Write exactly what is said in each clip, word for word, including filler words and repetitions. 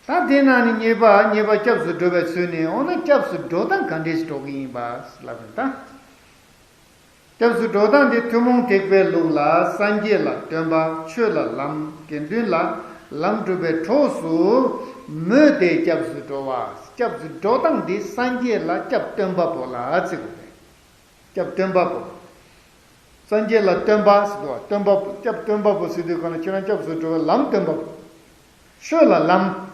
ད་དེ་ནང་ནས་གཉིས་པ་གཉིས་པ་སྐྱབས་སུ་འགྲོ་བའི་ཚུལ་ནི། འོ་ན་སྐྱབས་སུ་འགྲོ་སྟངས་ག་འདྲས་ཤིག་འགྲོ་གི་ཡིན་པ་ལབ་ཡིན་ད། སྐྱབས་སུ་འགྲོ་སྟངས་དེ་ཐུན་མོང་ཐེག་པའི་ལུགས་ལ་སངས་རྒྱས་ལ་སྟོན་པ། ཆོས་ལ་ལམ། དགེ་འདུན་ལ་ལམ་སྒྲུབ་པའི་གྲོགས་སུ་མོས་ཏེ་སྐྱབས་སུ་འགྲོ་བ། སྐྱབས་སུ་འགྲོ་སྟངས་འདི་སངས་རྒྱས་ལ་སྐྱབས་སྟོན་པ་པོ་ལ་བརྩི་དགོས་པས། སྐྱབས་སྟོན་པ་པོ། སངས་རྒྱས་ལ་སྟོན་པ་ཟེར་དུས་སྟོན་པ་པོ། སྐྱབས་སྟོན་པ་པོ་ཟེར་དུས་གང་ལ་ཁྱེད་རང་སྐྱབས་སུ་འགྲོ་བའི་ལམ་སྟོན་པ་པོ། ཆོས་ལ་ལམ།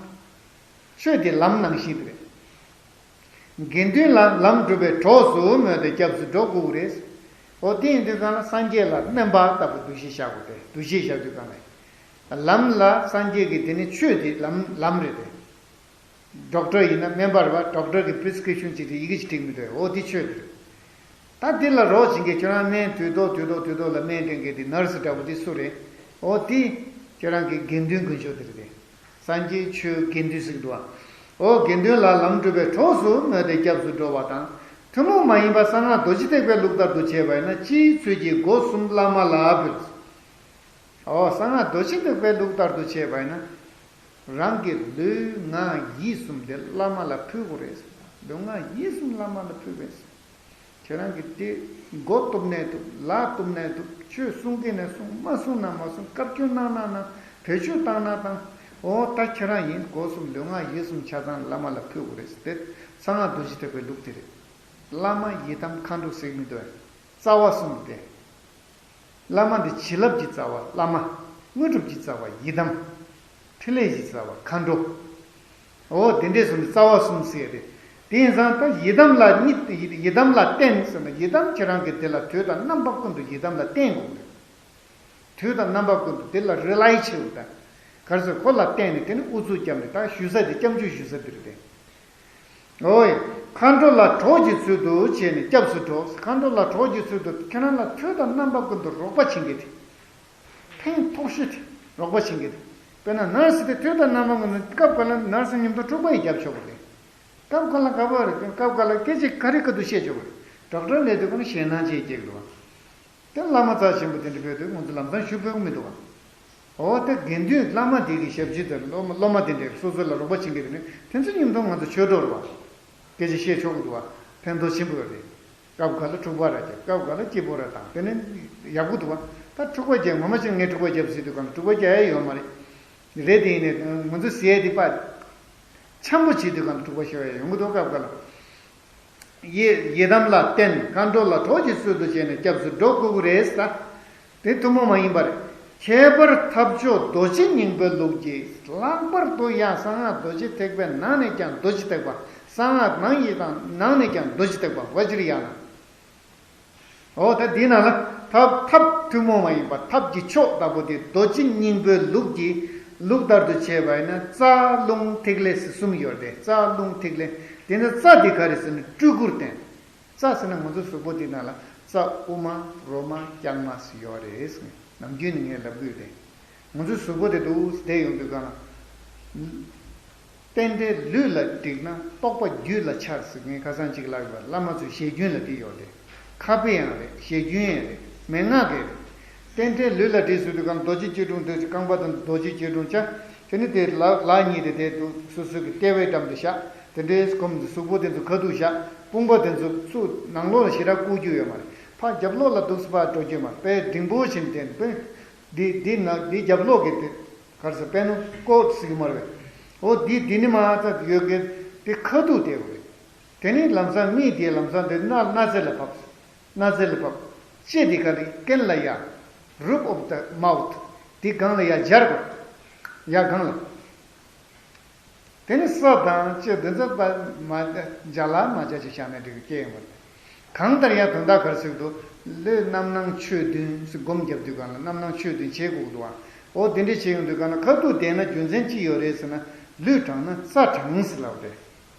ཆོས་དེ་ལམ་ནང་བཞིན་དུ་རེད། དགེ་འདུན་ལ་ལམ་སྒྲུབ་པའི་གྲོགས་སུ་མོས་ཏེ་སྐྱབས་སུ་འགྲོ་དགོས་ཀྱི་རེད། འོ་དེ་ཡིན་དུས་གང་ལ་སངས་རྒྱས་ལ་སྨན་པ་ལྟ་བུ་འདུ་ཤེས་བཞག་དགོས་ཏེ། འདུ་ཤེས་བཞག་དུས་གང་ལ་ལམ་ལ་སངས་རྒྱས་ཀྱི་དེ་ནི་ཆོས་དེ་ལམ་ལམ་རེད་དེ། ཌོག་ཊར་ཡིན་ན་སྨན་པ་རེད་པ། ཌོག་ཊར་གྱི་པི་རི་སི་ཀི་རི་ཤན་ཅིག་དེ་ཡི་གེ་ཅིག་བྲིས་མི་འདུག་འོ་དེ་ཆོས་དེ་རེད། ད་འདི་ལ་རོགས་བྱེད་མཁན་ཁྱོད་རང་སྨན་དུས་ཐོག་དུས་ཐོག་དུས་ཐོག་ལ་སྨན་སྟོན་མཁན་དེ་ནར་སི་འདྲ་པོ་དེ་སུ་རེད། འོ་དེ་ཁྱོད་རང་གི་དགེ་འདུན་དཀོན་མཆོག་དེ་རེད་དེ། སངས་རྒྱས་ཆོས་དགེ་འདུན་ཟེར་གྱི་འདུག་བ། འོ་དགེ་འདུན་ལ་ལམ་སྒྲུབ་པའི་གྲོགས་སུ་མོས་ཏེ་སྐྱབས་སུ་འགྲོ་བ་དང་། ཐུན་མོང་མ་ཡིན་པ་གསང་སྔགས་རྡོ་རྗེ་ཐེག་པའི་ལུགས་ལྟར་དུ་བྱས་པ་ཡིན་ན། སྤྱིའི་ཚུལ་གྱིས་སྒོ་གསུམ་བླ་མ་ལ་འབུལ། འོ་གསང་སྔགས་རྡོ་རྗེ་ཐེག་པའི་ལུགས་ལྟར་དུ་བྱས་པ་ཡིན་ན། རང་གི་ལུས་ངག་ཡིད་གསུམ་དེ་བླ་མ་ལ་ཕུལ་དགོས་རེད། ལུས་ངག་ཡིད་གསུམ་བླ་མ་ལ་ཕུལ་བས། ཁྱེད་རང་གིས་དེ་མགོ་གཏུབ་ནས་གཏུབ། ལག་གཏུབ་ནས་གཏུབ། ཆོས་གསུང་གིན་ནས་གསུང་། མ་གསུང་ན་མ་གསུང་། བཀའ་བཀྱོན་གནང་ན་གནང་། བེད་སྤྱོད་བཏང་ན་བཏང་། འོ་ད་ཁྱེད་རང་ཡིན། སྒོ་གསུམ་ལུས་ངག་ཡིད་གསུམ་ཆ་ཚང་བླ་མ་ལ་ཕུལ་དགོས་རེད་ཟེར་ཏེ། གསང་སྔགས་རྡོ་རྗེ་ཐེག་པའི་ལུགས་དེ་རེད། བླ་མ་ཡི་དམ་མཁའ་འགྲོ་ཟེར་མི་འདུག་རྩ་བ་གསུམ་སྟེ། བླ་མ་འདི་བྱིན་རླབས་ཀྱི་རྩ་བ་བླ་མ། དངོས་གྲུབ་ཀྱི་རྩ་བ་ཡི་དམ། ཕྲིན་ལས་ཀྱི་རྩ་བ་མཁའ་འགྲོ། འོ་དེ་འདྲས་སོང་ནས་རྩ་བ་གསུམ་ཟེར་ཏེ། དེ་ཡིན་ཙང་ད་ཡི་དམ་ལ་གཉིས། ཡི་དམ་ལ་བརྟེན་ཟེར་ན། ཡི་དམ་ཁྱེད་རང་གིས་དེ་ལ་དུས་དང་རྣམ་པ་ཀུན་ཏུ་ཡི་དམ་ལ་བརྟེན་དགོས་རེད། དུས་དང་རྣམ་པ་ཀུན་ཏུ་དེ་ལ་རི་ལའི་བྱེད་དགོས། ད་ག་རེ་ཟེར། ཁོ་ལ་བརྟེན་ནས་དེ་ནི་ཨུ་ཚུགས་བརྒྱབ་ནས། ད་ཞུ་ས་དེ་སྐྱབས་འཇུག་ཞུ་ས་དེ་རེད་དེ། འོ་ཡ། མཁའ་འགྲོ་ལ་གྲོགས་ཀྱི་ཚུལ་དུ་བྱས་ནས་སྐྱབས་སུ་འགྲོ། མཁའ་འགྲོ་ལ་གྲོགས་ཀྱི་ཚུལ་དུ་ཁྱེད་རང་ལ་དུས་དང་རྣམ་པ་ཀུན་ཏུ་རོགས་པ་བྱེད་མཁན་དེ། ཕན་ཐོགས་ཤོས་དེ། རོགས་པ་བྱེད་མཁན་དེ། དཔེར་ན་ནར་སི་དེ་དུས་དང་རྣམ་པ་ཀུན་ཏུ་སྐབས་འགའ་ལ་ནར་སི་མཉམ་དུ་འཁྲུག་པ་ཡི་རྒྱབ་ཆོག་གི་རེད། སྐབས་འགའ་ལ་ག་པར་རེད། སྐབས་འགའ་ལ་སྐད་ཆ་ག་རེ་ག་དུས་བཤད་ཆོག་གི་རེད། ཌོག་ཊར་ལས་དུས་ཀུན་ཞེད་སྣང་ཅིག་སྐྱེ་གི་འདུག་བ། དེ་བླ་མ་རྩ་ཆེན་པོ་དེ་འདྲ་ཕེབས་དུས་ང་ཚོ་ལམ་སང་ཞུ་ཕོད་ཀྱི་མི་འདུག་ག་འོ་དེ་དགེ་འདུན་བླ་མ་དེ་གི་ཞབས་ཕྱི་དང་སློབ་མ། སློབ་མ་དེ་འདྲས་སོ་སོ་ལ་རོགས་པ་བྱེད་མཁན་དེ་ནི་དེ་ཚོ་མཉམ་དུ་ང་ཚོ་ཆོས་གྲོགས་རེད་བ། སྐད་ཆ་བཤད་ཆོག་གི་འདུག་བ། ཕན་ཐོགས་ཆེན་པོ་ཡོད་རེད། སྐབས་འགའ་ལ་འཁྲུག་པ་ར་རྒྱབ། སྐབས་འགའ་ལ་སྐྱིད་པོ་ར་བཏང་། དེ་ནི་ཡག་པོ་འདུག་བ། ད་འཁྲུག་པ་རྒྱབ། ངོ་མ་བྱས་ངས་འཁྲུག་པ་རྒྱབ་ཟེར་དུས་གང་ལ་འཁྲུག་པ་རྒྱག་ཡ་ཡོད་མ་རེད། རེད་དེ་ཡིན་ནའི་ང་ཚོ་ཟེར་ཡ་དེ་པ། འཆམ་པོ་བྱེད་དུས་གང་ལ་འཁྲུག་པ་ཤོར་ཡ་ཡོང་གི་འདུག་སྐབས་འགའ་ལ། ཡི་ཡི་དམ་ལ་བརྟེན། མཁའ་འགྲོ་ལ་གྲོགས་ཀྱི་ཚུལ་དུ་བྱས་ནས་སྐྱབས་སུ་འགྲོ་དགོས་ཀྱི་རེད་ཟེར། དེ་ཐུན་མོང་མ་ཡིན་པ་རེད། ཁྱད་པར་ཐབས་མཆོག་རྡོ་རྗེ་སྙིང་པོའི་ལུགས་ཀྱིས། ལྷག་པར་དུ་ཡང་གསང་སྔགས་རྡོ་རྗེ་ཐེག་པའི་ནང་ནས་ཀྱང་རྡོ་རྗེ་ཐེག་པ། གསང་སྔགས་ནང་བཞིན་དང་ནང་ནས་ཀྱང་རྡོ་རྗེ་ཐེག་པ། བཛྲ་ཡ་ན། འོ་ད་འདི་ནང་ལ་ཐབས། ཐབས་ཐུན་མོང་མ་ཡིན་པ། ཐབས་ཀྱི་མཆོག་ལྟ་བུ་དེ་རྡོ་རྗེ་སྙིང་པོའི་ལུགས་ཀྱི། ལུགས་ལྟར་དུ་བྱས་པ་ཡིན་ན་རྩ་རླུང་ཐིག་ལེ་ཟེར་གསུམ་ཡོད་རེད། རྩ་རླུང་ཐིག་ལེ། དེ་ནི་རྩ་འདི་ག་རེ་ཟེར་ན་སྤྲུལ་སྐུར་བསྟན། རྩ་ཟེར་ན་ང་ཚོ་གཟུགས་པོ་འདི་ནང་ལ་རྩ་དབུ་མ། རོ་མ། རྐྱང་མ་ཟེར་ཡོད་རེད་ཟེར། ནམ་རྒྱུན་ནས་ངས་ལབ་ཀྱི་ཡོད་རེད། ང་ཚོའི་གཟུགས་པོ་དེ་འདུག་བསྡད་ཡོང་དུས་གང་ལ། རྟེན་འབྲེལ་ལུས་ལ་འགྲིག་ན་རྟོགས་པ་རྒྱུད་ལ་འཆར་ཟེར། ངས་ཁ་སང་གཅིག་ལབ་ཡོད་པ། བླ་མ་ཚོའི་ཞལ་རྒྱུན་ལ་དེ་ཡོད་རེད། ཁ་དཔེ་ཡང་རེད། ཞལ་རྒྱུན་ཡང་རེད། མན་ངག་གི་རེད། རྟེན་འབྲེལ་ལུས་ལ་འགྲིག་ཟེར་དུས་གང་ལ་རྡོ་རྗེ་སྐྱིལ་ཀྲུང་དེ། རྐང་པ་དང་རྡོ་རྗེ་སྐྱིལ་ཀྲུང་བྱ། དེ་ནི་དེ་ལག་ལག་གཉིས་དེ་དེ་འདུག་སོ་སོ་གི་ལྟེ་བའི་འགྲམ་དུ་བཞག་དེ་འདྲའི་སྒོམ་དུས་གཟུགས་པོ་དེ་ཚོ་ཁ་ཐུག་བཞག་དཔུང་པ་དེ་ཚོ་ཚུར་ནང་ལོགས་ལ་ཞེ་དྲག་བཀུག་རྒྱུ་ཡོད་མ་རེད། ཕར་རྒྱབ་ལོགས་ལ་འདུག་སེ་ཕར་འགྲོ་རྒྱུ་མ་རེད། དཔེ་འབྲིང་པོ་བྱས་ནས་བསྟན། དཔེ་འདི་འདི་ན་འདི་རྒྱབ་ལོགས་ཀྱི་དེ་ག་རེ་ཟེར། དཔེར་ན་ཀོཌ་ཟེར་གྱི་མ་རེད་པས། འོ་འདི་འདི་ནི་མ་ཚད་ཡོད་མཁན་དེ་ཁ་ཐུག་བསྡད་དགོས་རེད། དེ་ནི་ལམ་སང་མིག་དེ་ལམ་སང་དེ་སྣ་སྣ་རྩེ་ལ་ཕབ། སྣ་རྩེ་ལ་ཕབ། ལྕེ་དེ་ག་རེ། རྐན་ལ་ཡ། Roof of the mouth། དེ་སྒང་ལ་ཡ་སྦྱར་དགོས། ཡ་སྒང་ལ། དེ་ནི་ས་དང་ལྕེ་འདི་ཚོ་པ་མ་སྦྱར་ལ་མ་སྦྱར་ཅིག་བཞག་ན་འགྲིག་གི་སྐྱེ་ཡོང་བ་རེད། གང་ལྟར་ཡང་དོན་དག་ག་རེ་ཟེར་གྱི་འདུག་ལུས་རྣམ་སྣང་ཆོས་བདུན་ཟེར་སྒོམ་རྒྱབ་དུས་གང་ལ་རྣམ་སྣང་ཆོས་བདུན་བྱེད་དགོས་ཀྱི་འདུག་ཨ། འོ་དེ་འདྲས་བྱེད་ཡོང་དུས་གང་ལ་ཁ་ཐུག་བསྡད་ན་རྒྱུ་མཚན་ཅི་ཡོད་རེད་ཟེར་ན། ལུས་དྲང་ན་རྩ་དྲང་ཟེར་ལབ་རེད།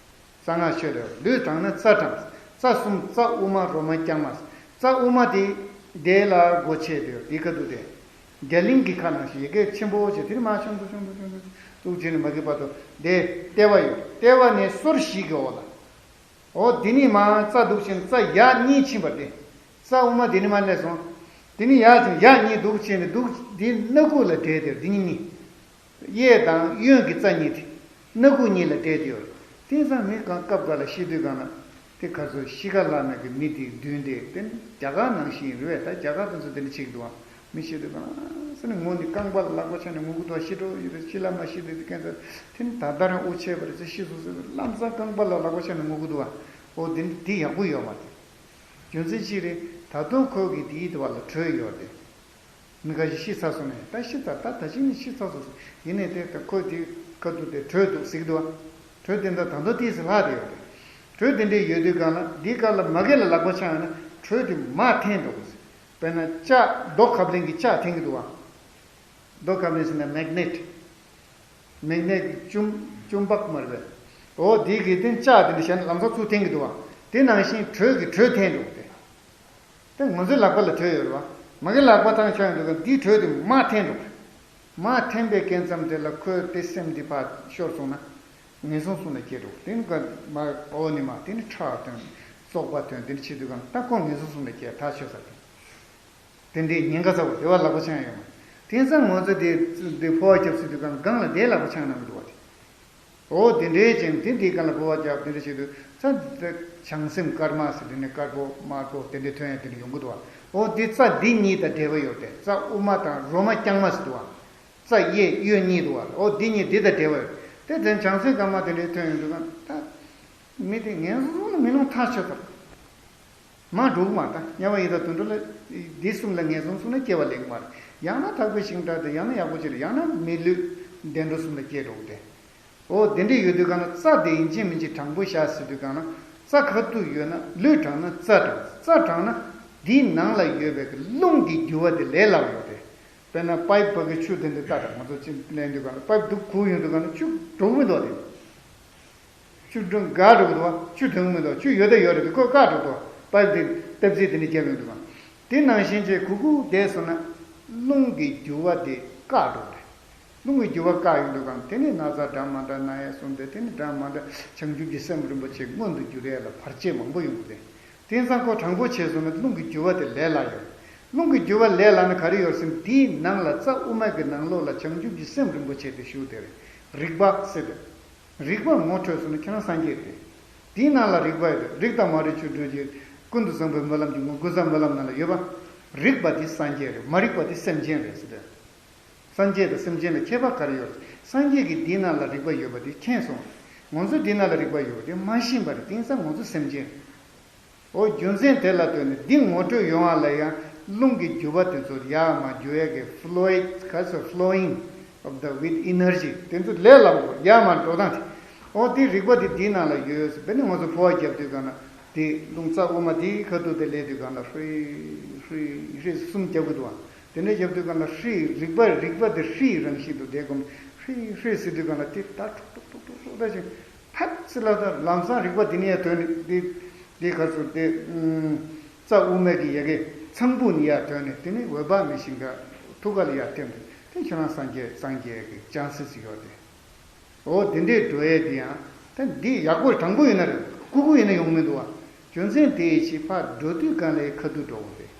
གསང་སྔགས་ཆོས་ལ་ལུས་དྲང་ན་རྩ་དྲང་། རྩ་གསུམ། རྩ་དབུ་མ། རོ་མ། རྐྱང་མ། རྩ་དབུ་མ་དེ་དེ་ལ་སྒོ་ཕྱེ་དེ་དེ་ཁ་ཐུག་དེ། རྒྱ་གླིང་གི་ཁ་ནང་བཞིན་ཡི་གེ་ཆེན་པོ་བྱས། དེ་ནི་མར་ཆུང་དུ་ཆུང་དུ་ཆུང་དུ་འདུག་བྱས་ནས་མ་གི་བར་དུ་དེ་ལྟེ་བ་ཡོད། ལྟེ་བ་ནས་སོར་བཞི་གི་འོག་ལ། འོ་དེ་ནི་མར་རྩ་འདུག་བྱས་ནས་རྩ་ཡ་གཉིས་ཕྱིན་པ་དེ། རྩ་དབུ་མ་དེ་ནི་མར་སླེབས་སོང་། དེ་ནི་ཡ་ཅུང་ཡ་གཉིས་འདུག་བྱས་ནས་འདུག་དེ་སྣ་ཁུག་ལ་འབྲེལ་དེ་དེ་གཉིས་གཉིས། གཡས་དང་གཡོན་གྱི་རྩ་གཉིས་དེ། སྣ་ཁུག་གཉིས་ལ་སྤྲད་དེ་ཡོད། དེང་སང་མི་གང་སྐབས་འགའ་ལ་ཤི་དུས་གང་ལ་དེ་ག་ཚོད་ཤི་ཁ་ལབ་ནས་གི་མི་དེ་བདུན་དེ་དེ་ནི་རྒྱ་གར་ནང་བཞིན་རེད་བས། ད་རྒྱ་གར་དེ་ཚོ་དེ་འདྲ་བྱེད་ཀྱི་འདུག་བ། མི་ཤི་དུས་གང་ཟེར་ནས་ངུ་ནི་རྐང་པ་ལ་ལག་པ་འཆང་ནས་ངུ་གི་འདུག་བ། ཤི་འགྲོ་ཡི་རེད། ཤི་ལ་མ་ཤི་དུས་དེ་ཁྱེད་ཚོ་དེ་ནི་ད་ལྟ་རང་དབུགས་ཆད་པ་རེད་ཟེར། ཤི་སོང་ཟེར་ལམ་སང་རྐང་པ་ལ་ལག་པ་འཆང་ནས་ངུ་གི་འདུག་བ། འོ་དེ་ནི་དེ་ཡག་པོ་ཡོད་མ་རེད། རྒྱུ་མཚན་ཅི་རེད། ད་དུང་ཁོ་གི་དེའི་དུ་བ་ལ་དྲོད་ཡོད་རེད། མི་ཁ་ཤས་ཤི་ཚར་སོང་ནས། ད་ཤི་ཚར། ད་ད་ཅི་ནས་ཤི་ཚར་སོང་ཟེར། ཡིན་ནའི་དེ་ད་ཁོ་དེ་ཁ་ཐུག་དེ་དྲོད་འདུག་ཟེར་གི་འདུག་བ། དྲོད་དེ་འདྲ་ད་དུང་ཏོག་ཙམ་ལྷག་བསྡད་ཡོད་རེད། དྲོད་དེ་འདྲས་ཡོད་དུས་གང་ལ་འདིའི་སྐབས་ལ་མ་གི་ལ་ལག་པ་འཆང་ཡོང་ན་དྲོད་དེ་མར་འཐེན་འགྲོ་གི་ཟེར། དཔེར་ན་ལྕགས་རྡོ་ཁ་བརླན་གྱི་ལྕགས་འཐེན་གི་འདུག་བ། རྡོ་ཁ་བརླན་ཟེར་ན་མེག་ནེཊ། མེག་ནེཊ་གི་ཅུམ་ཅུམ་པག་མ་རེད་པས། འོ་དེ་གི་སྟེང་ལྕགས་དེ་འདྲ་བཞག་ན་ལམ་སང་ཚུར་འཐེན་གི་འདུག་བ། དེ་ནང་བཞིན་དྲོད་ཀྱི་དྲོད་འཐེན་འགྲོ་གི་སྟེ། དེ་ང་ཚོའི་ལག་པ་ལ་དྲོད་ཡོད་རེད་བ། མ་གི་ལག་པ་ཐང་ཆགས་ཡོང་དུས་འདིའི་དྲོད་དེ་མར་འཐེན་འགྲོ་གི། མར་འཐེན་པའི་སྐབས་མཚམས་དེ་ལ་ཁོའི་དེ་སེམས་འདི་ཕར་ཤོར་སོང་ན་ངན་སོང་གསུམ་ལ་སྐྱེ་འགྲོ་གི། དེ་ནི་ག་མ་འོ་ནི་མ་དེ་ནི་ཁྲག་ཐོན་བཙོག་པ་ཐོན་དེ་འདྲ་བྱེད་དུས་གང་ད་ཁོ་ངན་སོང་གསུམ་ལ་སྐྱེ་ཐག་ཆོད་ས་རེད། དེ་འདྲའི་ཉེན་ཁ་ཚ་བོ་དེ་བ་ལག་པ་འཆང་ཡོད་མ། དེང་སང་ང་ཚོ་དེ་དེ་ཕོ་བ་རྒྱབ་ཟེར་དུས་གང་གང་ལ་དེ་ལག་པ་འཆང་གནང་གི་འདུག་བ་དེ། འོ་དེ་འདྲའི་ཅན་དེ་འདི་གང་ལ་ཕོ་བ་རྒྱབ་དེ་འདྲ་བྱེད་དུས་ཚ་དེ་བྱང་སེམས་དཀར་དམར་ཟེར་དེ་ནས་དཀར་པོ་དམར་པོ་དེ་འདྲའི་ཐོན་ཡ་དེ་འདྲ་ཡོང་གི་འདུག་བ། འོ་དེ་རྩ་འདི་གཉིས་དང་འབྲེལ་བ་ཡོད་དེ། རྩ་དབུ་མ་དང་རོ་མ་རྐྱང་མ་ཟེར་འདུག་བ། རྩ་གཡས་གཡོན་གཉིས་འདུག་བ། འོ་འདི་གཉིས་འདི་དང་འབྲེལ་བ་ཡོད་དེ། དེ་བྱང་སེམས་དཀར་དམར་དེ་འདྲའི་ཐོན་ཡོང་དུས་གང་ད་མི་དེ་ངན་སོང་ལ་མི་ལོང་ཐག་ཆོད་ཚར། མ་འགྲོ་གི་མ་རེད། ད་དམྱལ་བ་ཡི་དྭགས་དུད་འགྲོ་ལ་འདི་གསུམ་ལ་ངན་སོང་གསུམ་ལ་སྐྱེ་བ་ལེན་གི་མ་རེད། ཡང་ན་ཐེག་པའི་ཤིང་རྟ་དེ། ཡང་ན་ཡག་པོ་ཅིག་ལ། ཡང་ན་མི་ལུས་བདེ་འགྲོ་གསུམ་ལ་སྐྱེ་འགྲོ་གི་རེད། འོ་དེ་འདྲས་ཡོད་དུས་གང་ལ་རྩ་དེ་ཡིན་གཅིག་མིན་གཅིག་དྲང་པོ་བཞག་ཟེར་དུས་གང་ལ་རྩ་ཁ་ཐུག་ཡོད་ན་ལུས་དྲང་ན་རྩ་དྲང་། རྩ་དྲང་ན་དེའི་ནང་ལ་ཡོད་པའི་རླུང་གི་རྒྱུ་བ་དེ་ལས་སླ་བོ་ཡོད་རེད། དཔེར་ན་པའིབ་ཕ་གི་ཆུ་དེ་འདྲ་ལྟ་དང་། ང་ཚོ་ཅིག་ལེན་དུས་གང་ལ་པའིབ་འདུག་གུག་ཡོང་དུས་གང་ལ་ཆུ་འགྲོ་གི་མི་འདུག་དེ། ཆུ་འགྲོ་འགག་འགྲོ་གི་འདུག་བ། ཆུ་ཐོན་གི་མི་འདུག་ཆུ་ཡོད་ད་ཡོད་རེད་དེ་ཁོ་བཀག་འགྲོ་གི་འདུག་བ། པའིབ་དེ་སྟབས་རྩེ་དེ་འདྲ་བརྒྱབ་ཡོང་དུས་གང་། དེ་ནང་བཞིན་བྱས་གུག་གུག་བསྡད་སོང་ན་རླུང་གི་རྒྱུ་བ་དེ་བཀག་འགྲོ་གི་རེད། རླུང་གི་རྒྱུ་བ་བཀག་ཡོང་དུས་གང་དེ་ནས་ན་ཚ་འདྲ་མ་འདྲ་ན་ཡ་སོང་སྟེ། དེ་ནས་འདྲ་མ་འདྲ་བྱང་ཆུབ་ཀྱི་སེམས་རིན་པོ་ཆེ་མངོན་དུ་འགྱུར་ཡ་ལ་བར་ཆད་མང་པོ་ཡོང་གི་རེད། དེང་སང་ཁོ་དྲང་པོ་བྱས་སོང་ན་རླུང་གི་རྒྱུ་བ་དེ་ལས་སླ་ཡོད། རླུང་གི་རྒྱུ་བ་ལས་སླ་ན་ག་རེ་ཡོད་ཟེར་ན་དེའི་ནང་ལ་རྩ་དབུ་མ་གི་ནང་ལོགས་ལ་བྱང་ཆུབ་ཀྱི་སེམས་རིན་པོ་ཆེ་དེ་བཞུགས་བསྡད་རེད། རིག་པ་ཟེར་དེ། རིག་པ་ངོ་འཕྲོད་སོང་ན་ཁྱེད་རང་སངས་རྒྱས་རེད། དེའི་ནང་ལ་རིག་པ་ཡོད་རེད། རིག་དང་མ་རིག་ཆོས་འཕྲུལ་གྱི་ཀུན་ཏུ་བཟང་པོའི་སྨོན་ལམ་གྱི་ངོ་། ཀུན་བཟང་སྨོན་ལམ་ནང་ལ་ཡོད་པ། རིག་པ་དེ་སངས་རྒྱས་རེད། མ་རིག་པ་དེ་སེམས་ཅན་རེད་ཟེར་དེ། སངས་རྒྱས་དང་སེམས་ཅན་ལ་ཁྱད་པར་ག་རེ་ཡོད་རེད། སངས་རྒྱས་ཀྱིས་འདིའི་ནང་ལ་རིག་པ་ཡོད་པ་དེ་མཁྱེན་སོང་། ང་ཚོས་འདིའི་ནང་ལ་རིག་པ་ཡོད་པ་དེ་མ་ཤེས་པ་རེད། དེང་སང་ང་ཚོ་སེམས་ཅན་རེད། འོ་རྒྱུ་མཚན་དེ་ལ་ལྟོས་ནས་འདི་ངོ་འཕྲོད་ཡོང་བ་ལ་ཡང་རླུང་གི་རྒྱུ་བ་དེ་ཚོ་ཡར་མར་རྒྱུ་ཡ་གི་fluid ག་ཚོད་flowing of the with energy དེ་ཚོ་ལས་སླ་པོ། ཡར་མར་འགྲོ་སྟངས་དེ། འོ་དེ་རིག་པ་དེ་འདིའི་ནང་ལ་ཡོད། དཔེར་ན་ང་ཚོ་ཕོ་བ་རྒྱབ་དུས་གང་ན་དེ་རླུང་རྩ་དབུ་མ་དེའི་ཁ་ཐུག་དེ་ལས་དུས་གང་ན་ཧྲི་ཧྲི་ཧྲི་གསུམ་རྒྱབ་གི་འདུག་བ། དེ་འདྲ་རྒྱབ་དུས་གང་ན་ཧྲི་རིག་པ་རིག་པ་དེ་ཧྲིའི་རང་བཞིན་དུ་བསྡད་དགོས། ཧྲི་ཧྲི་ཟེར་དུས་གང་ན་དེ་ད་ཁྲུག་ཁྲུག་ཁྲུག་ཁྲུག་ཁྲུག་ད་ཅིག་ཕབ་ཚིག་ལ་ད་ལམ་སང་རིག་པ་འདི་ནས་ཐོན་ནས་འདི་འདི་ག་ཚོད་དེ་རྩ་དབུ་མའི་གི་ཡ་གི་ཚངས་བུག་ནས་ཡར་ཐོན་ནས་དེ་ནས་འོད་དཔག་མེད་ཞིང་ཁ་ཐུགས་ཀ་ལ་ཡར་ཐིམ་དུས་དེ་ཁྱོད་རང་སངས་རྒྱས་སངས་རྒྱས་ཀྱི་བྱང་སྲིད་ཅིག་ཡོད་དེ། འོ་དེ་འདྲས་འགྲོ་ཡས་དེ་ཡང་ད་འདི་ཡག་པོ་དྲང་པོ་ཡིན་ན་རེད། ལྐུགས་པོ་ཡིན་ན་ཡོང་མི་འདུག་བ། རྒྱུ་མཚན་དེའི་ཕྱིར་ཕར་འགྲོ་དུས་གང་ལ་ཁ་ཐུག་འགྲོ་དགོས་རེད།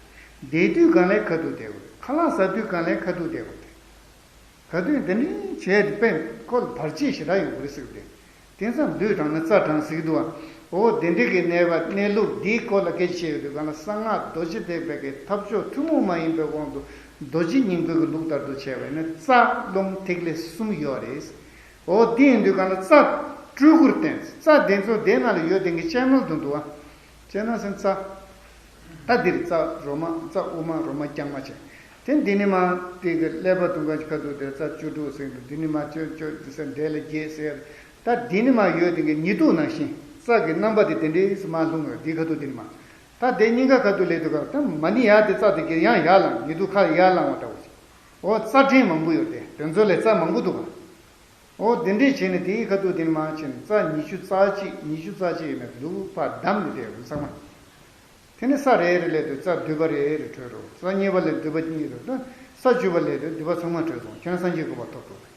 བསྡད་དུས་གང་ལ་ཁ་ཐུག་བསྡད་དགོས་རེད། ཁ་ལག་ཟ་དུས་གང་ལ་ཁ་ཐུག་བསྡད་དགོས་རེད། ག་དུས་འདི་འདྲའི་བྱས་ཏེ་དཔེ་ཁོ་ལ་བར་ཆད་ཞེ་དྲག་ཡོང་གི་རེད་ཟེར་གི་རེད། དེང་སང་ལུས་དྲང་ན་རྩ་དྲང་ཟེར་གི་འདུག་བ། འོ་དེ་འདྲའི་གི་གནས་པ་གནས་ལུགས་འདིའི་སྐོར་ལ་སྐད་ཆ་བཤད་ཡོད་དུས་གང་ལ་གསང་སྔགས་རྡོ་རྗེ་ཐེག་པའི་གི་ཐབས་མཆོག་ཐུན་མོང་མ་ཡིན་པའི་དབང་དུ་རྡོ་རྗེ་སྙིང་པོའི་གི་ལུགས་ལྟར་དུ་བྱས་པ་ཡིན་ན་རྩ་རླུང་ཐིག་ལེ་གསུམ་ཡོད་རེད། འོ་དེ་ཡིན་དུས་གང་ལ་རྩ་སྤྲུལ་སྐུར་བསྟན། རྩ་དེ་ཚོ་དེ་ནང་ལ་ཡོད་དེ་གི་ཅན་མལ་དུ་འདུག་བ། ཅན་ན་སེམས་རྩ། ད་འདིར་རྩ་རོ་མ་རྩ་དབུ་མ་རོ་མ་རྐྱང་མ་བྱས། དེ་འདི་ནི་མ་དེ་གི་ཀླད་པ་དུང་ག་ཁ་ཐུག་དེ་རྩ་བཅུ་དྲུག་ཟེར་འདུག་འདི་ནི་མ་བཅོ་བཅོ་འདི་ས་འདྲེ་ལ་བརྒྱད་ཟེར། ད་འདི་ནི་མ་ཡོད་དེ་གི་ཉི་གདུགས་ནང་བཞིན་རྩ་གི་རྣམ་པ་དེ་དེ་འདྲའི་མ་ལྷུང་ཡོད་འདི་ཁ་ཐུག་འདི་ནི་མ། ད་དེ་སྙིང་ག་ཁ་ཐུག་ལས་དུས་ག་ད་མ་ནི་ཡ་དེ་རྩ་དེ་གི་ཡང་ཡར་ལངས། ཉི་གདུགས་ཁ་ཡར་ལངས་བ་འདྲ་བོ་ཞིག་འོ་རྩ་ཕྲན་མང་པོ་ཡོད་དེ་དེ་ཚོ་ལས་རྩ་མང་པོ་འདུག་ག་འོ་དེ་འདྲས་བྱས་ནས་དེའི་ཁ་ཐུག་དེ་ནི་མ་ཕྱིན་རྩ་ཉི་ཤུ་རྩ་གཅིག་ཉི་ཤུ་རྩ་གཅིག་ཡིན་ན་ལུག་ཕར་བསྡམས་ནས་བསྡད་ཡོད་ཚང་མ། དེ་ནས་ས་རེ་རེ་ལས་དུ་རྩ་བདུན་པ་རེ་རེ་འཕྲོད་རོ། རྩ་གཉིས་པ་ལས་བདུན་པ་གཉིས་རོ། ད་ས་བཅུ་པ་ལས་དུ་བདུན་པ་ཚང་མ་འཕྲོད་སོང་། ཁྱོད་སངས་རྒྱས་གོ་འཕང་ཐོབ་འགྲོ།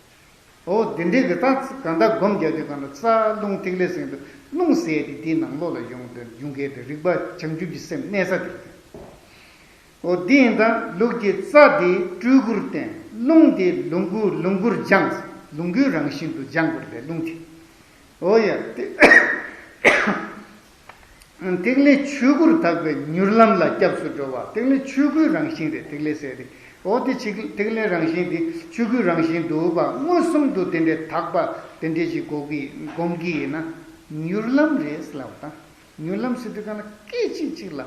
འོ་དེ་འདྲའི་གི་ད་གང་ལྟར་སྒོམ་རྒྱག་དུས་གང་ལ་རྩ་རླུང་ཐིག་ལེ་ཟེར་དུས་རླུང་ཟེར་དེ་དེའི་ནང་ལོགས་ལ་ཡོང་དུས་ཡོང་གི་དེ་རིག་པ་བྱང་ཆུབ་ཀྱི་སེམས་གནས་ས་དེ་རེད། འོ་དེ་ཡིན་ད་ལུགས་ཀྱི་རྩ་དེ་སྤྲུལ་སྐུར་བསྟན། རླུང་དེ་ལོངས་སྐུ་ལོངས་སྐུར་སྦྱངས། ལོངས་སྐུའི་རང་བཞིན་དུ་སྦྱང་དགོས་རེད་རླུང་དེ། འོ་ཡ། ཐིག་ཐིག་ལེ་ཆོས་སྐུར་དག་པའི་མྱུར་ལམ་ལ་སྐྱབས་སུ་འགྲོ་བ། ཐིག་ལེ་ཆོས་སྐུའི་རང་བཞིན་རེད། ཐིག་ལེ་ཟེར་དེ། འོ་དེ་ཅིག་ཐིག་ལེ་རང་བཞིན་དེ་ཆོས་སྐུའི་རང་བཞིན་འདུག་པ། མངོན་སུམ་དུ་དེ་འདྲའི་དག་པ་དེ་འདྲའི་ཞིག་གོ་གི་སྒོམ་གི་ཡིན་ན་མྱུར་ལམ་རེད་ཟེར་ལབ་པ་དང་། མྱུར་ལམ་ཟེར་དུས་གང་ན་སྐད་ཅིག་གཅིག་ལ་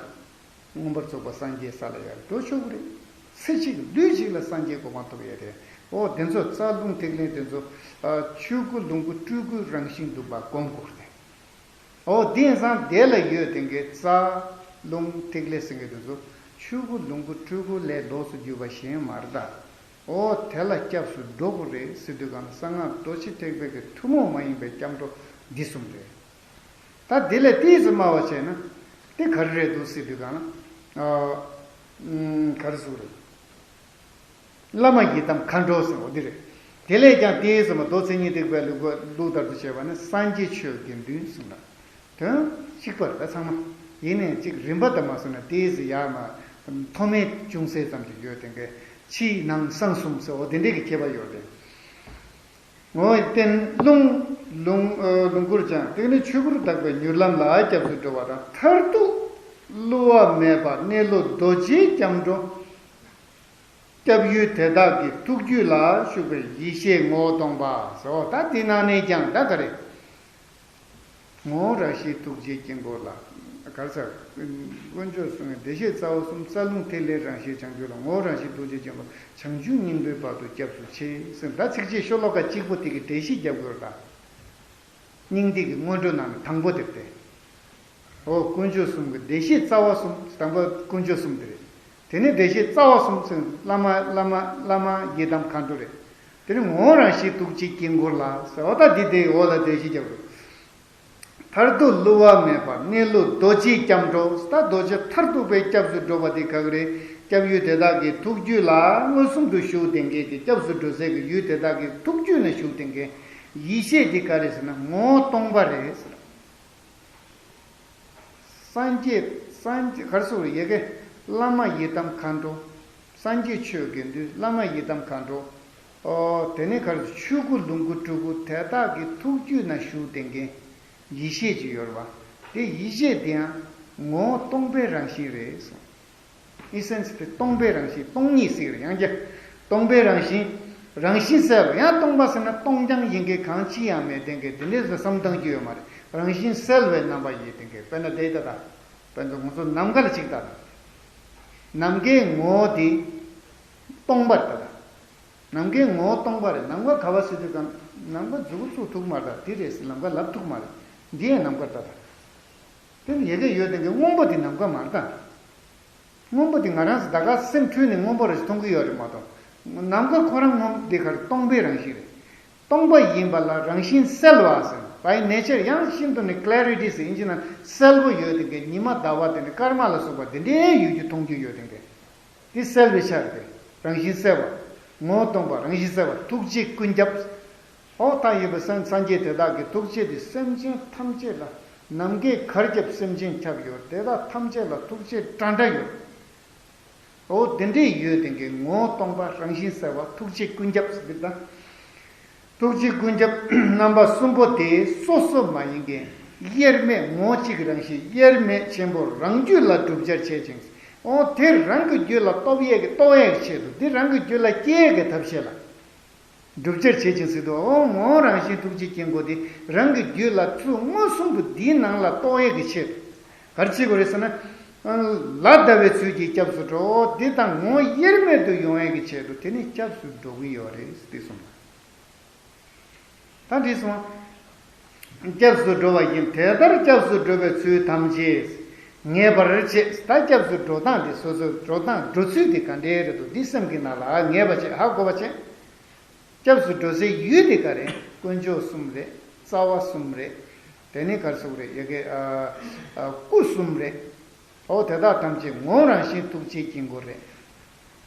མངོན་པར་རྫོགས་པ་སངས་རྒྱས་ས་ལ་ཡར་འགྲོ་ཆོག་གི་རེད། ཚེ་གཅིག་ལུས་གཅིག་ལ་སངས་རྒྱས་གོ་འཕང་ཐོབ་ཡ་རེད། འོ་དེ་ཚོ་རྩ་རླུང་ཐིག་ལེ་དེ་ཚོ་ཆོས་སྐུ་ལོངས་སྐུ་སྤྲུལ་སྐུའི་རང་བཞིན་འདུག་པ་སྒོམ་དགོས་རེད། འོ་དེ་ཡིན་ཙང་དེ་ལ་ཡོད་དེ་གའི་རྩ་རླུང་ཐིག་ལེ་ཟེར་མཁན་དེ་ཚོ་ཆོས་སྐུ་ལོངས་སྐུ་སྤྲུལ་སྐུ་ལས་ལོགས་སུ་གྱུར་པ་གཞན་མ་རེད་ད། འོ་དེ་ལ་སྐྱབས་སུ་འགྲོ་དགོས་རེད་ཟེར་དུས་གང་ལ་གསང་སྔགས་རྡོ་རྗེ་ཐེག་པའི་གི་ཐུན་མོང་མ་ཡིན་པའི་སྐྱབས་འགྲོ་འདི་གསུམ་རེད། ད་དེ་ལས་ཏོག་ཙམ་དམའ་བ་བྱས་ན་དེ་ག་རེ་རེད་འདུག་ཟེར་དུས་གང་ལ། ཨ། ཨུམ། ག་རེ་ཟེར་དགོས་རེད། བླ་མ་ཡི་དམ་མཁའ་འགྲོ་ཟེར་བ་འདི་རེད། དེ་ལས་ཀྱང་ཏོག་ཙམ་མདོ་མཚན་ཉིད་ཐེག་པའི་ལུགས་ལུགས་ལྟར་དུ་བྱས་པ་ནི་སངས་རྒྱས་ཆོས་དགེ་འདུན་གསུམ་ལ། དོན་གཅིག་པར་ད་ཚང་མ་ཡིན་ནའི་གཅིག་རིམ་པ་དང་མ་སོང་ན་ཏོག་ཙམ་ཡར་མར་མཐོ་དམན་ཅུང་ཟད་ཙམ་ཞིག་ཡོད་དེ་གའི་ཕྱི་ནང་གསང་གསུམ་ཟེར་བ་དེ་འདྲའི་གི་ཁྱད་པར་ཡོད་རེད། ངོ་བོའི་རྟེན་རླུང་། རླུང་། ཨ། རླུང་སྐུར་སྦྱང་། ཐིག་ལེ་ཆོས་སྐུར་དག་པའི་མྱུར་ལམ་ལ་སྐྱབས་སུ་འགྲོ་བ་དང་། མཐར་ཐུག་བསླུ་བ་མེད་པ་གནས་ལུགས་རྡོ་རྗེའི་སྐྱབས་འགྲོ། སྐྱབས་ཡུལ་དེ་དག་གི་ཐུགས་རྒྱུད་ལ་ཞུགས་པའི་ཡེ་ཤེས་ངོ་བོ་སྟོང་པ་ཟེར་བ། ད་འདི་ནང་ནས་ཀྱང་ད་ག་རེ། ངོ་བོ་རང་བཞིན་ཐུགས་རྗེའི་དཀྱིལ་འཁོར་ལ། ག་རེ་ཟེར། དཀོན་མཆོག་གསུམ་གྱི་བདེ་གཤེགས་རྩ་བ་གསུམ། རྩ་རླུང་ཐིག་ལེ་རང་བཞིན་བྱང་ཆུབ་ལ། ངོ་བོ་རང་བཞིན་ཐུགས་རྗེའི་དཀྱིལ་འཁོར་བྱང་ཆུབ་སྙིང་པོའི་བར་དུ་སྐྱབས་སུ་མཆི་ཟེར། ད་ཚིགས་བཅད་ཤོ་ལོ་ཀ་གཅིག་པོ་དེ་གི་འགྲེལ་བཤད་རྒྱབ་དགོས་རེད་ད། སྙིང་ཐིག་གི་སྔོན་འགྲོ་ནང་ནས་དང་པོ་དེ་སྟེ། འོ་དཀོན་མཆོག་གསུམ་གྱི་བདེ་གཤེགས་རྩ་བ་གསུམ། དང་པོ་དཀོན་མཆོག་གསུམ་དེ་རེད། དེ་ནས་བདེ་གཤེགས་རྩ་བ་གསུམ་ཟེར། བླ་མ་བླ་མ་བླ་མ་ཡི་དམ་མཁའ་འགྲོ་རེད། དེ་ནས་ངོ་བོ་རང་བཞིན་ཐུགས་རྗེའི་དཀྱིལ་འཁོར་ལ་ཟེར་བ། ད་འདི་དེའི་འོག་ལ་འགྲེལ་བཤད་རྒྱབ་དགོས། མཐར་ཐུག་བསླུ་བ་མེད་པ་གནས་ལུགས་རྡོ་རྗེའི་སྐྱབས་འགྲོ། ད་རྡོ་རྗེ་མཐར་ཐུག་པའི་སྐྱབས་སུ་འགྲོ་བ་དེ་ག་གི་རེད། སྐྱབས་ཡུལ་དེ་དག་གི་ཐུགས་རྒྱུད་ལ་མངོན་སུམ་དུ་ཞུགས་ཏེ་གའི་གི་སྐྱབས་སུ་འགྲོ་སའི་གི་ཡུལ་དེ་དག་གི་ཐུགས་རྒྱུད་ན་ཞུགས་ཏེ་གའི་ཡེ་ཤེས་དེ་ག་རེ་ཟེར་ན་ངོ་བོ་སྟོང་པ་རེད་ཟེར། སངས་རྒྱས་སངས་རྒྱས་ག་རེ་ཟེར་དགོས་རེད། ཡ་གི་བླ་མ་ཡི་དམ་མཁའ་འགྲོ། སངས་རྒྱས་ཆོས་དགེ་འདུན། བླ་མ་ཡི་དམ་མཁའ་འགྲོ། ཨོ་དེ་ནས་ག་རེ་ཆོས་སྐུ་ལོངས་སྐུ་སྤྲུལ་སྐུ་དེ་དག་གི་ཐུགས་རྒྱུད་ན་ཞུགས་ཏེ་གའི་ཡེ་ཤེས་ཅིག་ཡོད་རེད་པ། དེ་ཡེ་ཤེས་དེ་ཡང་ངོ་བོ་སྟོང་པའི་རང་བཞིན་རེད་གསུངས། ཨི་སེན་སི་དེ་སྟོང་པའི་རང་བཞིན། སྟོང་ཉིད་ཟེར་ཡང་རྒྱ། སྟོང་པའི་རང་བཞིན། རང་བཞིན་གསལ་བ། ཡང་སྟོང་པ་ཟེར་ན་སྟོང་རྐྱང་ཡིན་མཁན་གང་ཅི་ཡང་མེད་དེ་གའི་དེ་འདྲའི་བསམ་བཏང་རྒྱུ་ཡོད་མ་རེད། རང་བཞིན་གསལ་བའི་རྣམ་པ་ཡིན་དེ་གའི་དཔེར་ན་དེ་ལྟ་དང་། དཔེར་ན་ང་ཚོ་ནམ་མཁའ་ལ་གཅིག་ལྟ་དང་། ནམ་མཁའི་ངོ་བོ་དེ་སྟོང་པ་རེད་ད། ནམ་མཁའི་ངོ་བོ་སྟོང་པ་རེད། ནམ་མཁའ་ག་བ་ཟེར་དུས་གང་ནམ་མཁའ་མཛུབ་གུ་བཙུགས་ཐུབ་མ་རེད་ད། དེ་རེད་ཟེར་ནམ་མཁའ་ལབ་ཐུབ་མ་རེད། འདི་ཡང་ནམ་མཁའ་ལྟ་ད། དེ་ནི་ཡ་གི་ཡོད་དེ་གའི་སྔོན་པོ་དེ་ནམ་མཁའ་མ་རེད་ད། སྔོན་པོ་དེ་ང་རང་ཚོ་ད་ག་སེམས་འཁྲུལ་ནས་སྔོན་པོ་རེད་ཟེར་མཐོང་གི་ཡོད་རེད་མ་གཏོགས། ནམ་མཁའ་ཁོ་རང་སྔོན་པོ་དེ་ག་རེ་སྟོང་པའི་རང་བཞིན་རེད། སྟོང་པ་ཡིན་པ་ལ་རང་བཞིན་གསལ་བ་ཟེར། By nature ཡང་ཤིན་ཏུ་ནས་clarity ཟེར་ཡིན་གཅིག་ན་གསལ་པོ་ཡོད་དེ་གའི་ཉི་མ་ཟླ་བ་དེ་འདྲ་སྐར་མ་ལ་སོགས་པ་དེ་འདྲའི་ཡོད་རྒྱུ་མཐོང་རྒྱུ་ཡོད་དེ་གའི། འདི་གསལ་བའི་ཆ་རེད་དེ། རང་བཞིན་གསལ་བ། ངོ་བོ་སྟོང་པ་རང་བཞིན་གསལ་བ། ཐུགས་རྗེའི་ཀུན་ཁྱབ། འོ་ད་ཡོད་པའི་སངས་སངས་རྒྱས་དེ་དག་གི་ཐུགས་རྗེ་དེ་སེམས་ཅན་ཐམས་ཅད་ལ་ནམ་མཁའི་གར་ཁྱབ་སེམས་ཅན་ཁྱབ་ཡོད། དེ་དག་ཐམས་ཅད་ལ་ཐུགས་རྗེ་འདྲ་འདྲ་ཡོད། འོ་དེ་འདྲའི་ཡོད་དེ་གའི་ངོ་བོ་སྟོང་པ་རང་བཞིན་གསལ་བ་ཐུགས་རྗེའི་ཀུན་ཁྱབ་ཟེར་འདི་ལྟ། ཐུགས་རྗེའི་ཀུན་ཁྱབ་རྣམ་པ་གསུམ་པོ་དེ་སོ་སོ་མ་ཡིན་མཁན་དབྱེར་མེད་ངོ་བོ་གཅིག་རང་བཞིན་དབྱེར་མེད་ཆེན་པོ་རང་རྒྱུད་ལ་བསྒྲུབ་བྱར་བྱེད་ཅིང་། འོ་དེ་རང་གི་རྒྱུད་ལ་སྟོབས་ཡས་ཀྱི་རྟོགས་ཡས་ཀྱི་ཆེད་དུ་འདི་རང་གི་རྒྱུད་ལ་སྐྱེ་ཡས་ཀྱི་ཐབས་ཤེས་ལ་བསྒྲུབ་བྱར་བྱེད་ཅིང་ཟེར་དུས། འོ་ངོ་བོ་རང་བཞིན་ཐུགས་རྗེའི་དཀྱིལ་འཁོར་འདི་རང་གི་རྒྱུད་ལ་ཚུར་མངོན་སུམ་དུ་འདིའི་ནང་ལ་རྟོགས་ཡས་ཀྱི་ཆེད་དུ་ག་རེ་བྱེད་དགོས་རེད་ཟེར་ན། ལ་བཟླ་བའི་ཚུལ་གྱིས་སྐྱབས་སུ་འགྲོ། འདི་དང་ངོ་བོ་དབྱེར་མེད་དུ་ཡོང་ཡས་ཀྱི་ཆེད་དུ་དེ་ནི་སྐྱབས་སུ་འགྲོ་གི་ཡོད་རེད་ཟེར་གསུངས། ད་འདི་སོང་། སྐྱབས་སུ་འགྲོ་བ་ཡིན། དེ་ལྟར་སྐྱབས་སུ་འགྲོ་བའི་ཚུལ་ཐམས་ཅད་ངེས་པར་བྱེད། ད་སྐྱབས་སུ་འགྲོ་སྟངས་འདི་སོ་སོའི་འགྲོ་སྟངས་འགྲོ་ཚུལ་འདི་ག་འདྲའི་རེད་འདུག་འདི་སེམས་ཀྱི་ནང་ལ་ངེས་པ་བྱེད། ཧ་གོ་བ་བྱེད། སྐྱབས་སུ་འགྲོ་སའི་ཡུལ་འདི་ག་རེད། དཀོན་མཆོག་གསུམ་རེད། རྩ་བ་གསུམ་རེད། དེ་ནི་ག་རེ་ཟེར་དགོས་རེད། ཡ་གི་ཨ་ཨ་སྐུ་གསུམ་རེད། འོ་དེ་དག་ཐམས་ཅད་ངོ་བོ་རང་བཞིན་ཐུགས་རྗེའི་དཀྱིལ་འཁོར་རེད།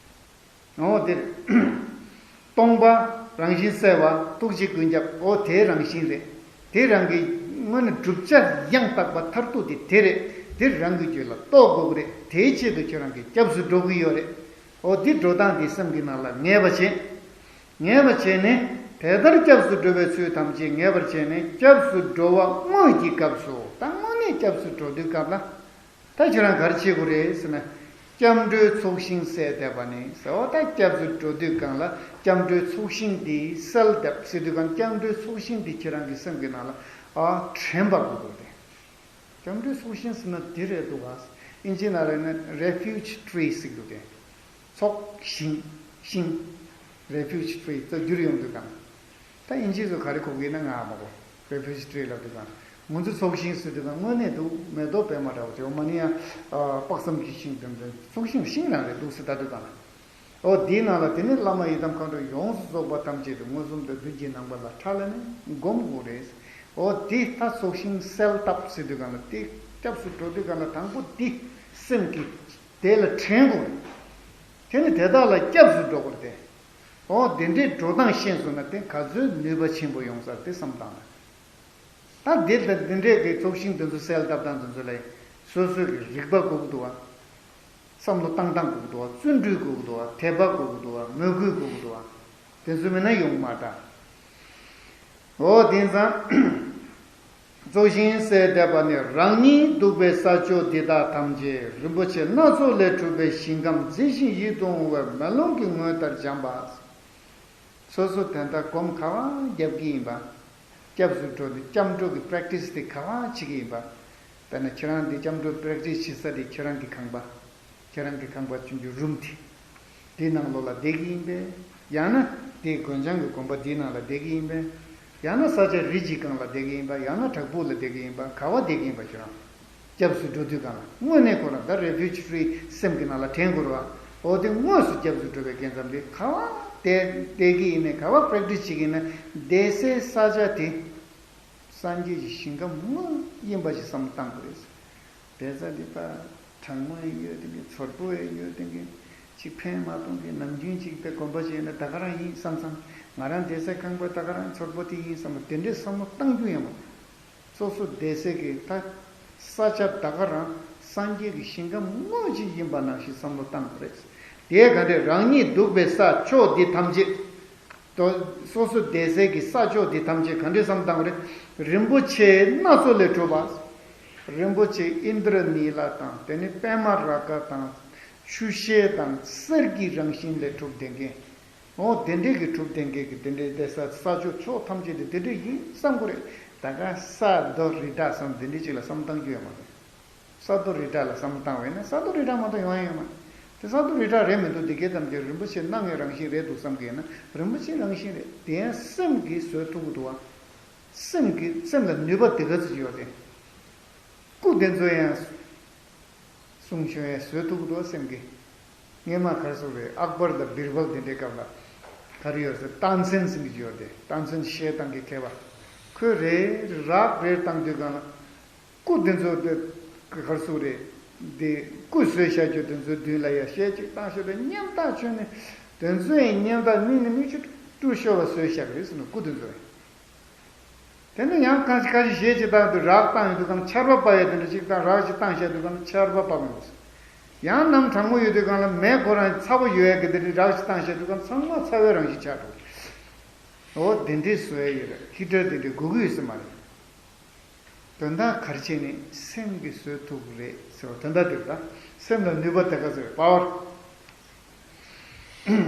འོ་དེ་རེད། སྟོང་པ་རང་བཞིན་གསལ་བ་ཐུགས་རྗེ་ཀུན་ཁྱབ། འོ་དེའི་རང་བཞིན་རེད། དེ་རང་གི་དངོས་གནས་བསྒྲུབ་བྱ་ཡང་དག་པ་མཐར་ཐུག་དེ་དེ་རེད། དེ་རང་གི་རྒྱུད་ལ་རྟོགས་དགོས་ཀྱི་རེད། དེའི་ཆེད་དུ་ཁྱོད་རང་གིས་སྐྱབས་སུ་འགྲོ་གི་ཡོད་རེད། འོ་འདི་འགྲོ་སྟངས་འདི་སེམས་ཀྱི་ནང་ལ་ངེས་པ་བྱེད། ངེས་པ་བྱས་ནས། དེ་ལྟར་སྐྱབས་སུ་འགྲོ་བའི་ཚུལ་ཐམས་ཅད་ངེས་པར་བྱས་ནས། སྐྱབས་སུ་འགྲོ་བ་དངོས་ཀྱི་སྐབས་སུ། ད་དངོས་གནས་སྐྱབས་སུ་འགྲོ་དུས་སྐབས་ལ། ད་ཁྱེད་རང་ག་རེ་བྱེད་དགོས་རེད་ཟེར་ན། སྐྱབས་འགྲོའི་ཚོགས་ཞིང་གསལ་འདེབས་པ་ནི་ཟེར་བ། ད་སྐྱབས་སུ་འགྲོ་དུས་སྒང་ལ་སྐྱབས་འགྲོའི་ཚོགས་ཞིང་འདི་གསལ་འདེབས་ཟེར་དུས་སྒང་། སྐྱབས་འགྲོའི་ཚོགས་ཞིང་འདི་ཁྱེད་རང་གི་སེམས་ཀྱི་ནང་ལ་ཨ་དྲན་པ་དགོས་དགོས་རེད། སྐྱབས་འགྲོའི་ཚོགས་ཞིང་ཟེར་ན་འདི་རེད་འདུག་ག། ཨིན་ཇི་ནང་ལ་ནི་refuge tree ཟེར་འདུག་སྟེ། ཚོགས་ཞིང་། ཞིང་། refuge tree ད་བསྒྱུར་ཡོང་དུས་སྒང་། ད་ཨིན་ཇི་ཚོ་ག་རེ་གོ་གི་ཡིན་ན་ང་མ་གོ། refuge tree ལབ་དུས་སྒང་། ང་ཚོ་ཚོགས་ཞིང་ཟེར་དུས་སྒང་དངོས་གནས་འདུག་མེ་ཏོག་པད་མ་འདྲ་བོ་དེ། འོ་མ་ནི་ཡང་ཨ་དཔག་བསམ་གྱི་ཤིང་དེ་འདྲ། ཚོགས་ཞིང་ཞིང་རང་རེད་འདུག་ཟེར་ལྟ་དུས་སྒང་། འོ་དེའི་ནང་ལ་དེ་ནི་བླ་མ་ཡི་དམ་མཁའ་འགྲོ་ཡོངས་སུ་རྫོགས་པ་ཐམས་ཅད་དུ་མངོན་སུམ་དུ་བདུད་ཀྱི་ནང་པ་ལ་ཁྲ་ལ་ནི་སྒོམ་དགོས་རེད། འོ་དེ་ད་ཚོགས་ཞིང་གསལ་བཏབ་ཟེར་དུས་སྒང་ལ། དེ་སྐྱབས་སུ་འགྲོ་དུས་སྒང་ལ་དང་པོ་དེ་སེམས་ཀྱིས་དེ་ལ་དྲན་དགོས་རེད། དེ་ནི་དེ་དག་ལ་སྐྱབས་སུ་འགྲོ་དགོས་རེད་དེ། འོ་དེ་འདྲའི་འགྲོ་སྟངས་ཤེས་སོང་ན་དེ་ག་ཚོད་ནུས་པ་ཆེན་པོ་ཡོང་ས་དེ་བསམ་བཏང་ན། ད་འདི་ལྟ་འདི་འདྲའི་གི་ཚོགས་ཞིང་འདི་ཚོ་གསལ་བཏབ་སྟངས་འདི་ཚོ་ལ་སོ་སོའི་གི་རིག་པ་དགོས་ཀྱི་འདུག་བ། བསམ་བློ་བཏང་སྟངས་དགོས་ཀྱི་འདུག་བ། བརྩོན་འགྲུས་དགོས་ཀྱི་འདུག་བ། དད་པ་དགོས་ཀྱི་འདུག་བ། མོས་གུས་དགོས་ཀྱི་འདུག་བ། དེ་ཚོ་མེད་ན་ཡོང་མ་ད། འོ་དེང་སང་། ཚོགས་ཞིང་གསལ་འདེབས་པ་ནི། རང་ཉིད་འདུག་པའི་ས་ཕྱོགས་འདི་དག་ཐམས་ཅད་རིན་པོ་ཆེ་སྣ་ཚོགས་ལས་གྲུབ་པའི་ཞིང་ཁམས་མཛེས་ཤིང་ཡིད་དུ་འོང་བའི་མེ་ལོང་གི་ངོས་ལྟར་འཇམ་པ། སོ་སོ་དོན་དག་སྒོམ་ག་བ་རྒྱབ་ཀྱི་ཡིན་པ། སྐྱབས་སུ་འགྲོ་ནས་སྐྱབས་འགྲོ་གི་practice དེ་ག་བ་བྱེད་ཀྱི་ཡིན་པ། དཔེར་ན་ཁྱེད་རང་འདི་སྐྱབས་འགྲོ་practice བྱེད་ས་དེ་ཁྱེད་རང་གི་ཁང་པ། ཁྱེད་རང་གི་ཁང་པ་ཆུང་ཆུང་རུམ་དེ། དེའི་ནང་ལོགས་ལ་བསྡད་ཀྱི་ཡིན་པས། ཡང་ན་དེ་སྒོ་བྱང་གི་དགོན་པ་དེའི་ནང་ལ་བསྡད་ཀྱི་ཡིན་པས། ཡང་ན་ས་ཆ་རི་གཅིག་སྒང་ལ་བསྡད་ཀྱི་ཡིན་པ། ཡང་ན་བྲག་ཕུག་ལ་བསྡད་ཀྱི་ཡིན་པ། ག་བ་བསྡད་ཀྱི་ཡིན་པ་ཁྱེད་རང་། སྐྱབས་སུ་འགྲོ་དུས་སྒང་ལ་དངོས་གནས་ཁོ་རང་ད་refuge tree སེམས་ཀྱི་ནང་ལ་དྲན་དགོས་རེད་བ། འོ་དེ་དངོས་སུ་སྐྱབས་སུ་འགྲོ་བའི་སྐབས་ཙམ་དེ་ག་བ་བསྡད་བསྡད་ཀྱི་ཡིན་ནའི། ག་བ་practice བྱེད་ཀྱི་ཡིན་ན། བསྡད་སའི་ས་ཆ་དེ་སངས་རྒྱས་ཀྱི་ཞིང་ཁམས་དངོས་ཡིན་པ་ཞིག་བསམ་བློ་བཏང་དགོས་རེད། བསྡད་ས་འདི་ད་གྲང་མོ་ཡང་ཡོད་དེ་གི། ཚོར་པོ་ཡང་ཡོད་དེ་གི། ཅིག་ཕན་མ་གཏོང་གི། ནམ་རྒྱུན་ཅིག་དེ་དགོན་པ་ཅིག་ཡིན་ན་ད་ག་རང་ཡིན་བསམ་བསམ། ང་རང་བསྡད་སའི་ཁང་པ་ད་ག་རང་ཚོར་པོ་དེ་ཡིན་བསམ། དེ་འདྲའི་བསམ་བློ་བཏང་རྒྱུ་ཡང་མ་རེད། སོ་སོ་བསྡད་སའི་གི་ད་ས་ཆ་ད་ག་རང་སངས་རྒྱས་ཀྱི་ཞིང་ཁམས་དངོས་ཅིག་ཡིན་པ་ནང་བཞིན་བསམ་བློ་བཏང་དགོས་རེད། དེ་ག་འདྲས། རང་ཉིད་འདུག་པའི་ས་ཕྱོགས་འདི་ཐམས་ཅད། དོ། སོ་སོ་བསྡད་སའི་གི་ས་ཕྱོགས་འདི་ཐམས་ཅད་ག་འདྲས་བསམ་བཏང་བ་རེད། རིན་པོ་ཆེ་སྣ་ཚོགས་ལས་གྲུབ་པ། རིན་པོ་ཆེ་ཨིནྡྲ་ནཱི་ལ་དང་། དེ་ནས་པདྨ་རཱ་ག་དང་། ཆུ་ཤེལ་དང་གསེར་གྱི་རང་བཞིན་ལས་གྲུབ་ལྡན་མཁན། འོ་དེ་འདྲས་ཀྱི་གྲུབ་ལྡན་མཁན་གྱི་དེ་འདྲས་བསྡད་ས་ས་ཕྱོགས་ཕྱོགས་ཐམས་ཅད་དེ་དེ་འདྲས་ཡིན་བསམ་དགོས་རེད། ད་ག་ས་རྡོ་རི་བྲག་བསམ་དེ་འདྲས་ཅིག་ལ་བསམ་བཏང་རྒྱུ་ཡོད་མ་རེད། ས་རྡོ་རི་བྲག་ལ་བསམ་བློ་བཏང་བས་ན་ས་རྡོ་རི་བྲག་མ་གཏོགས་ཡོང་ཡ་ཡོད་མ་རེད། དེ་ས་རྡོ་རི་བྲག་རེད་མི་འདུག་འདི་སྐད་ཙམ་གྱིས་རིན་པོ་ཆེ་སྣ་ལྔའི་རང་བཞིན་རེད་འདུག་བསམ་གྱི་ཡིན་ན། རིན་པོ་ཆེའི་རང་བཞིན་རེད། དེ་ཡང་སེམས་ཀྱིས་བཟོད་ཐུབ་ཀྱི་འདུག་བ། སེམས་ཀྱི་སེམས་ལ་ནུས་པ་དེ་ག་ཚོད་ཡོད་དེ། སྐུ་དེ་ཚོ་ཡང་སྲུང་སྐྱོབ་ཡང་བཟོད་ཐུབ་ཀྱི་འདུག་བ་སེམས་ཀྱིས། སྔས་མ་ག་རེ་ཟེར་རེད། ཨག་བར་དང་བིར་བལ་དེ་འདྲའི་སྐབས་ལ་ག་རེ་ཡོད་ཟེར། སྟག་འཚེར་ཟེར་གྱི་ཡོད་དེ། སྟག་འཚེར་ཤེལ་ཐང་གི་མཁས་པ། ཁོས་རེ་རག་རེ་བཏང་དུས་སྒང་ལ། སྐུ་དེ་ཚོ་དེ་ག་རེ་ཟེར་རེད། དེ་སྐུ་བཟོས་བཞག་རྒྱུ་དེ་ཚོའི་མདུན་ལ་ཡ་ཤེལ་གཅིག་བཏང་ཤོག་དང་། སྙེམས་ཐག་ཆོད་ནས་དེ་ཚོ་ཡི་སྙེམས་ཐག་སྨིན་ནས་མིག་ཆུ་དཀྲུག་ཤོར་བ་བཟོས་བཞག་རེད་ཟེར་ནས། སྐུ་དེ་ཚོ་ཡི། དེ་ནས་ཡང་གང་ཞིག་གང་ཞིག་གཞས་ཅིག་བཏང་དུས་རག་བཏང་ཡོད་དུས་སྒང་ཆར་པ་བབས་ཡ་དེ་འདྲ་ཅིག་དང་། རག་ཅིག་བཏང་བཞག་དུས་སྒང་ཆར་པ་བབས་མི་འདུག་ཡང་གནམ་གྲང་མོ་ཡོད་དུས་སྒང་ལ་མེ་ཁོ་རང་ཚ་པོ་ཡོད་ཡ་གི་དེ་འདྲའི་རག་ཅིག་བཏང་བཞག་དུས་སྒང་ཚང་མ་ཚ་བའི་རང་བཞིན་ཆགས་འགྲོ། འོ་དེ་འདྲའི་བཟོ་ཡ་ཡོད་རེད། ཧི་ཊར་དེ་འདྲའི་དགོས་ཀྱི་ཡོད་ས་མ་རེད། དོན་དག་ག་རེ་བྱས་ནས་སེམས་ཀྱིས་བཟོད་ཐུབ་ཀྱི་རེད་ཟེར་བ་དོན་དག་དེ་རེད། ད་སེམས་ལ་ནུས་པ་དེ་ག་ཚོད་རེད། པ་ཝར།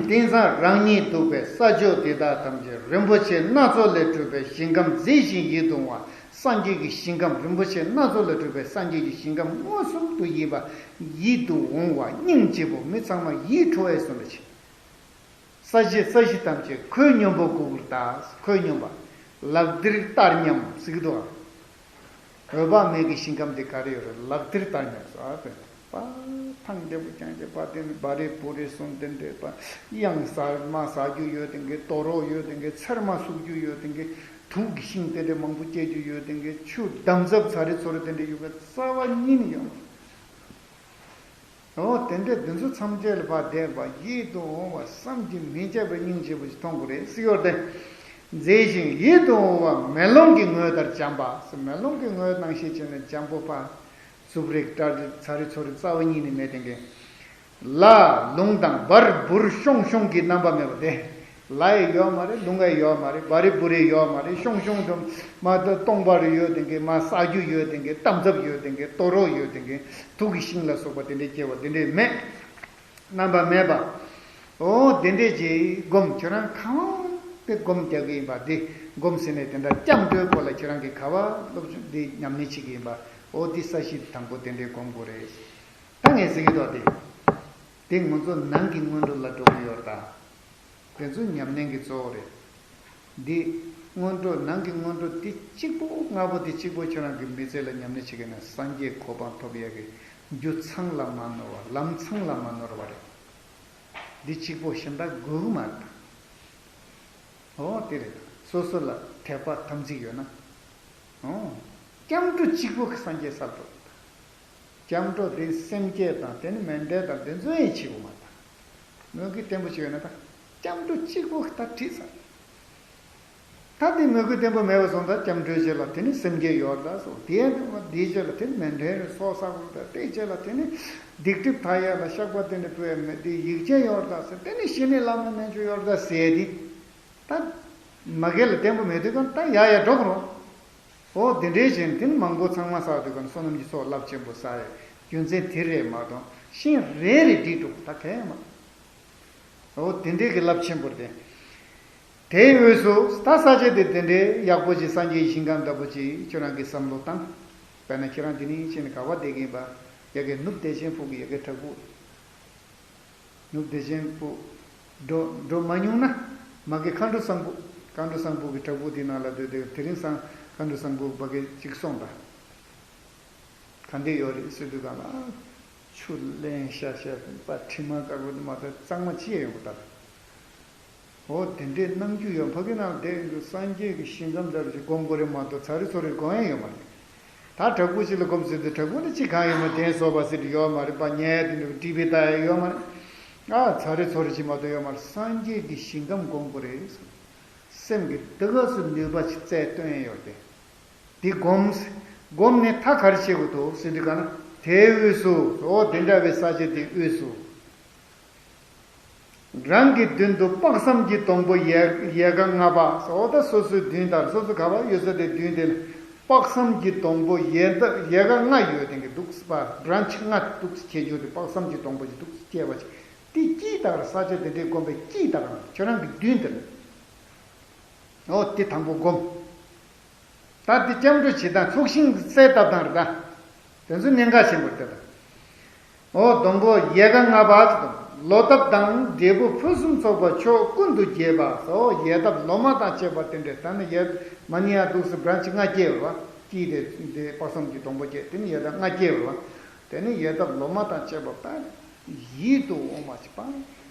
དེང་སང་རང་ཉིད་འདུག་པའི་ས་ཕྱོགས་འདི་དག་ཐམས་ཅད་རིན་པོ་ཆེ་སྣ་ཚོགས་ལས་གྲུབ་པའི་ཞིང་ཁམས་མཛེས་ཤིང་ཡིད་དུ་འོང་བ། སངས་རྒྱས་ཀྱི་ཞིང་ཁམས། རིན་པོ་ཆེ་སྣ་ཚོགས་ལས་གྲུབ་པའི་སངས་རྒྱས་ཀྱི་ཞིང་ཁམས་མངོན་སུམ་དུ་ཡིན་པ། ཡིད་དུ་འོང་བ། སྙིང་རྗེ་པོ། མི་ཚང་མ་ཡིད་འཕྲོག་པའི་བཟོ་འདྲ་ཅིག་ས་གཞི་ས་གཞི་ཐམས་ཅད་ཁོད་སྙོམས་པོ་གུག་ལྟར། ཁོད་སྙོམས་པ། ལག་མཐིལ་ལྟར་མཉམ་ཟེར་གྱི་འདུག་ཨ། འོད་དཔག་མེད་ཀྱི་ཞིང་ཁམས་དེ་ག་རེ་ཡོད་རེད། ལག་མཐིལ་ལྟར་མཉམ་ཟེར་བ་དེ། པ། ཐང་རྒྱལ་པོ་རྐྱང་རྐྱང་པ་དེ་ནི་སྦ་རི་བུ་རི་གསུམ་དེ་འདྲས་པ། གཡང་ཟ་མ་ཟ་རྒྱུ་ཡོད་དེ་གི། དོ་རོག་ཡོད་དེ་གི། ཚེར་མ་ཟུག་རྒྱུ་ཡོད་དེ་གི། དུག་གི་ཤིང་དེ་འདྲས་མང་པོ་སྐྱེ་རྒྱུ་ཡོད་དེ་གི། ཆུ་འདམ་རྫབ་ཚ་རི་ཚོ་རི་དེ་འདྲས་ཡོད་གི། རྩ་བ་ཉིད་ནས་ཡོད་མ་རེད། འོ་དེ་འདྲས་འདི་ཚོ་ཐམས་ཅད་ལ་ཕར་བསྡད་པ། ཡིད་དུ་འོང་བ་བསམ་གྱིས་མི་ཁྱབ་པའི་སྙིང་རྗེ་པོ་ཞིག་མཐོང་དགོས་རེད་ཟེར་གྱི་ཡོད་རེད་དེ། མཛེས་ཤིང་ཡིད་དུ་འོང་བ་མེ་ལོང་གི་ངོས་ལྟར་འཇམ་པ་ཟེར། མེ་ལོང་གི་ངོས་ནང་བཞིན་བྱས་ནས་འཇམ་པོ་པ། རྩུབ་རིགས་སྐྲ་རིགས་ཚ་རིགས་ཚོ་རིགས་རྩ་བ་ཉིད་ནས་མེད་དེ་གི། ལ་ལུང་དང་འབར་འབུར་ཤོང་ཤོང་གི་རྣམ་པ་མེད་པ་སྟེ། ལ་ཡི་ཡོད་མ་རེད། ལུང་ཡི་ཡོད་མ་རེད། བ་རི་བུ་རི་ཡོད་མ་རེད། ཤོང་ཤོང་དུ་མ་གཏོགས་སྟོང་པ་རུ་ཡོད་དེ་གི་མ་ས་རྒྱུ་ཡོད་དེ་གི་གཏམ་ཚབ་ཡོད་དེ་གི་ལྟོ་རོག་ཡོད་དེ་གི་དུག་གི་ཤིང་ལ་སོགས་པ་དེ་འདྲའི་སྐྱེ་བ་དེ་འདྲའི་མེད། རྣམ་པ་མེད་པ། འོ་དེ་འདྲས་ཀྱི་སྒོམ་ཁྱོད་རང་གང་དེ་སྒོམ་རྒྱག་གི་ཡིན་པ་དེ་སྒོམ་ཟེར་ནས་དེ་འདྲ་སྐྱབས་འགྲོའི་སྐོར་ལ་ཁྱོད་རང་གི་ག་བ་སློབ་སྦྱོང་འདི་ཉམས་ལེན་བྱེད་ཀྱི་ཡིན་པ། འོ་འདི་ས་གཞི་དང་པོ་དེ་འདྲས་སྒོམ་དགོས་རེད། ད་ངས་ཟེར་གྱི་འདུག་དེ། དེ་ང་ཚོ་ནང་གི་སྔོན་འགྲོ་ལ་འགྲོ་གི་ཡོད་རེད་ད། དེ་ཚོ་ཉམས་ལེན་གྱི་གཙོ་བོ་རེད། འདི་སྔོན་འགྲོ་ནང་གི་སྔོན་འགྲོ་འདི་གཅིག་པོ་ལྔ་པོ་འདི་གཅིག་པོ་ཁྱོད་རང་གི་མི་ཚེ་ལ་ཉམས་ལེན་བྱེད་མཁན་ན་སངས་རྒྱས་གོ་འཕང་ཐོབ་ཡག་གི་རྒྱུ་ཚང་ལ་མ་ནོར་བ། ལམ་ཚང་ལ་མ་ནོར་བ་རེད། འདི་གཅིག་པོ་གཞན་དག་དགོས་ཀྱི་མ་རེད། འོ་དེ་རེད། སོ་སོ་ལ་དད་པ་དམ་ཚིག་ཡོད་ན། འོ། སྐྱབས་འགྲོ་གཅིག་པོ་གི་སངས་རྒྱས་སར་འགྲོ། སྐྱབས་འགྲོ་དེ་སེམས་བསྐྱེད་དང་དེ་ནི་མཎྜལ་དང་དེ་ཚོ་ཡང་བྱེད་དགོས་མ་རེད། མོས་གུས་བརྟན་པོ་བྱས་ཡོད་ན་ད། སྐྱབས་འགྲོ་གཅིག་པོ་ད་བྲིས་ཚར། ད་དེ་མོས་གུས་བརྟན་པོ་མེད་པ་སོང་ཙང་སྐྱབས་འགྲོའི་རྗེས་ལ་དེ་ནི་སེམས་བསྐྱེད་ཡོད་ད་སོ། དེའི་དེའི་རྗེས་ལ་དེ་ནི་མཎྜལ་རེད། ཚོགས་བསགས་དགོས་ད། དེའི་རྗེས་ལ་དེ་ནི་སྡིག་སྒྲིབ་དག་ཡག་ལ་བཤགས་པ་དེ་ནི་ཕུལ་ཡག་མེད་དེ་ཡིག་ཆ་ཡོད་ད་ཟེར། དེ་ནི་ཞི་གནས་བླ་མ་མན་ཆོད་ཡོད་ད་ཟེར་དེ། ད་མ་གི་ལ་བརྟན་པོ་མེད་དུས་གང་ད་ཡ་ཡ་འགྲོ་གི་རོ། འོ་དེ་འདྲའི་བཞིན་དེ་ནི་མང་པོ་ཚང་མ་བསགས་དུས་གང་བསོད་ནམས་ཀྱི་ཚོགས་རླབས་ཆེན་པོ་བསགས་ཡག་རྒྱུ་མཚན་དེ་རེད་མ་གཏོགས་ཤིང་རེ་རེ་སྒྲིག་འགྲོ་ད་གས་མ། འོ་དེ་འདྲའི་གི་རླབས་ཆེན་པོ་རེད། དེའི་དབུས་སུ་ད་ས་ཆ་དེ་དེ་འདྲའི་ཡག་པོ་ཅིག་སངས་རྒྱས་ཞིང་ཁམས་འདྲ་པོ་ཅིག་ཁྱོད་རང་གིས་བསམ་བློ་བཏང་། དཔེར་ན་ཁྱེད་རང་དེ་ནས་ཕྱིན་ནས་ག་བ་བསྡད་ཀྱི་ཡིན་པ། ཡ་གི་ནུབ་བདེ་ཆེན་ཕུག་གི་ཡ་གི་བྲག་ཕུག་ནུབ་བདེ་ཆེན་ཕུག་འགྲོ་འགྲོ་མ་མྱོང་ན། མ་གི་མཁའ་འགྲོ་གསང་ཕུག་མཁའ་འགྲོ་གསང་ཕུག་གི་བྲག་ཕུག་དེའི་ནང་ལ་སྡོད་དེ་དེ་རིང་སང་མཁའ་འགྲོ་གསང་ཕུག་ཕ་གི་གཅིག་སོང་ད། ག་འདྲས་ཡོད་རེད་ཟེར་དུས་གང་ལ། ཆུ་བརླན་ཤ་ཤ་པ་དྲི་མ་དཀར་པོ་དེ་མ་གཏོགས་གཙང་མ་ཅི་ཡང་ཡོང་གི་ད། འོ་དེ་འདྲས་སྣང་རྒྱུ་ཡོད། ཕ་གི་ནང་བསྡད་ཡོད་དུས་སངས་རྒྱས་ཀྱི་ཞིང་ཁམས་འདྲ་ཞིག་སྒོམ་དགོས་རེད་མ་གཏོགས་ཚ་རི་ཚོ་རི་སྒོམ་ཡ་ཡོད་མ་རེད། ད་བྲག་ཕུག་ཅིག་ལ་སྒོམ་ཟེར་དུས་བྲག་ཕུག་ནི་ཅི་གང་ཡོད་མ་རེད། གདན་སོགས་པ་ཟེར་དུས་ཡོད་མ་རེད་པ། ཉལ་ཡ་དེ་འདྲ་ཊི་ཝི་ལྟ་ཡ་ཡོད་མ་རེད། ཨ་ཚ་རི་ཚོ་རི་ཅིག་མ་གཏོགས་ཡོད་མ་རེད། སངས་རྒྱས་ཀྱི་ཞིང་ཁམས་སྒོམ་དགོས་རེད། སེམས་ཀྱི་དེ་ག་སུ་ནུས་པ་ཅིག་རྩལ་སྟོན་ཡ་ཡོད་དེ། འདི་སྒོམ། སྒོམ་ནས་ད་ག་རེ་བྱེད་དགོས་འདུག་ཟེར་དུས་གང་ན་དེའི་དབུས་སུ། འོ་དེ་འདྲ་བའི་ས་ཆ་དེའི་དབུས་སུ། རང་གི་མདུན་དུ་དཔག་བསམ་གྱི་སྡོང་པོ་ཡལ་ཡལ་ག་ལྔ་པ། འོ་ད་སོ་སོའི་མདུན་དང་སོ་སོ་ག་བ་ཡོད་ས་དེ་མདུན་དེ་ལ་དཔག་བསམ་གྱི་སྡོང་པོ་ཡལ་ད་ཡལ་ག་ལྔ་ཡོད་དེ་གི་འདུག་པ། བྷ་རན་ཆི་ལྔ་འདུག་ཁྱེད་ཡོད་དེ་དཔག་བསམ་གྱི་སྡོང་པོ་ཅིག་འདུག་སྐྱེས་པ་ཅིག་དེ་དཀྱིལ་དང་ས་ཆ་དེ་འདྲའི་སྒོམ་པའི་དཀྱིལ་དང་ཁྱོད་རང་གི་མདུན་དེ་ལ། འོ་དེ་དང་པོ་སྒོམ། ད་འདི་སྐྱབས་འགྲོ་བྱེད་སྟངས་ཚོགས་ཞིང་གསལ་བཏབ་སྟངས་རེད་ད། དེ་ཚོ་གནད་འགག་ཆེན་པོ་རེད་ད། འོ་སྡོང་པོ་ཡལ་ག་ལྔ་པ་ཅིག་དང་ལོ་འདབ་དང་འབྲས་བུ་ཕུན་སུམ་ཚོགས་པ་ཕྱོགས་ཀུན་ཏུ་རྒྱས་པ། འོ་ཡལ་འདབ་ལོ་མ་དང་བཅས་པ་དེ་འདྲས། ད་ནི་ཡལ་མ་ནི་ཡ་འདུག་སེ་བྷ་རན་ཆི་ལྔ་སྐྱེས་པ་རེད་བ། དཀྱིལ་དེ་དེ་དཔག་བསམ་གྱི་སྡོང་པོ་སྐྱེས། དེ་ནི་ཡལ་འདབ་ལྔ་སྐྱེས་པ་རེད་བ། དེ་ནི་ཡལ་འདབ་ལོ་མ་དང་བཅས་པ་ད་ཡིད་དུ་འོང་བ་ཞིག་པ།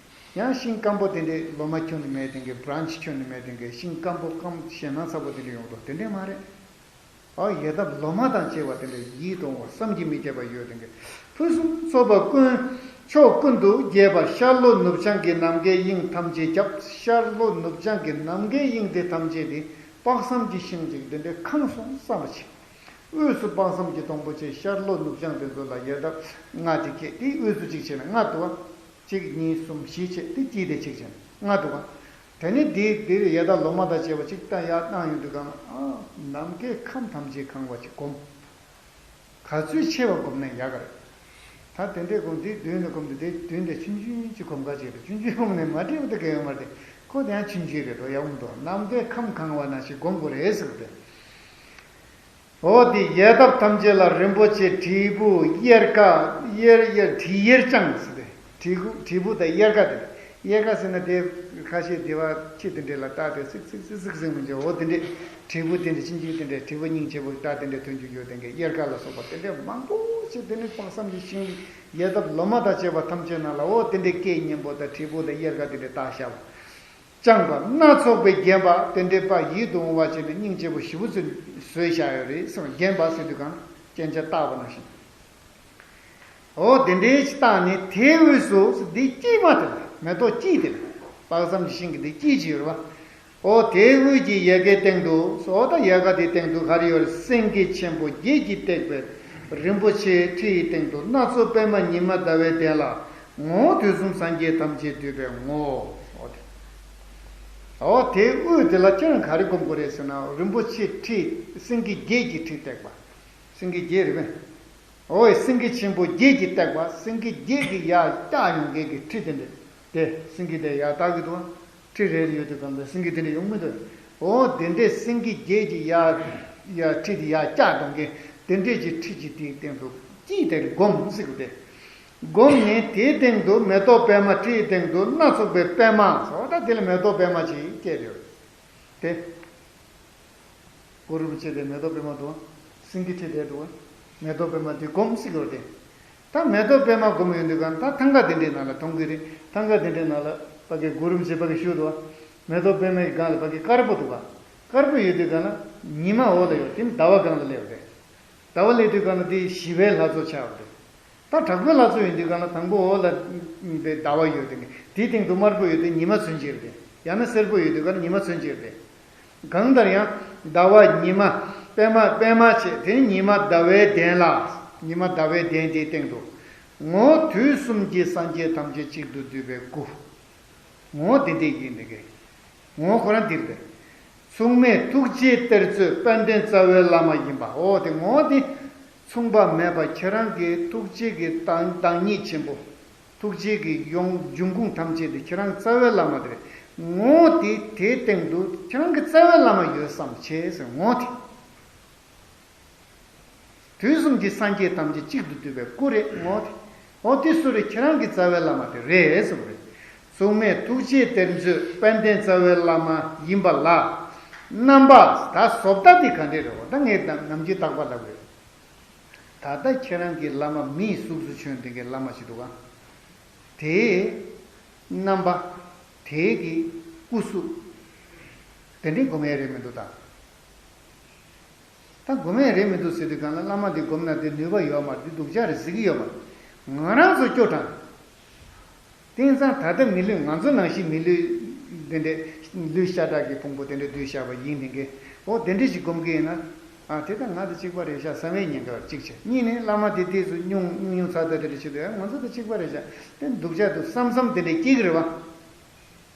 ཡང་ཤིང་སྐམ་པོ་དེ་འདྲའི་ལོ་མ་ཁྱོན་ནས་མེད་དེ་འདྲའི་བྷ་རན་ཆི་ཁྱོན་ནས་མེད་དེ་འདྲའི་ཤིང་སྐམ་པོ་སྐམ་ཞེད་སྣང་ཚ་པོ་དེ་འདྲ་ཡོང་འདུག་དེ་འདྲས་མ་རེད། ཨ་ཡལ་འདབ་ལོ་མ་དང་བཅས་པ་དེ་འདྲ་ཡིད་དུ་འོང་བ་བསམ་གྱིས་མི་ཁྱབ་པ་ཡོད་དེ་འདྲའི་ཕུན་སུམ་ཚོགས་པ་ཀུན་ཕྱོགས་ཀུན་ཏུ་རྒྱས་པ། ཤར་ལྷོ་ནུབ་བྱང་གི་ནམ་མཁའི་དབྱིངས་ཐམས་ཅད་ཁྱབ། ཤར་ལྷོ་ནུབ་བྱང་གི་ནམ་མཁའི་དབྱིངས་དེ་ཐམས་ཅད་དེ་དཔག་བསམ་གྱི་ཤིང་ཅིག་དེ་འདྲའི་ཁེངས་སོང་བསམ་པ་བྱེད། དབུས་སུ་དཔག་བསམ་གྱི་སྡོང་པོ་ཆེ། ཤར་ལྷོ་ནུབ་བྱང་དེ་ཚོ་ལ་ཡལ་འདབ་ལྔ་དེ་སྐྱེས་དེ་དབུས་སུ་གཅིག་བྱས་ན་ལྔ་འདུག་བ། གཅིག་གཉིས་གསུམ་བཞི་བྱས་དེ་དཀྱིལ་དེ་གཅིག་བྱས་ན་ལྔ་འདུག་བ། དེ་ནས་དེ་དེ་ཡལ་འདབ་ལོ་མ་དང་བཅས་པ་གཅིག་ད་ཡར་བཏང་ཡོང་དུས་གང་ཨ་ནམ་མཁའི་ཁམས་ཐམས་ཅད་གང་བ་ཅིག་སྒོམ། ག་ཚོད་ཆེ་བ་སྒོམ་ན་ཡག་ག་རེད། ད་དེ་འདྲའི་སྒོམ་དེ་མདུན་ལ་སྒོམ་དུས་དེ་མདུན་དེ་ཆུང་ཆུང་ཅིག་སྒོམ་ག་ཅིག་རེད། ཆུང་ཆུང་སྒོམ་ནས་མ་འགྲིག་པ་དེ་ག་ཡོད་མ་རེད། ཁོ་དེ་ཡང་ཆུང་ཆུང་རེད་དོ། ཡག་མོ་འདུག་ནམ་མཁའི་ཁམས་གང་བ་ནང་བཞིན་སྒོམ་དགོས་རེད་ཟེར་བ་དེ། འོ་དེ་ཡལ་འདབ་ཐམས་ཅད་ལ་རིན་པོ་ཆེ་དྲིལ་བུ་གཡེར་ཀ་གཡེར་གཡེར་དྲིལ་གཡེར་བརྐྱང་ཟེར་ཏེ། དྲིལ་བུ་དྲིལ་བུ་དང་གཡེར་ཀ་དེ་རེད། གཡེར་ཀ་ཟེར་ན་དེ་ཁ་ཤས་སྡེ་བ་ཁྱི་དེ་འདྲས་ལ་བཏགས་ཏེ་ཚིག་ཚིག་ཚིག་ཚིག་ཟེར་མི་འཇོག་འོ་དེ་འདྲས་དྲིལ་བུ་དེ་འདྲས་ཆུང་ཆུང་དེ་འདྲས་དྲིལ་བུ་སྙིང་རྗེ་པོ་བཏགས་དེ་འདྲས་ཐོན་རྒྱུ་ཡོད། དེ་འདྲས་གཡེར་ཀ་ལ་སོགས་པ་དེ་འདྲས་མང་པོ་ཞིག་དེ་ནི་དཔག་བསམ་གྱི་ཤིང་ཡལ་འདབ་ལོ་མ་དང་བཅས་པ་ཐམས་ཅད་ནང་ལ་འོ་དེ་འདྲས་སྐད་སྙན་པོ་དང་དྲིལ་བུ་དང་གཡེར་ཀ་དེ་འདྲས་བཏགས་བཞག་པ། བརྐྱངས་པ་སྣ་ཚོགས་པས་བརྒྱན་པ་དེ་འདྲའི་པ་ཡིད་དུ་འོང་བ་བྱས་ནས་སྙིང་རྗེ་པོ་ཞེ་པོ་ཅིག་བཟོས་བཞག་ཡོད་རེད་ཟེར་བ། བརྒྱན་པ་ཟེར་དུས་གང་རྐྱང་རྐྱང་བཏགས་པ་ནང་བཞིན། འོ་དེ་འདྲའི་ཅིག་བཏགས་ནས་དེའི་དབུས་སུ་འདི་དཀྱིལ་མ་དེ་ལ་མེ་ཏོག་དཀྱིལ་དེ་ལ་དཔག་བསམ་གྱི་ཤིང་གི་འདི་དཀྱིལ་ཅིག་ཡོད་རེད་བ། འོ་དེའི་དབུས་ཀྱི་ཡལ་གའི་སྟེང་དུ་འོ་ད་ཡལ་ག་དེའི་སྟེང་དུ་ག་རེ་ཡོད་རེད། སེང་གེ་ཆེན་པོ་བརྒྱད་ཀྱིས་བཏེགས་པའི་རིན་པོ་ཆེའི་ཁྲི་ཡི་སྟེང་དུ་སྣ་ཚོགས་པད་མ་ཉི་མ་ཟླ་བའི་གདན་ལ། ངོ་བོ་དུས་གསུམ་སངས་རྒྱས་ཐམས་ཅད་འདུས་པའི་ངོ་བོ། འོ་དེ། འོ་དེའི་དབུས་དེ་ལ་ཁྱེད་རང་ག་རེ་སྒོམ་དགོས་རེད་ཟེར་ན། རིན་པོ་ཆེ་ཁྲི་སེང་གེ་བརྒྱད་ཀྱི་ཁྲི་བཏེགས་པ། སེང་གེ་བརྒྱད་རེད་པས། འོ་སེང་གེ་ཆེན་པོ་བརྒྱད་ཀྱིས་བཏེགས་པ། སེང་གེ་བརྒྱད་ཀྱིས་ཡར་བཀྱགས་ཡོང་མཁན་གྱི་ཁྲི་དེ་འདྲ། དེ་སེང་གེ་དེ་ཡར་བཏགས་ཀྱི་འདུག་ཁྲི་རེ་རེ་ཡོད་དུས་གང་ལ་སེང་གེ་དེ་འདྲ་ཡོང་མི་འདུག་འོ་དེ་འདྲའི་སེང་གེ་བརྒྱད་ཀྱིས་ཡར་ཡར་ཁྲི་དེ་ཡར་བཀྱགས་གཏོང་མཁན་དེ་འདྲས་ཀྱི་ཁྲི་གཅིག་དེའི་སྟེང་དུ་དཀྱིལ་དེར་སྒོམ་ཟེར་གི་རེད། སྒོམ་ནས་དེའི་སྟེང་དུ་མེ་ཏོག་པད་མ། ཁྲིའི་སྟེང་དུ་སྣ་ཚོགས་པའི་པད་མ་ཟེར་བ། ད་དེ་ལ་མེ་ཏོག་པད་མ་ཅིག་བཀལ་ཡོད་དེ། གུ་རུ་རིན་པོ་ཆེ་དེ་མེ་ཏོག་པད་མ་འདུག་སེང་གེ་ཁྲི་དེ་འདུག་མེ་ཏོག་པད་མ་དེ་སྒོམ་ཟེར་གི་རེད་དེ། ད་མེ་ཏོག་པད་མ་སྒོམ་ཡོང་དུས་གང་ད་ཐང་ག་དེ་འདྲའི་ནང་ལ་མཐོང་གི་རེད། ཐང་ག་དེ་འདྲའི་ནང་ལ་ཕ་གི་གུ་རུ་རིན་པོ་ཆེ་ཕ་གི་བཞུགས་འདུག་མེ་ཏོག་པད་མའི་སྒང་ལ་ཕ་གི་དཀར་པོ་འདུག་ག་དཀར་པོ་ཡོད་དུས་གང་ལ་ཉི་མ་འོག་ལ་ཡོད་དེ་ཟླ་བ་སྒང་ལ་སླེབས་རེད། ཟླ་བ་སླེབས་དུས་གང་ལ་དེ་ཞི་བའི་ལྷ་ཚོགས་ཆགས་པ་རེད། ད་དྲག་པོའི་ལྷ་ཚོགས་ཡིན་དུས་གང་ལ་དང་པོ་འོག་ལ་དེ་ཟླ་བ་ཡོད་དེ། དེའི་སྟེང་དུ་དམར་པོ་ཡོད་དེ་ཉི་མ་མཚོན་བྱེད་རེད། ཡང་ན་སེར་པོ་ཡོད་དུས་གང་ལ་ཉི་མ་མཚོན་བྱེད་རེད། གང་ལྟར་ཡང་ཟླ་བ་ཉི་མ་པད་མ་པད་མ་བྱས། དེ་ནི་ཉི་མ་ཟླ་བའི་གདན་ལ། ཉི་མ་ཟླ་བའི་གདན་དེའི་སྟེང་དུ་ངོ་བོ་དུས་གསུམ་གྱི་སངས་རྒྱས་ཐམས་ཅད་གཅིག་ཏུ་བསྡུས་པའི་སྐུ། ངོ་བོ་དེ་འདྲས་ཡིན་དེ་གས། ངོ་བོ་ཁོ་རང་འདིར་བསྡད། མཚུངས་མེད་ཐུགས་རྗེའི་གཏེར་མཛོད་དཔལ་ལྡན་རྩ་བའི་བླ་མ་ཡིན་པ། འོ་དེ་ངོ་བོ་དེ་མཚུངས་པ་མེད་པ་ཁྱེད་རང་གི་ཐུགས་རྗེ་གི་བདག་བདག་ཉིད་ཆེན་པོ། ཐུགས་རྗེ་གི་ཡོངས་འབྱུང་ཁུངས་ཐམས་ཅད་དེ་ཁྱེད་རང་རྩ་བའི་བླ་མ་དེ་རེད། ངོ་བོ་དེ་དེའི་སྟེང་དུ་ཁྱེད་རང་གི་རྩ་བའི་བླ་མ་ཡོད་བསམ་བྱས་ཟེར། ངོ་བོ་དེ། དུས་གསུམ་གྱི་སངས་རྒྱས་ཐམས་ཅད་གཅིག་ཏུ་བསྡུས་པའི་སྐུ་རེད། ངོ་བོ་དེ། འོ་དེ་སུ་རེད། ཁྱེད་རང་གི་རྩ་བའི་བླ་མ་དེ་རེད་ཟེར་བ་རེད། མཚུངས་མེད་ཐུགས་རྗེའི་གཏེར་མཛོད་དཔལ་ལྡན་རྩ་བའི་བླ་མ་ཡིན་པ་ལ། རྣམ་པ་ད་བཟོ་ལྟ་དེ་ག་འདྲས་རེད། འོ་ད་ངས་ད་ནམ་རྒྱུན་རྟག་པར་ལབ་རེད། ད་ལྟ་ཁྱེད་རང་གི་བླ་མ་མིའི་གཟུགས་སུ་བྱོན་དེ་གའི་བླ་མ་ཞིག་འདུག་ག་དེའི་རྣམ་པ། དེའི་གི་སྐུ་གཟུགས་དེ་འདྲས་སྒོམ་ཡས་རེད་མི་འདུག་ད། ད་སྒོམ་ཡས་རེད་མི་འདུག་ཟེར་དུས་གང་ལ་བླ་མ་འདི་སྒོམ་ན་དེ་ནུས་པ་ཡོད་མ་རེད། འདི་སྡུག་ཅག་རེད་ཟེར་གི་ཡོད་མ་རེད། ང་རང་ཚོ་སྐྱོ་དྲགས། དེང་སང་ད་ལྟ་མི་ལུས་ང་ཚོ་ནང་བཞིན་མི་ལུས་དེ་འདྲས་ལུས་ཤ་ཁྲག་གི་ཕུང་པོ་དེ་འདྲས་བསྡུས་བཞག་པ་ཡིན་དེ་གས། འོ་དེ་འདྲས་ཞིག་སྒོམ་གི་ཡིན་ན། ཨ་དེ་ད་ང་དང་གཅིག་པ་རེད་ཤག་བསམ་པའི་ཉེན་ཁ་གཅིག་བྱས། གཉིས་ནས་བླ་མ་དེ་དུས་སུ་སྙུང་སྙུང་སྙུང་ཚ་ཚ་དེ་འདྲས་བྱེད་དུས་ང་ཚོ་དང་གཅིག་པ་རེད་ཤག་དེ་སྡུག་ཅག་འདུག་བསམ་བསམ་དེ་འདྲས་སྐྱེ་གི་རེད་བ།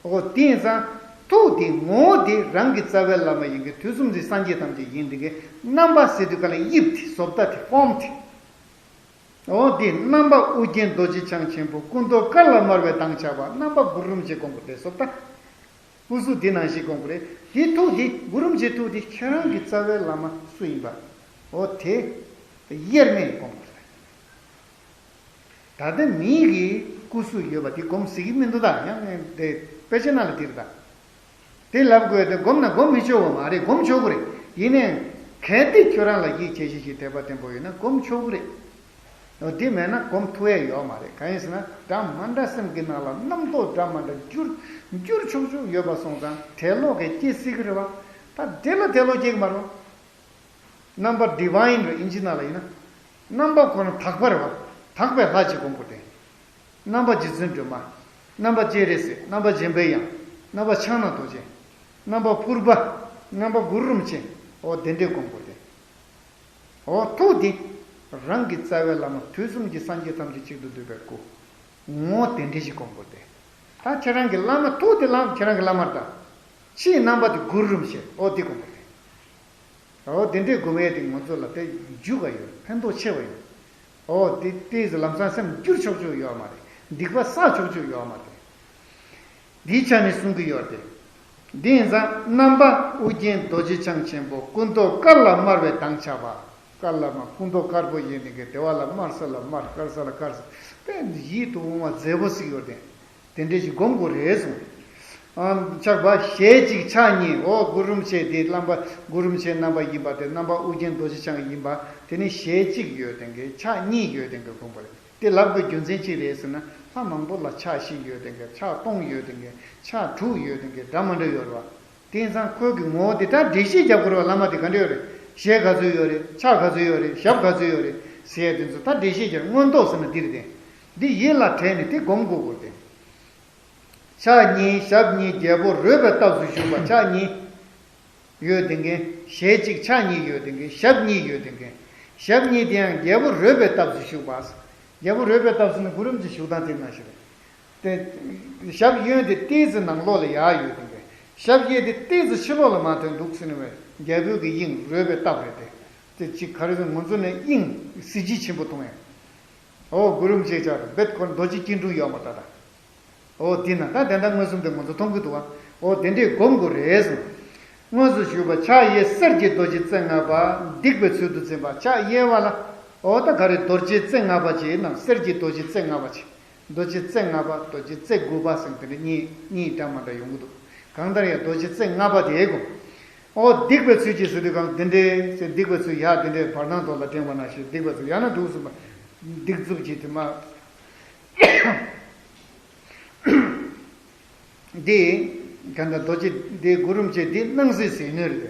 འོ་དེ་ཡིན་ཙང་ཐུགས་དེ་ངོ་བོ་དེ་རང་གི་རྩ་བའི་བླ་མ་ཡིན་གྱི། དུས་གསུམ་གྱི་སངས་རྒྱས་ཐམས་ཅད་ཡིན་དེ་གའི་རྣམ་པ་ཟེར་དུས་ག་ལ་དབྱིབས་དེ་བཟོ་ལྟ་དེ་ཕོམ་དེ། འོ་དེ་རྣམ་པ་ཨོ་རྒྱན་རྡོ་རྗེ་འཆང་ཆེན་པོ་སྐུ་མདོག་དཀར་ལ་དམར་བའི་མདངས་ཆགས་པ། རྣམ་པ་གུ་རུ་རིན་པོ་ཆེ་སྒོམ་དགོས་དེ་བཟོ་ལྟ། སྐུ་གཟུགས་དེ་ནང་བཞིན་སྒོམ་དགོས་རེད། དེ་ཐུགས་དེ་གུ་རུ་རིན་པོ་ཆེ་ཐུགས་དེ་ཁྱེད་རང་གི་རྩ་བའི་བླ་མ་སུ་ཡིན་པ། འོ་དེ་དབྱེར་མེད་སྒོམ་དགོས་རེད། ད་ལྟ་མིའི་གི་སྐུ་གཟུགས་ཡོད་པ་དེ་སྒོམ་སྲིད་ཀྱི་མི་འདུག་ད་ཡང་དེ་དཔེ་ཆ་ནང་ལ་དེ་རེད་ད། དེ་ལབ་དགོས་ཏེ་སྒོམ་ན་སྒོམ་མི་ཆོག་པ་མ་རེད། སྒོམ་ཆོག་གི་རེད། ཡིན་ནའི་གལ་ཏེ་ཁྱོད་རང་ལ་ཡིད་ཆེས་ཤིང་དད་པ་བརྟན་པོ་ཡོད་ན་སྒོམ་ཆོག་གི་རེད། འོ་དེ་མེད་ན་སྒོམ་ཐུབ་ཡ་ཡོད་མ་རེད། གང་ཡིན་ཟེར་ན་འདྲ་མ་འདྲ་སེམས་ཀྱི་ནང་ལ་རྣམ་རྟོག་འདྲ་མ་འདྲ་འགྱུར་འགྱུར་ཆོག་ཆོག་ཡོད་པ་སོང་ཙང་དད་ལོག་གིས་སྐྱེ་སྲིད་ཀྱི་རེད་བ། ད་དེ་ལ་དད་ལོག་སྐྱེ་གི་མ་རེད། རྣམ་པ་ཌི་ཝའིན་རེད། ཨིན་ཇི་ནང་ལ་ཡིན་ན། རྣམ་པ་ཁོ་ན་དག་པ་རེད་བ། དག་པའི་ལྷ་ཅིག་སྒོམ་དགོས་ཏེ། རྣམ་པ་རྗེ་བཙུན་སྒྲོལ་མ། རྣམ་པ་སྤྱན་རས་གཟིགས། རྣམ་པ་འཇམ་པའི་དབྱངས། རྣམ་པ་ཕྱག་ན་རྡོ་རྗེ། རྣམ་པ་ཕུར་པ། རྣམ་པ་གུ་རུ་རིན་པོ་ཆེ། འོ་དེ་འདྲས་སྒོམ་དགོས་ཏེ། འོ་ཐུགས་དེ་རང་གི་རྩ་བའི་བླ་མ་དུས་གསུམ་གྱི་སངས་རྒྱས་ཐམས་ཅད་གཅིག་ཏུ་བསྡུས་པའི་སྐུ། ངོ་བོ་དེ་འདྲས་ཞིག་སྒོམ་དགོས་ཏེ། ད་ཁྱེད་རང་གི་བླ་མ་ཐུགས་དེ་བླ་ཁྱེད་རང་གི་བླ་མར་ད། ཕྱིའི་རྣམ་པ་དེ་གུ་རུ་རིན་པོ་ཆེ། འོ་དེ་སྒོམ་དགོས་ཏེ། འོ་དེ་འདྲའི་སྒོམ་ཡས་དེ་ང་ཚོ་ལ་དེ་རྒྱུས་ཀ་ཡོད། ཕན་ཐོགས་ཆེ་བ་ཡོད། འོ་དེ་ལྟས་ཟེར་ལམ་སང་སེམས་འགྱུར་ཆོག་ཆོག་ཡོད་མ་རེད། སྡིག་པ་བསགས་ཆོག་ཆོག་ཡོད་མ་རེད། འདིའི་ཆ་ནས་གསུང་གི་ཡོད་དེ། འདི་ཡིན་ཙང་རྣམ་པ་ཨོ་རྒྱན་རྡོ་རྗེ་འཆང་ཆེན་པོ་སྐུ་མདོག་དཀར་ལ་དམར་བའི་མདངས་ཆགས་པ། དཀར་ལ་དམར། སྐུ་མདོག་དཀར་པོ་ཡིན་ནི་གི་དེ་བ་ལ་དམར་ས་ལ་དམར། དཀར་ས་ལ་དཀར་ས། དཔེ་ཡིད་དུ་འོང་བ་མཛེས་པོ་ཞིག་ཡོད་དེ། དེ་འདྲས་ཞིག་སྒོམ་དགོས་རེད་གསུངས། ཨ་ཆགས་པ་ཞལ་གཅིག་ཕྱག་གཉིས། འོ་གུ་རུ་རིན་པོ་ཆེ་དེ་བླ་མ་གུ་རུ་རིན་པོ་ཆེའི་རྣམ་པ་ཡིན་པ་དེ། རྣམ་པ་ཨོ་རྒྱན་རྡོ་རྗེ་འཆང་ཡིན་པ་དེ་ནི་ཞལ་གཅིག་ཡོད་དེ་གའི་ཕྱག་གཉིས་ཡོད་དེ་གའི་སྒོམ་པ་རེད། དེ་ལབ་དགོས་རྒྱུ་མཚན་ཅི་རེད་ཟེར་ན་ལྷ་མང་པོ་ལ་ཕྱག་བཞི་ཡོད་དེ་གའི་ཕྱག་སྟོང་ཡོད་དེ་གའི་ཕྱག་དྲུག་ཡོད་དེ་གའི་འདྲ་མ་འདྲ་ཡོད་རེད་བ། དེང་སང་ཁོས་ཀྱི་ངོ་བོ་དེ་ད་འགྲེལ་བཤད་རྒྱབ་དགོས་རེད་བ། བླ་མ་དེ་ག་འདྲ་ཡོད་རེད། ཞལ་ག་ཚོད་ཡོད་རེད། ཕྱག་ག་ཚོད་ཡོད་རེད། ཞབས་ག་ཚོད་ཡོད་རེད་ཟེར་ཡ་དེ་ཚོ་ད་འགྲེལ་བཤད་རྒྱབ། མངོན་རྟོགས་ཟེར་ན་འདི་རེད་དེ། འདི་ཡིད་ལ་དྲན་ནས་དེ་སྒོམ་དགོས་དགོས་ཏེ། ཕྱག་གཉིས་ཞབས་གཉིས་རྒྱལ་པོ་རོལ་པའི་སྟབས་སུ་བཞུགས་པ། ཕྱག་གཉིས་ཡོད་དེ་གའི་ཞལ་གཅིག་ཕྱག་གཉིས་ཡོད་དེ་གའི་ཞབས་གཉིས་ཡོད་དེ་གའི་ཞབས་གཉིས་དེ་ཡང་རྒྱལ་པོ་རོལ་པའི་སྟབས་སུ་བཞུགས་པ། རྒྱལ་པོ་རོལ་པའི་སྟབས་སུ་ནི་གུ་རུ་རིན་པོ་ཆེ་བཞུགས་སྟངས་དེ་ནང་བཞིན་རེད་དེ། ཞབས་གཡོན་དེ་ཏོག་ཙམ་ནང་ལོགས་ལ་ཡར་ཡོད་དེ་གའི། ཞབས་གཡས་དེ་ཏོག་ཙམ་ཕྱི་ལོགས་ལ་མར་ཐོན་འདུག་ཟེར་ནས་བས། རྒྱལ་པོའི་གི་དབྱིངས་རོལ་པའི་སྟབས་རེད་དེ། དེ་གཅིག་ག་རེ་ཟེར་ང་ཚོ་ནས་དབྱིངས་གཟི་བརྗིད་ཆེན་པོ་མཐོང་ཡང་། ཨོ་གུ་རུ་མཆེད་ཆར་རྦད་ཁོ་རྡོ་རྗེ་སྐྱིལ་ཀྲུང་ཡོད་མ་ད་ད། ཨོ་དེ་ན་ད་དེ་འདྲ་མངོན་སུམ་དེ་ང་ཚོ་མཐོང་གི་འདུག་བ། ཨོ་དེ་འདྲས་སྒོམ་དགོས་རེད་ཟེར། དངོས་སུ་བཞུགས་པ་ཕྱག་གཡས་གསེར་གྱི་རྡོ་རྗེ་རྩེ་ལྔ་པ། བསྡིགས་པའི་ཚུལ་དུ་འཛིན་པ་ཕྱག་གཡས་པ་ལ། ཨོ་ད་ག་རེ་རྡོ་རྗེ་རྩེ་ལྔ་པ་ཅིག་ནང་གསེར་གྱི་རྡོ་རྗེ་རྩེ་ལྔ་པ་ཅིག་རྡོ་རྗེ་རྩེ་ལྔ་པ་རྡོ་རྗེ་རྩེ་དགུ་པ་ཟེར་དེ་འདྲ་གཉིས་གཉིས་འདྲ་མ་འདྲ་ཡོང་གི་འདུག་གང་ལྟར་ཡང་རྡོ་རྗེ་རྩེ་ལྔ་པ་དེ་དགོས། ཨོ་བསྡིགས་པའི་ཚུལ་གྱིས་ཟེར་དུས་གང་བདེ་འདྲའི་ཚེ་བསྡིགས་པའི་ཚུལ་ཡག་བདེ་འདྲའི་བར་སྣང་དོག་ལ་འགྲེང་བ་ནང་བཞིན་བསྡིགས་པའི་ཚུལ་ཡག་ན་འདུག་གསུངས་པ། སྡིགས་མཛུབ་ཀྱིས་དེ་མ། འདི། ག་འདྲ་རྡོ་རྗེ་འདི་གུ་རུ་མཆེད་འདི་སྣང་སྲིད་ཟིལ་གནོན་རེད།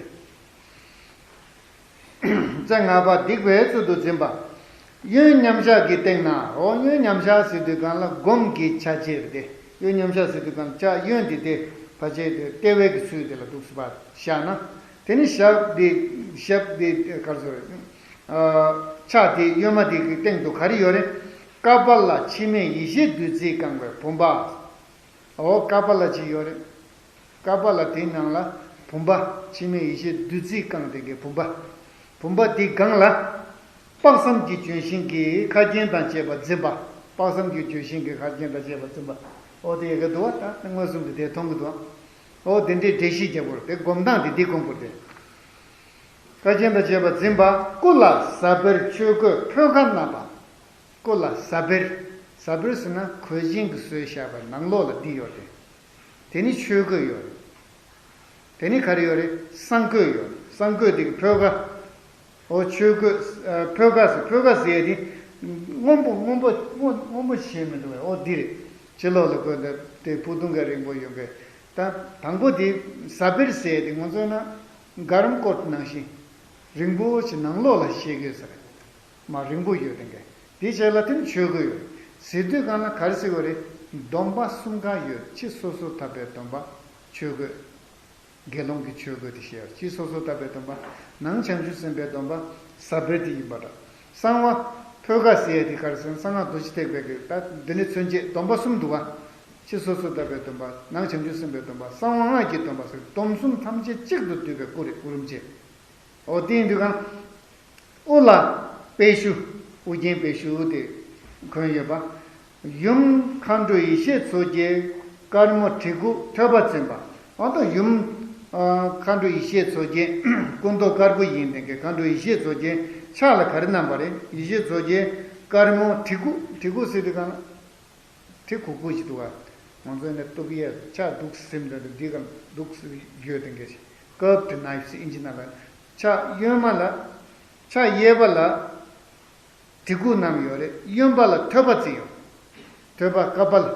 རྩེ་ལྔ་པ་བསྡིགས་པའི་ཚུལ་དུ་འཛིན་པ། གཡོན་མཉམ་བཞག་གི་སྟེང་ན་ཨོ་གཡོན་མཉམ་བཞག་ཟེར་དུས་གང་ལ་སྒོམ་གྱི་ཆ་བྱད་རེད་དེ། གཡོན་མཉམ་བཞག་ཟེར་དུས་གང་ལ་ཕྱག་གཡོན་འདི་དེ་ཕ་ཆད་དེ་ལྟེ་བའི་གི་ཚུལ་དེ་ལ་འདུག་སེ་བཞག་ན། དེ་ནི་ཞབས་འདི་ཞབས་འདི་གར་སོ་རེད། ཕྱག་འདི་གཡོན་མ་འདི་གི་སྟེང་དུ་ག་རེ་ཡོད་རེད། ཀ་པཱ་ལ་འཆི་མེད་ཡེ་ཤེས་བདུད་རྩིས་བཀང་བའི་བུམ་པ། ཨོ་ཀ་པཱ་ལ་ཅིག་ཡོད་རེད། ཀ་པཱ་ལ་དེའི་ནང་ལ་བུམ་པ་འཆི་མེད་ཡེ་ཤེས་བདུད་རྩིས་བཀང་དེ་གའི་བུམ་པ། བུམ་པ་དེའི་སྒང་ལ། དཔག་བསམ་གྱི་ལྗོན་ཤིང་གི་ཁ་རྒྱན་དང་བཅས་པ་འཛིན་པ། དཔག་བསམ་གྱི་ལྗོན་ཤིང་གི་ཁ་རྒྱན་དང་བཅས་པ་འཛིན་པ། ཨོ་དེ་ཡི་གེ་འདུག་བ་ད་མངོན་སུམ་དུ་དེ་མཐོང་གི་འདུག་ཨོ་དེ་འདྲའི་འགྲེལ་བཤད་རྒྱབ་དགོས་རེད་དེ་སྒོམ་སྟངས་དེ་འདི་སྒོམ་དགོས་རེད། ཁ་རྒྱན་དང་བཅས་པ་འཛིན་པ་སྐུ་ལ་ཟ་འབེར་ཆོས་གོས་ཕོད་ཀ་བསྣམས་པ། སྐུ་ལ་ཟ་འབེར། ཟ་འབེར་ཟེར་ན་གོས་ཆེན་གྱིས་བཟོས་བཞག་པའི་ནང་ལོགས་ལ་འདི་ཡོད་རེད། དེ་ནི་ཆོས་གོས་ཡོད་རེད། དེ་ནི་ག་རེ་ཡོད་རེད། གསང་གོས་ཡོད་རེད། གསང་གོས་དེ་གི་ཕོད་ཀ་ཨོ་ཆོས་གོས། ཕོད་ཀ་ཟེར་ཕོད་ཀ་ཟེར་ཡ་དེ། སྔོན་པོ་སྔོན་པོ་སྔོན་སྔོན་པོ་ཞེས་མི་འདུག་བས་ཨོ་འདི་རེད། ཕྱི་ལོགས་ལ་གོས་འདི་དེ་ཕུ་ཐུང་ག་རིང་པོ་ཡོད་པས། ད་དང་པོ་དེ་ཟ་འབེར་ཟེར་ཡ་དེ་ང་ཚོ་ན་གརམ་ཀོཊ་ནང་བཞིན་རིང་པོ་ཞིག་ནང་ལོགས་ལ་བཞེས་དགོས་ཟེར། མ་རིང་པོ་ཡོད་དེ་འགའ། དེ་བྱས་ལ་དེ་ནི་ཆོས་གོས་ཡོད། ཟེར་དུས་གང་ལ་ག་རེ་ཟེར་བ་རེད། སྡོམ་པ་གསུམ་ཀ་ཡོད་ཕྱི་སོ་སོར་ཐར་པའི་སྡོམ་པ། ཆོས་གོས། དགེ་སློང་གི་ཆོས་གོས་དེ་བཤད་ཡོད་ཕྱི་སོ་སོར་ཐར་པའི་སྡོམ་པ། ནང་བྱང་ཆུབ་སེམས་དཔའི་སྡོམ་པ། ཟ་འབེར་དེ་ཡིན་པ་འདྲ། གསང་བ། ཕོད་ཀ་ཟེར་ཡ་དེ་ག་རེ་ཟེར་ན་གསང་སྔགས་རྡོ་རྗེ་ཐེག་པའི་གི་ད་འདི་ནི་མཚོན་བྱེད་སྡོམ་པ་གསུམ་འདུག་བ། ཕྱི་སོ་སོར་ཐར་པའི་སྡོམ་པ་ནང་བྱང་ཆུབ་སེམས་དཔའི་སྡོམ་པ་གསང་བ་སྔགས་ཀྱི་སྡོམ་པ་ཟེར་སྡོམ་གསུམ་ཐམས་ཅད་གཅིག་ཏུ་བསྡུས་པའི་སྐུ་རེད་གུ་རུ་མཆེད། འོ་དེ་ཡིན་དུས་གང་། དབུ་ལ་པད་ཤུ། དབུ་རྒྱན་པད་ཤུ་དེ་གོན་ཡོད་པ། ཡུམ་མཁའ་འགྲོ་ཡེ་ཤེས་མཚོ་རྒྱལ་དཀར་མོ་གྲི་གུག་ཐོད་པ་འཛིན་པ། འོ་ད་ཡུམ། མཁའ་འགྲོ་ཡེ་ཤེས་མཚོ་རྒྱལ། སྐུ་མདོག་དཀར་པོ་ཡིན་དེ་གའི་མཁའ་འགྲོ་ཡེ་ཤེས་མཚོ་རྒྱལ་ཕྱག་ལ་ག་རེ་བསྣམས་པ་རེད་ཡེ་ཤེས་མཚོ་རྒྱལ་དཀར་མོ་གྲི་གུག་གྲི་གུག་ཟེར་དུས་གང་ལ། གྲི་གུག་གུག་ཅིག་འདུག་ག་ང་ཚོ་ནས་གཏུབ་ཡས་ཕྱག་འདུག་སེ་འདྲ་འདུག་འདི་གང་འདུག་སེ་ཡོད་དེ་འགའ་ཞིག་ཀརབ་ཌི་ནའིཕ་ཟེར་ཨིན་ཇི་ནང་ལ། ཕྱག་གཡོན་མ་ལ། ཕྱག་གཡས་པ་ལ། གྲི་གུག་བསྣམས་ཡོད་རེད་གཡོན་པ་ལ་ཐོད་པ་བརྩིགས་ཡོད། ཐོད་པ་ཀ་པཱ་ལ།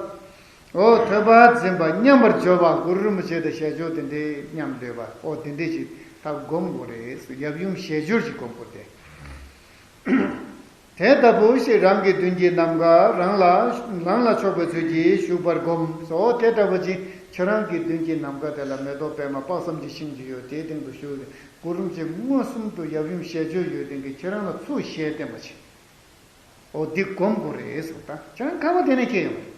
ཨོ་ཐོད་པ་འཛིན་པ་མཉམ་པར་སྦྱོར་བ་གུ་རུ་རིན་པོ་ཆེ་དང་ཞལ་སྦྱོར་དེ་འདྲའི་མཉམ་སྡོད་པ་ཨོ་དེ་འདྲའི་ཞིག་ད་སྒོམ་དགོས་རེད་ཡབ་ཡུམ་ཞལ་སྦྱོར་ཞིག་སྒོམ་དགོས་ཏེ། དེ་ལྟ་བུ་ཞིག་རང་གི་མདུན་གྱི་ནམ་མཁའ་རང་ལ་རང་ལ་ཕྱོགས་པའི་ཚུལ་གྱིས་བཞུགས་པར་བསྒོམ། ཨོ་དེ་ལྟ་བུ་ཅིག་ཁྱེད་རང་གི་མདུན་གྱི་ནམ་མཁའ་དེ་ལ་མེ་ཏོག་པད་མ་དཔག་བསམ་གྱི་ཤིང་ཅིག་ཡོད་དེའི་སྟེང་དུ་བཞུགས་ཏེ་གུ་རུ་རིན་པོ་ཆེ་མངོན་སུམ་དུ་ཡབ་ཡུམ་ཞལ་སྦྱོར་ཡོད་དེ་གིས་ཁྱེད་རང་ལ་ཚུར་ཞལ་བསྟན་པ་ཅིག་ཨོ་འདི་སྒོམ་དགོས་རེད་ཟེར་ད་ཁྱེད་རང་ག་པར་བསྡད་ནས་ཁྱེད་ཡོང་།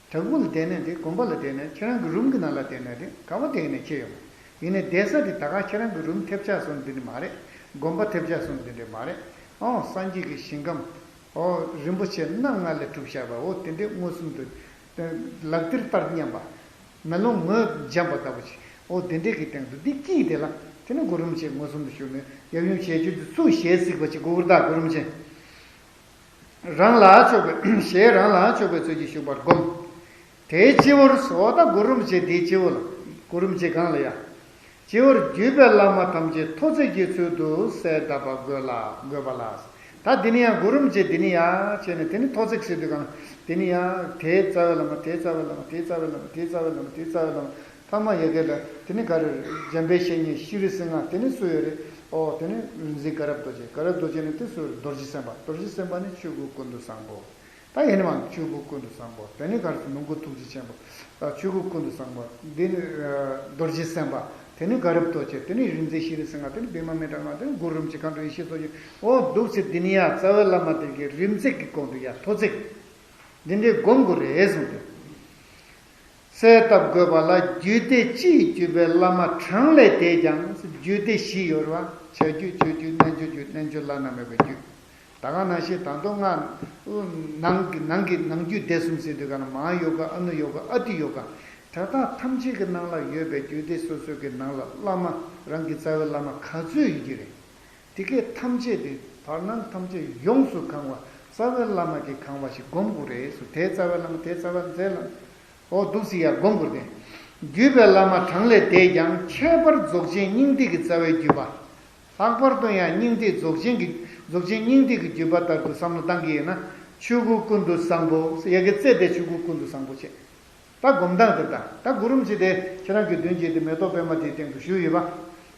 བྲག་ཕུག་ལ་བསྡད་ནས་འདི་དགོན་པ་ལ་བསྡད་ནས་ཁྱེད་རང་གི་རུམ་གྱི་ནང་ལ་བསྡད་ནས་འདི་ག་པར་བསྡད་ནས་ཁྱེད་ཡོང་། ཡིན་ནའི་བསྡད་ས་དེ་ད་ག་ཁྱེད་རང་གི་རུམ་ཐེབས་ཆག་སོང་འདི་འདྲ་མ་རེད། དགོན་པ་ཐེབས་ཆག་སོང་འདི་འདྲ་མ་རེད། ཨོ་སངས་རྒྱས་ཀྱི་ཞིང་ཁམས། ཨོ་རིན་པོ་ཆེ་སྣ་ལྔ་ལས་གྲུབ་བཞག་པ་ཨོ་དེ་འདྲའི་མངོན་སུམ་དུ། ལག་མཐིལ་ལྟར་མཉམ་པ། མེ་ལོང་ངོས་འཇམ་པ་ལྟ་བུ་ཅིག་ཨོ་དེ་འདྲའི་གི་སྟེང་དུ་འདི་སྐྱིད་དེ་ལ་དེ་ནི་གུ་རུ་རིན་པོ་ཆེ་མངོན་སུམ་དུ་བཞུགས་ནས་ཡབ་ཡུམ་ཞལ་སྦྱོར་དུ་ཚུར་ཞལ་གཟིགས་པ་ཅིག་གུ་གུར་དག་གུ་རུ་རིན་པོ་ཆེ། རང་ལ་ཕྱོགས་པའི་ཞེས་རང་ལ་ཕྱོགས་པའི་ཚུལ་གྱིས་བཞུགས་པར་བསྒོམ། དེའི་སྤྱི་བོར་སོ་ད་གུ་རུ་རིན་པོ་ཆེ་དེའི་སྤྱི་བོ་ལ་གུ་རུ་རིན་པོ་ཆེ་གང་ལ་ཡ། སྤྱི་བོར་བརྒྱུད་པའི་བླ་མ་ཐམས་ཅད་ཐོ་བརྩེགས་ཀྱི་ཚུལ་དུ་གསལ་གདབ་པ་དགོས་ལ་དགོས་པ་ལ། ད་འདི་ནི་ཡང་གུ་རུ་རིན་པོ་ཆེ་འདི་ནི་ཡ་བྱས་ནས་དེ་ནི་ཐོ་བརྩེགས་ཟེར་དུས་གང་དེ་ནི་ཡ་དེའི་རྩ་བའི་བླ་མ་དེའི་རྩ་བའི་བླ་མ་དེའི་རྩ་བའི་བླ་མ་དེའི་རྩ་བའི་བླ་མ་དེའི་རྩ་བའི་བླ་མ། ཐ་མ་ཡ་གི་ལ་དེ་ནི་ག་རེ་རེད། འཇམ་དཔལ་བཤེས་གཉེན་ཤྲཱི་སིང་ཧ་དེ་ནི་སུ་ཡོད་རེད། ཨོ་དེ་ནི་རིག་འཛིན་དགའ་རབ་རྡོ་རྗེ་དགའ་རབ་རྡོ་རྗེ་ནི་དེ་སུ་རེད། རྡོ་རྗེ་སེམས་དཔའ་རྡོ་རྗེ་སེམས་དཔའ་ནི་ཆོས་སྐུ་ཀུན་ཏུ་བཟང་པོ། ད་ཡེ་ནི་མ་ཆོས་སྐུ་ཀུན་ཏུ་བཟང་པོ་དེ་ནི་ག་རེ་ཟེར་ནོར་བུ་ཐུགས་རྗེ་ཆེན་པོ། ཆོས་སྐུ་ཀུན་ཏུ་བཟང་པོ་དེ་ནི་རྡོ་རྗེ་སེམས་དཔའ་དེ་ནི་དགའ་རབ་རྡོ་རྗེ་དེ་ནི་རིག་འཛིན་ཤྲཱི་སིང་ཧ་དེ་ནི་བི་མ་མི་ཏྲ་མ་དེ་ནི་གུ་རུ་རིན་པོ་ཆེ་མཁའ་འགྲོ་ཡེ་ཤེས་མཚོ་རྒྱལ་ཨོ་འདུག་ཚེ་འདི་ནི་ཡ་རྩ་བའི་བླ་མ་དེ་གི་རིམ་བརྩེགས་ཀྱི་གོང་དུ་ཡ་ཐོ་བརྩེགས། འདི་འདྲའི་སྒོམ་དགོས་རེད་གསུངས་ཏེ། གསལ་བཏབ་དགོས་པ་ལ། རྒྱུད་སྡེ་སྤྱིའི་བརྒྱུད་པའི་བླ་མ་གྲངས་ལས་འདས་ཀྱང་། རྒྱུད་སྡེ་བཞི་ཡོད་རེད་བ། བྱ་རྒྱུད། ཆོས་རྒྱུད། རྣལ་འབྱོར་རྒྱུད། རྣལ་འབྱོར་བླ་ན་མེད་པའི་རྒྱུད། ད་ག་ནང་བཞིན་ད་དུང་ང་ནང་གི་ནང་གི་ནང་རྒྱུད་སྡེ་གསུམ་ཟེར་དུས་ག་ན། མ་ཡོ་ག་ཨ་ནུ་ཡོ་ག་ཨ་ཏི་ཡོ་ག་དེ་དག་ཐམས་ཅད་ཀྱི་ནང་ལ་ཡོད་པའི་རྒྱུད་སྡེ་སོ་སོ་གི་ནང་ལ་བླ་མ་རང་གི་རྩ་བའི་བླ་མ་ག་ཚོད་ཡོད་ཀྱི་རེད། དེ་གས་ཐམས་ཅད་དེ་བར་སྣང་ཐམས་ཅད་ཡོངས་སུ་གང་བ་རྩ་བའི་བླ་མ་གིས་གང་བ་ཞིག་སྒོམ་དགོས་རེད་ཟེར། དེ་རྩ་བའི་བླ་མ། དེ་རྩ་བའི་མཛད་བླ་མ། འོ་འདུག་སེ་ཡར་སྒོམ་དགོས་ཏེ། བརྒྱུད་པའི་བླ་མ་གྲངས་ལས་འདས་ཀྱང་། ཁྱད་པར་རྫོགས་ཆེན་སྙིང་ཐིག་གི་རྩ་བའི་བརྒྱུད་པ། ལྷག་པར་དུ་ཡང་སྙིང་ཐིག་རྫོགས་ཆེན་གྱི་རྫོགས་ཆེན་སྙིང་ཐིག་གི་བརྒྱུད་པ་ལྟར་དུ་བསམ་བློ་བཏང་གི་ཡིན་ན། ཆོས་སྐུ་ཀུན་ཏུ་བཟང་པོ། ཡ་གི་རྩེ་དེ་ཆོས་སྐུ་ཀུན་ཏུ་བཟང་པོ་བྱས། ད་སྒོམ་སྟངས་དེ་ལྟ། ད་གུ་རུ་རིན་པོ་ཆེ་དེ་ཁྱེད་རང་གི་མདུན་གྱི་དེ་མེ་ཏོག་པད་མ་དེའི་སྟེང་དུ་བཞུགས་ཡོད་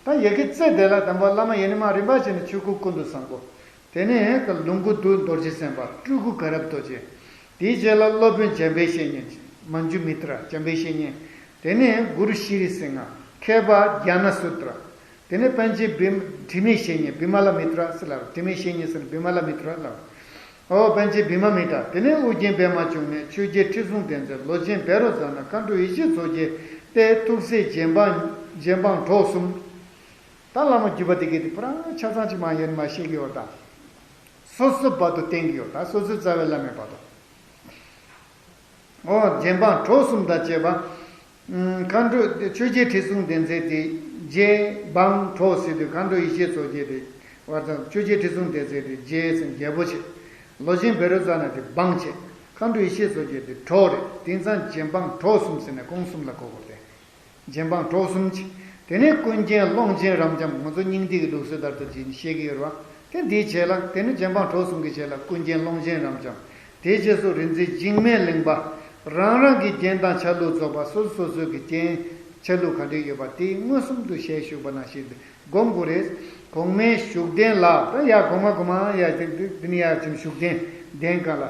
པ། ད་ཡ་གི་རྩེ་དེ་ལ་དང་པོ་བླ་མ་ཡེ་ནས་མར་རིམ་པ་བྱས་ནས་ཆོས་སྐུ་ཀུན་ཏུ་བཟང་པོ། དེ་ནས་ལོངས་སྐུ་རྡོ་རྗེ་སེམས་དཔའ། སྤྲུལ་སྐུ་དགའ་རབ་རྡོ་རྗེ། དེའི་རྗེས་ལ་སློབ་དཔོན་འཇམ་དཔལ་བཤེས་གཉེན། མཉྫུ་མི་ཏྲ། འཇམ་དཔལ་བཤེས་གཉེན། དེ་ནས་གུ་རུ་ཤྲཱི་སིང་ཧ། མཁས་པ་ཛྙཱ་ན་སུ་ཏྲ། དེ་ནས་པཎ་ཆེན་བི་དྲི་མེད་བཤེས་གཉེན། བི་མ་ལ་མི་ཏྲ་ཟེར་ལབ། དྲི་མེད་བཤེས་གཉེན་ཟེར་ན་བི་མ་ལ་མི་ཏྲ་ལབ། ཨོ་པཎ་ཆེན་བི་མ་མི་ཏྲ། དེ་ནས་ཨོ་རྒྱན་པདྨ་འབྱུང་གནས། ཆོས་རྒྱལ་ཁྲི་སྲོང་ལྡེ་བཙན། ལོ་ཆེན་བཻ་རོ་ཙ་ན། མཁའ་འགྲོ་ཡེ་ཤེས་མཚོ་རྒྱལ་ཏེ། ཐུགས་སྲས་རྗེ་འབངས་རྗེ་འབངས་གྲོགས་གསུམ། ད་བླ་མ་བརྒྱུད་པ་དེ་གས་དེ་པུ་ར་ཆ་ཚང་ཅིག་མ་ཡིན་མ་ཤེས་ཀྱི་ཡོད་ད། སོ་སོ་བར་དུ་བསྟན་གྱི་ཡོད་ད། སོ་སོའི་རྩ་བའི་བླ་མའི་བར་དུ། ཨོ་རྗེ་འབངས་གྲོགས་གསུམ་དང་བཅས་པ། ཨུམ། མཁའ་འགྲོ་ཆོས་རྒྱལ་ཁྲི་སྲོང་ལྡེ་བཙན་དེ་རྗེ་འབངས་གྲོགས་ཟེར་དུས་མཁའ་འགྲོ་ཡེ་ཤེས་མཚོ་རྒྱལ་དེ་བར་དང་། ཆོས་རྒྱལ་ཁྲི་སྲོང་ལྡེ་བཙན་དེ་རྗེ་ཟེར་རྒྱལ་པོ་བྱས། ལོ་ཆེན་བཻ་རོ་ཙ་ན་དེ་འབངས་བྱས། མཁའ་འགྲོ་ཡེ་ཤེས་མཚོ་རྒྱལ་དེ་གྲོགས་རེད། དེང་སང་རྗེ་འབངས་གྲོགས་གསུམ་ཟེར་ནས་ཁོང་གསུམ་ལ་གོ་དགོས་ཏེ། རྗེ་འབངས་གྲོགས་གསུམ་གྱི། དེ་ནས་ཀུན་མཁྱེན་ཀློང་ཆེན་རབ་འབྱམས། ང་ཚོ་སྙིང་ཐིག་གི་ལུགས་སྲོལ་ལྟར་དུ་ཅིག་བཤད་ཀྱི་ཡོད་རེད་བ། དེ་འདིའི་རྗེས་ལ། དེ་ནི་རྗེ་འབངས་གྲོགས་གསུམ་གྱི་རྗེས་ལ་ཀུན་མཁྱེན་ཀློང་ཆེན་རབ་འབྱམས། དེའི་རྗེས་སུ་རིག་འཛིན་འཇིགས་མེད་གླིང་པ། རང་རང་གི་རྒྱན་དང་ཆ་ལུགས་རྫོགས་པ། སོ་སོ་སོ་སོའི་གི་རྒྱན་ཆ་ལུགས་ག་འདྲ་ཡོད་པ་དེ་མངོན་སུམ་དུ་ཞལ་བཞུགས་པ་ནང་བཞིན་དུ་སྒོམ་དགོས་རེད། གོང་མའི་བཞུགས་གདན་ལ། ད་ཡར་གོང་མ་གོང་མ་ཡར་དེ་འདི་ནི་ཡར་ཅིག་བཞུགས་གདན་གདན་སྒང་ལ།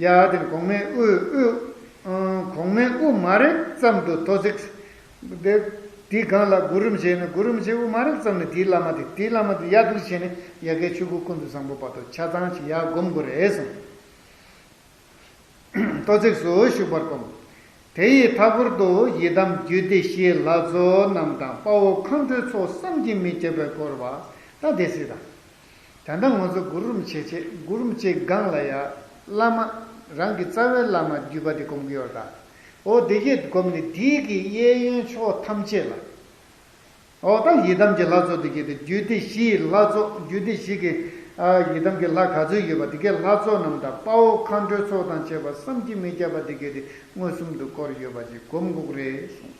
ཡ་དེ་ནི་གོང་མའི་དབུ་དབུ། ཨང་། གོང་མའི་དབུ་མ་རེག་ཙམ་དུ་ཐོ་བརྩེགས། དེ་དེའི་སྒང་ལ་གུ་རུ་རིན་པོ་ཆེ་ནི། གུ་རུ་རིན་པོ་ཆེའི་དབུ་མ་རེག་ཙམ་ནས་དེའི་བླ་མ་དེ། དེའི་བླ་མ་དེ་ཡར་འདུག་བྱས་ནས་ཡ་གི་ཆོས་སྐུ་ཀུན་ཏུ་བཟང་པོ་བར་དུ་ཆ་ཚང་ཅིག་ཡར་སྒོམ་དགོས་རེད་གསུངས། ཐོ་བརྩེགས་སུ་བཞུགས་པར་བསྒོམ། དེ་ཡི་མཐའ་སྐོར་དུ་ཡི་དམ་རྒྱུད་སྡེ་བཞིའི་ལྷ་ཚོགས་རྣམས་དང་། དཔའ་བོ་མཁའ་འགྲོའི་ཚོགས་བསམ་གྱིས་མི་ཁྱབ་པས་བསྐོར་བ། ད་དེ་སྲིད་དང་། ད་ལྟ་ང་ཚོ་གུ་རུ་རིན་པོ་ཆེ་བྱས། གུ་རུ་རིན་པོ་ཆེའི་སྒང་ལ་ཡ་བླ་མ། རང་གི་རྩ་བའི་བླ་མ་བརྒྱུད་པ་དེ་སྒོམ་གྱི་ཡོད་ད། འོ་དེ་གས་སྒོམ་ནས་དེའི་གི་གཡས་གཡོན་ཕྱོགས་ཐམས་ཅད་ལ། འོ་ད་ཡི་དམ་གྱི་ལྷ་ཚོགས་དེ་གས་དེ། རྒྱུད་སྡེ་བཞིའི་ལྷ་ཚོགས། རྒྱུད་སྡེ་བཞི་གི་ཨ་ཡི་དམ་གྱི་ལྷ་ག་ཚོད་ཡོད་པ་དེ་གས་ལྷ་ཚོགས་རྣམས་དང་། དཔའ་བོ་མཁའ་འགྲོའི་ཚོགས་དང་བཅས་པ་བསམ་གྱིས་མི་ཁྱབ་པ་དེ་གས་དེ་མངོན་སུམ་དུ་བསྐོར་ཡོད་པ་ཅིག་སྒོམ་དགོས་རེད་གསུངས།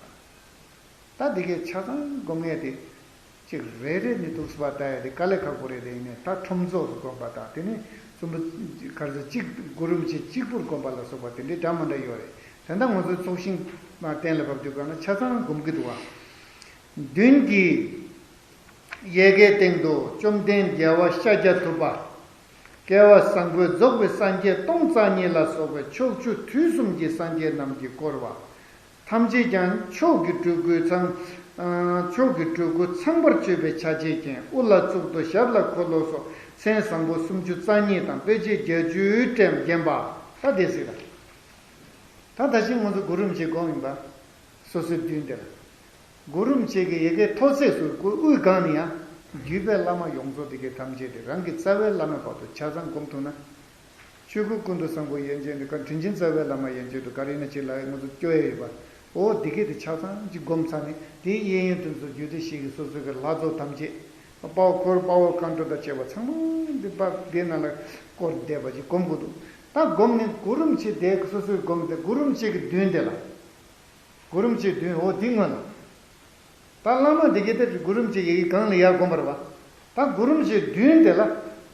ད་འདི་གའི་ཆ་ཚང་སྒོམ་ཡས་དེ། གཅིག་རེ་རེ་ནས་འདུག་སེ་བལྟ་ཡས་དེ་དཀའ་ལས་ཁག་པོ་རེད། དེ་ཡིན་ནའི་ད་ཁྲོམ་ཚོགས་སུ་སྒོམ་པ་དང་། དེ་ནས་གསུམ་པོ་ག་རེ་ཟེར། གཅིག་གུ་རུ་རིན་པོ་ཆེ་གཅིག་པུར་སྒོམ་པ་ལ་སོགས་པ་དེ་འདྲའི་འདྲ་མི་འདྲ་ཡོད་རེད། དེ་འདྲ་ང་ཚོའི་ཚོགས་ཞིང་མ་གཏན་ལ་ཕབ་དུས་གང་ན་ཆ་ཚང་སྒོམ་གྱི་འདུག་བ། མདུན་གྱི་ཡལ་གའི་སྟེང་དུ་བཅོམ་ལྡན་རྒྱལ་བ་ཤཱཀྱ་ཐུབ་པ། སྐལ་བ་བཟང་པོས་རྫོགས་པའི་སངས་རྒྱས་སྟོང་རྩ་གཉིས་ལ་སོགས་པའི་ཕྱོགས་བཅུ་དུས་གསུམ་གྱི་སངས་རྒྱས་རྣམས་ཀྱིས་བསྐོར་བ། ཐམས་ཅད་ཀྱང་མཆོག་གི་སྤྲུལ་སྐུ་ཚང་། ཨ། མཆོག་གི་སྤྲུལ་སྐུ་ཚངས་པར་སྤྱོད་པའི་ཆ་བྱད་ཅན། དབུ་ལ་གཙུག་ཏོར་ཞབས་ལ་འཁོར་ལོ་སོགས་མཚན་བཟང་པོ་སུམ་ཅུ་རྩ་གཉིས་དང་དཔེ་བྱད་བརྒྱད་ཅུས་བརྒྱན་པ། ད་དེ་སྲིད་ལ། ད་ད་ཅི་ང་ཚོ་གུ་རུ་རིན་པོ་ཆེ་སྒོམ་ཡིན་པ། སོ་སོའི་མདུན་དེ་ལ། གུ་རུ་རིན་པོ་ཆེ་གི་ཡལ་གའི་ཐོ་བརྩེགས་སུ་སྐུ་དབུའི་སྒང་ནས་ཡང་བརྒྱུད་པའི་བླ་མ་ཡོངས་རྫོགས་དེ་གའི་ཐམས་ཅད་དེ་རང་གི་རྩ་བའི་བླ་མའི་བར་དུ་ཆ་ཚང་སྒོམ་ཐུབ་ན། ཆོས་སྐུ་ཀུན་ཏུ་བཟང་པོ་ཡན་ཆད་དུ་ག། དྲིན་ཅན་རྩ་བའི་བླ་མ་ཡན་ཆད་དུ་ག་རེ་ཡིན་ན་ཅིག་ལ་ང་ཚོ་སྐྱོ་ཡ་ཡོད་པ། འོ་དེ་གའི་དེ་ཆ་ཚང་ཅིག་སྒོམ་ཚར་ནས། དེའི་གཡས་གཡོན་དེ་ཚོ་རྒྱུད་སྡེ་བཞི་གི་སོ་སོ་གི་ལྷ་ཚོགས་ཐམས་ཅད། དཔའ་བོ་འཁོར། དཔའ་བོ་མཁའ་འགྲོ་དང་བཅས་པ་ཚང་མ་འདི་པ་དེ་ནང་ལ་བསྐོར་བསྡད་པ་ཅིག་སྒོམ་དགོས་འདུག་ད་སྒོམ་ནས་གུ་རུ་རིན་པོ་ཆེ་དེ་སོ་སོའི་སྒོམ་དེ། གུ་རུ་རིན་པོ་ཆེ་གི་མདུན་དེ་ལ། གུ་རུ་རིན་པོ་ཆེའི་མདུན་འོ་དེ་སྔོན་ལ། ད་བླ་མ་དེ་གའི་དེ་གུ་རུ་རིན་པོ་ཆེ་ཡི་སྒང་ལ་ཡར་སྒོམ་པ་རེད་བ། ད་གུ་རུ་རིན་པོ་ཆེའི་མདུན་དེ་ལ་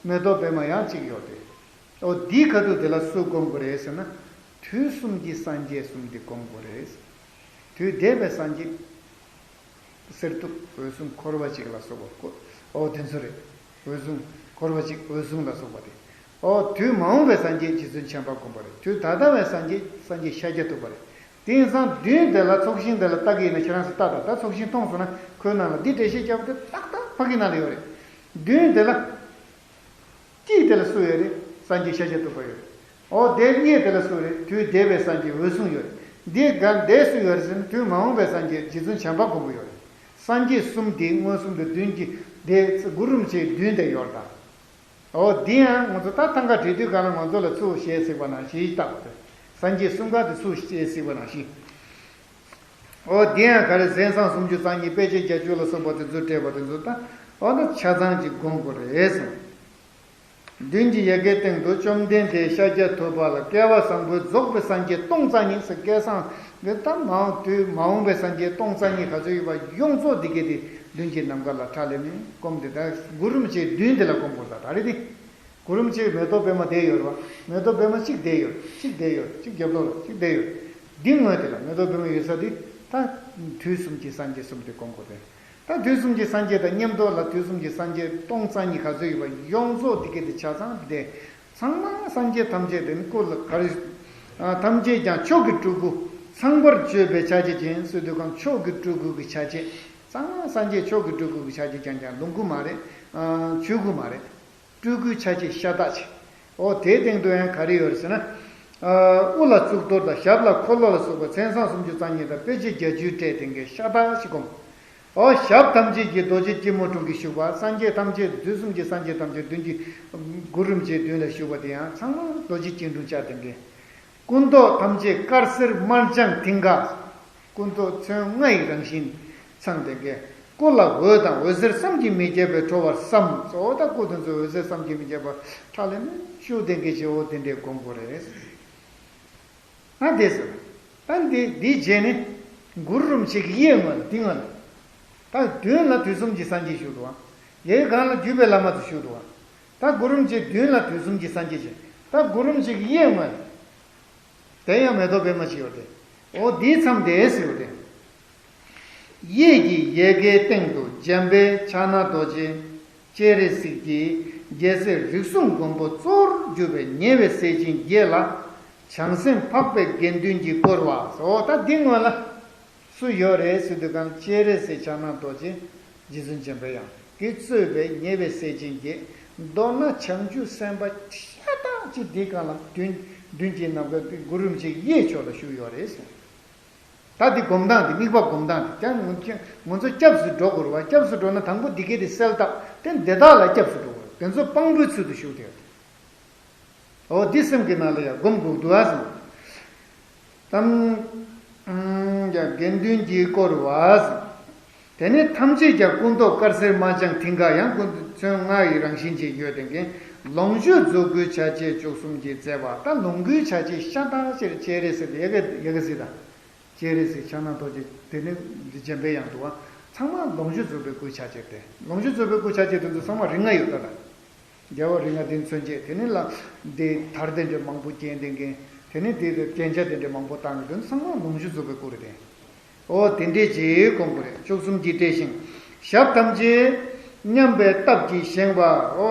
མེ་ཏོག་པད་མ་ཡང་གཅིག་ཡོད་དེ། འོ་དེའི་ཁ་ཐུག་དེ་ལ་སུ་སྒོམ་དགོས་རེད་ཟེར་ན། དུས་གསུམ་གྱི་སངས་རྒྱས་གསུམ་དེ་སྒོམ་དགོས་རེད། དུས་འདས་པའི་སངས་རྒྱས། གསེར་ཐུབ། འོད་སྲུང་། འཁོར་བ་འཇིག་ལ་སོགས་པ་ཀོ། ཨོ་དེ་ཚོ་རེད། འོད་སྲུང་། འཁོར་བ་འཇིག་འོད་སྲུང་ལ་སོགས་པ་དེ། ཨོ་དུས་མ་འོངས་པའི་སངས་རྒྱས་རྗེ་བཙུན་བྱམས་པ་མགོན་པོ་རེད། དུས་ད་ལྟ་བའི་སངས་རྒྱས་སངས་རྒྱས་ཤཱཀྱ་ཐུབ་པ་རེད། དེང་སང་མདུན་དེ་ལ་ཚོགས་ཞིང་དེ་ལ་ལྟ་གི་ཡིན་ན་ཁྱེད་རང་ཚོ་ལྟ་དང་། ད་ཚོགས་ཞིང་མཐོང་སོང་ན་ཁོའི་ནང་ལ་འདི་འགྲེལ་བཤད་རྒྱབ་དེ་ཏག་ཏག་ཕ་གི་ནང་ལ་ཡོད་རེད། མདུན་དེ་ལ། དཀྱིལ་དེ་ལ་སུ་ཡོད་རེད། སངས་རྒྱས་ཤཱཀྱ་ཐུབ་པ་ཡོད་རེད། འོ་དེ་གཡས་དེ་ལ་སུ་རེད། དུས་འདས་པའི་སངས་རྒྱས་འོད་སྲུང་ཡོད་རེད། འདི་ག་འདས་སུ་ཡོད་ཟིན་དུས་མ་འོངས་པའི་སངས་རྒྱས་རྗེ་བཙུན་བྱམས་པ་མགོན་པོ་ཡོད་རེད། སངས་རྒྱས་གསུམ་དེ་མངོན་སུམ་དུ་མདུན་གྱི་དེ་གུ་རུ་རིན་པོ་ཆེའི་མདུན་དེ་ཡོད་རེད་ད། འོ་འདི་ཡང་ང་ཚོ་ད་ཐང་ག་བྲིས་དུས་ག་ལ་ང་ཚོ་ལ་ཚུར་བཤད་སྲིད་པ་ནང་བཞིན་བཏགས་པ་དེ། སངས་རྒྱས་གསུམ་ཀ་དེ་ཚུར་བཤད་སྲིད་པ་ནང་བཞིན། འོ་འདི་ཡང་ག་རེ་གཟན་བཟང་སུམ་ཅུ་རྩ་གཉིས་དཔེ་བྱད་བརྒྱད་ཅུ་ལ་སོགས་པ་དེ་ཚོ་བཀྲལ་བ་དེ་ཚོ་ད་འོ་ན་ཆ་ཚང་གཅིག་སྒོམ་དགོས་རེད་གསུངས། མདུན་གྱི་ཡལ་གའི་སྟེང་དུ་བཅོམ་ལྡན་འདས་ཤཱཀྱ་ཐུབ་པ་ལ་སྐལ་བ་བཟང་པོས་རྫོགས་པའི་སངས་རྒྱས་སྟོང་རྩ་གཉིས་སུ་སྐལ་བཟང་གི་ད་མ་འོངས་དུས་མ་འོངས་པའི་སངས་རྒྱས་སྟོང་རྩ་གཉིས་ག་ཚོད་ཡོད་པ་ཡོངས་རྫོགས་འདི་གའི་དེ་མདུན་གྱི་ནམ་མཁའ་ལ་ཁྲ་ལེ་མེ་སྒོམ་དེ་ད་གུ་རུ་རིན་པོ་ཆེའི་མདུན་དེ་ལ་སྒོམ་དགོས་ས་ད་རེད་དེ། གུ་རུ་རིན་པོ་ཆེའི་མེ་ཏོག་པད་མ་དེ་ཡོད་རེད་བ། མེ་ཏོག་པད་མ་གཅིག་དེ་ཡོད་གཅིག་དེ་ཡོད་གཅིག་རྒྱབ་ལོགས་ལ་གཅིག་དེ་ཡོད། འདི་ངོས་དེ་ལ་མེ་ཏོག་པད་མ་ཡོད་ས་དེ་ད་དུས་གསུམ་གྱི་སངས་རྒྱས་གསུམ་དེ་སྒོམ་དགོས་རེད། ད་དུས་གསུམ་གྱི་སངས་རྒྱས་དང་མཉམ་དུ་ལ་དུས་གསུམ་གྱི་སངས་རྒྱས་སྟོང་རྩ་གཉིས་ག་ཚོད་ཡོད་པ་ཡོངས་རྫོགས་དེ་གའི་དེ་ཆ་ཚང་དེ། ཚང་མ་སངས་རྒྱས་ཐམས་ཅད་དེ་ནི་སྐུ་ལ་ག་རེ། ཨ། ཐམས་ཅད་ཀྱང་མཆོག་གི་སྤྲུལ་སྐུ། ཚངས་པར་སྤྱོད་པའི་ཆ་བྱད་ཅན་ཟེར་དུས་གང་མཆོག་གི་སྤྲུལ་སྐུ་གི་ཆ་བྱད། ཚང་མ་སངས་རྒྱས་མཆོག་གི་སྤྲུལ་སྐུ་གི་ཆ་བྱད་ཀྱང་ཀྱང་ལོངས་སྐུ་མ་རེད། ཨ། ཆོས་སྐུ་མ་རེད། སྤྲུལ་སྐུའི་ཆ་བྱད་ཤ་སྟག་ཅིག་འོ་དེའི་སྟེང་དུ་ཡང་ག་རེ་ཡོད་རེད་ཟེར་ན། ཨ། དབུ་ལ་གཙུག་ཏོར་དང་ཞབས་ལ་འཁོར་ལོ་ལ་སོགས་པ་མཚན་བཟང་སུམ་ཅུ་རྩ་གཉིས་དང་དཔེ་བྱད་བརྒྱད་ཅུའི་སྤྲས་ལྡན་གྱི་ཤ་སྟག་ཅིག་བསྒོམ། འོ་ཞབས་ཐམས་ཅད་ཀྱི་རྡོ་རྗེ་སྐྱིལ་མོ་ཀྲུང་གིས་བཞུགས་པ་སངས་རྒྱས་ཐམས་ཅད་དུས་གསུམ་གྱི་སངས་རྒྱས་ཐམས་ཅད་མདུན་གྱི་གུ་རུ་རིན་པོ་ཆེའི་མདུན་ལ་བཞུགས་པ་དེ་ཡང་ཚང་མ་རྡོ་རྗེ་སྐྱིལ་ཀྲུང་བཅས་ལྡན་གྱི། སྐུ་མདོག་ཐམས་ཅད་དཀར་སེར་དམར་ལྗང་མཐིང་ག། སྐུ་མདོག་ཚོན་ལྔ་ཡི་རང་བཞིན་ཚང་ལྡན་གྱི། སྐུ་ལ་འོད་དང་འོད་ཟེར་བསམ་གྱིས་མི་ཁྱབ་པས་འཕྲོ་བར་བསམ། གཙོ་བོ་ད་སྐུ་དེ་ཚོ་འོད་ཟེར་བསམ་གྱིས་མི་ཁྱབ་པ་ཁྲ་ལེ་མེ་ཤུགས་ལྡན་གྱི་བྱེད་འོ་དེ་འདྲའི་སྒོམ་དགོས་རེད། ཨ་དེ་ཟེར། ད་འདི་འདི་རྗེས་ནི་གུ་རུ་རིན་པོ་ཆེ་གི་གཡས་ངོས་ལ་འདི་ངོས་ལ། ད་མདུན་ལ་དུས་གསུམ་གྱི་སངས་རྒྱས་བཞུགས་འདུག་བ། ཡའི་སྒང་ལ་བརྒྱུད་པའི་བླ་མ་ཚོ་བཞུགས་འདུག་བ། ད་གུ་རུ་རིན་པོ་ཆེ་མདུན་ལ་དུས་གསུམ་གྱི་སངས་རྒྱས་ཀྱི། ད་གུ་རུ་རིན་པོ་ཆེ་གི་གཡས་ངོས་ལ། དེ་ཡང་མེ་ཏོག་པད་མ་ཅིག་ཡོད་དེ། འོ་འདིའི་མཚམས་དེ་ཟེར་བ་དེ། གཡས་ཀྱི་ཡལ་གའི་སྟེང་དུ་འཇམ་དཔལ་ཕྱག་ན་རྡོ་རྗེ་སྤྱན་རས་གཟིགས་ཀྱིས་རྒྱལ་སྲས་རིགས་གསུམ་མགོན་པོ་གཙོར་གྱུར་པའི་ཉེ་བའི་སྲས་ཆེན་བརྒྱད་ལ་བྱང་སེམས་འཕགས་པའི་དགེ་འདུན་གྱིས་བསྐོར་བ། འོ་ད་འདི་སྔོན་ལ་སུ་ཡོད་རེད་ཟེར་དུས་གང་སྤྱན་རས་གཟིགས་ཕྱག་ན་རྡོ་རྗེ་རྗེ་བཙུན་འཇམ་པའི་དབྱངས་ཀྱིས་གཙོས་པའི་ཉེ་བའི་སྲས་ཆེན་བརྒྱད། མདོར་ན་བྱང་ཆུབ་སེམས་དཔའ་ཤ་སྟག་ཅིག་འདི་སྒང་ལ་མདུན་མདུན་གྱི་ནམ་མཁའ་གུ་རུ་རིན་པོ་ཆེ་གཡས་ཕྱོགས་ལ་བཞུགས་ཡོད་རེད་ཟེར། ད་འདི་སྒོམ་སྟངས་འདི་དམིགས་པ་སྒོམ་སྟངས་འདི་ཀྱང་ང་ཚོ་ང་ཚོ་སྐྱབས་སུ་འགྲོ་དགོས་རེད་བ། སྐྱབས་སུ་འགྲོ་ན་དང་པོ་འདི་གའི་དེ་གསལ་བཏབ་དེ་འདི་དག་ལ་སྐྱབས་སུ་འགྲོ་དགོས་རེད། དེ་ཚོ་དཔང་པོའི་ཚུལ་དུ་བཞུགས་ཏེ་ཡོད་རེད། འོ་འདི་སེམས་ཀྱི་ནང་ལ་ཡང་སྒོམ་དགོས་འདུག་ཨ་ཟེར། དམ། ཡ་དགེ་འདུན་གྱིས་བསྐོར་བ་ཟེར། དེ་ནས་ཐམས་ཅད་ཀྱང་སྐུ་མདོག་དཀར་སེར་དམར་ལྗང་མཐིང་ག་ཡང་སྐུ་མདོག་ཚོན་ལྔ་ཡི་རང་བཞིན་ཅན་ཡོད་དེ་གིན། ལོངས་སྤྱོད་རྫོགས་སྐུའི་ཆ་བྱད་བཅུ་གསུམ་གྱིས་མཛེས་པ་ད་ལོངས་སྐུའི་ཆ་བྱད་ཤ་སྟག་ཅིག་སྤྱན་རས་གཟིགས་ཡ་གི་ཡ་གི་གཟིགས་དང་། སྤྱན་རས་གཟིགས་ཕྱག་ན་རྡོ་རྗེ་དེ་ནི་འཇམ་པའི་དབྱངས་འདུག་བ། ཚང་མ་ལོངས་སྤྱོད་རྫོགས་པའི་སྐུའི་ཆ་བྱད་དེ། ལོངས་སྤྱོད་རྫོགས་པའི་སྐུའི་ཆ་བྱད་དེ་ཚོ་ཚང་མ་རིགས་ལྔ་ཡོད་ད་ལ། རྒྱལ་བ་རིགས་ལྔ་བདུན་མཚོན་བྱེད་དེ་ནི་ལ། འདི་དར་དེ་འདྲ་མང་པོ་བརྒྱན་དེ་འགན། དེ་ནི་འདི་རྒྱན་ཆ་དེ་འདྲ་མང་པོ་བཏང་གི་དོན་ཚང་མ་ལོངས་སྤྱོད་རྫོགས་པའི་སྐུ་རེད་དེ། འོ་དེ་འདྲས་ཅིག་སྒོམ་དགོས་རེད། བཅུ་གསུམ་གྱིས་སྤྲས་ཤིང་། ཞབས་ཐམས་ཅད་མཉམ་པའི་སྟབས་ཀྱིས་བཞེངས་པ། འོ་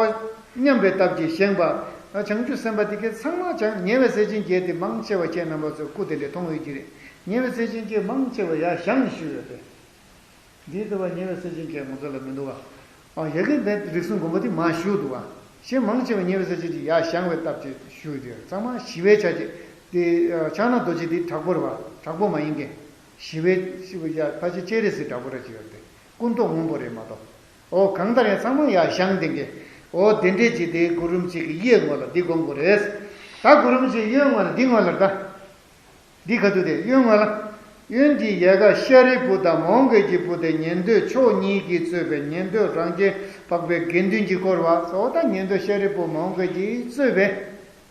མཉམ་པའི་སྟབས་ཀྱིས་བཞེངས་པ། བྱང་ཆུབ་སེམས་དཔའ་དེ་གའི་ཚང་མ་བྱང་ཉེ་བའི་སྲས་ཆེན་བརྒྱད་དེ་མང་ཆེ་བ་ཁྱེད་རྣམ་པ་ཚོས་སྐུ་དེ་འདྲས་མཐོང་ཡོད་ཀྱི་རེད། ཉེ་བའི་སྲས་ཆེན་བརྒྱད་མང་ཆེ་བ་ཡར་བཞེངས་ནས་བཞུགས་ཡོད་དེ། འདིའི་ལྟ་བ་ཉེ་བའི་སྲས་ཆེན་གྱི་ངོ་ཚ་ལ་མི་འདུག་བ། ཨ་ཡ་གི་འདི་རིགས་གསུམ་མགོན་པོ་དེ་མ་བཞུགས་འདུག་བ། གཞན་མང་ཆེ་བ་ཉེ་བའི་སྲས་ཆེན་གྱི་ཡར་བཞེངས་པའི་སྟབས་ཀྱིས་བཞུགས་ཡོད་དེ་ཚང་མ་ཞི་བའི་ཆ་བྱད་དེ། ཕྱག་ན་རྡོ་རྗེ་དེ་དྲག་པོ་རེད་བ། དྲག་པོ་མ་ཡིན་མཁན། ཞི་བའི་ཞི་བའི་ཡ་ཕལ་ཆེར་སྤྱན་རས་གཟིགས་དྲག་པོ་ར་ཅིག་ཡོད་དེ། སྐུ་མདོག་སྔོན་པོ་རེད་མ་གཏོགས། ཨོ་གང་ལྟར་ཡང་ཚང་མ་ཡར་བཞེངས་དེ་འགས། ཨོ་དེ་འདྲས་ཅིག་དེ་གུ་རུ་རིན་པོ་ཆེ་གི་གཡས་ངོས་ལ་འདི་སྒོམ་དགོས་རེད། ད་གུ་རུ་རིན་པོ་ཆེ་གཡོན་ངོས་ལ་འདི་ངོས་ལ་ད། འདི་ག་དུས་དེ་གཡོན་ངོས་ལ། གཡོན་གྱི་ཡལ་ག་ཤཱ་རིའི་བུ་དང་མོའུ་འགལ་གྱི་བུ་སྟེ་ཉན་ཐོས་མཆོག་གཉིས་ཀྱིས་གཙོས་པའི་ཉན་ཐོས་རང་རྒྱལ་འཕགས་པའི་དགེ་འདུན་གྱིས་བསྐོར་བ། འོ་ད་ཉན་ཐོས་ཤཱ་རིའི་བུ་མོའུ་འགལ་གྱིས་གཙོས་པའི།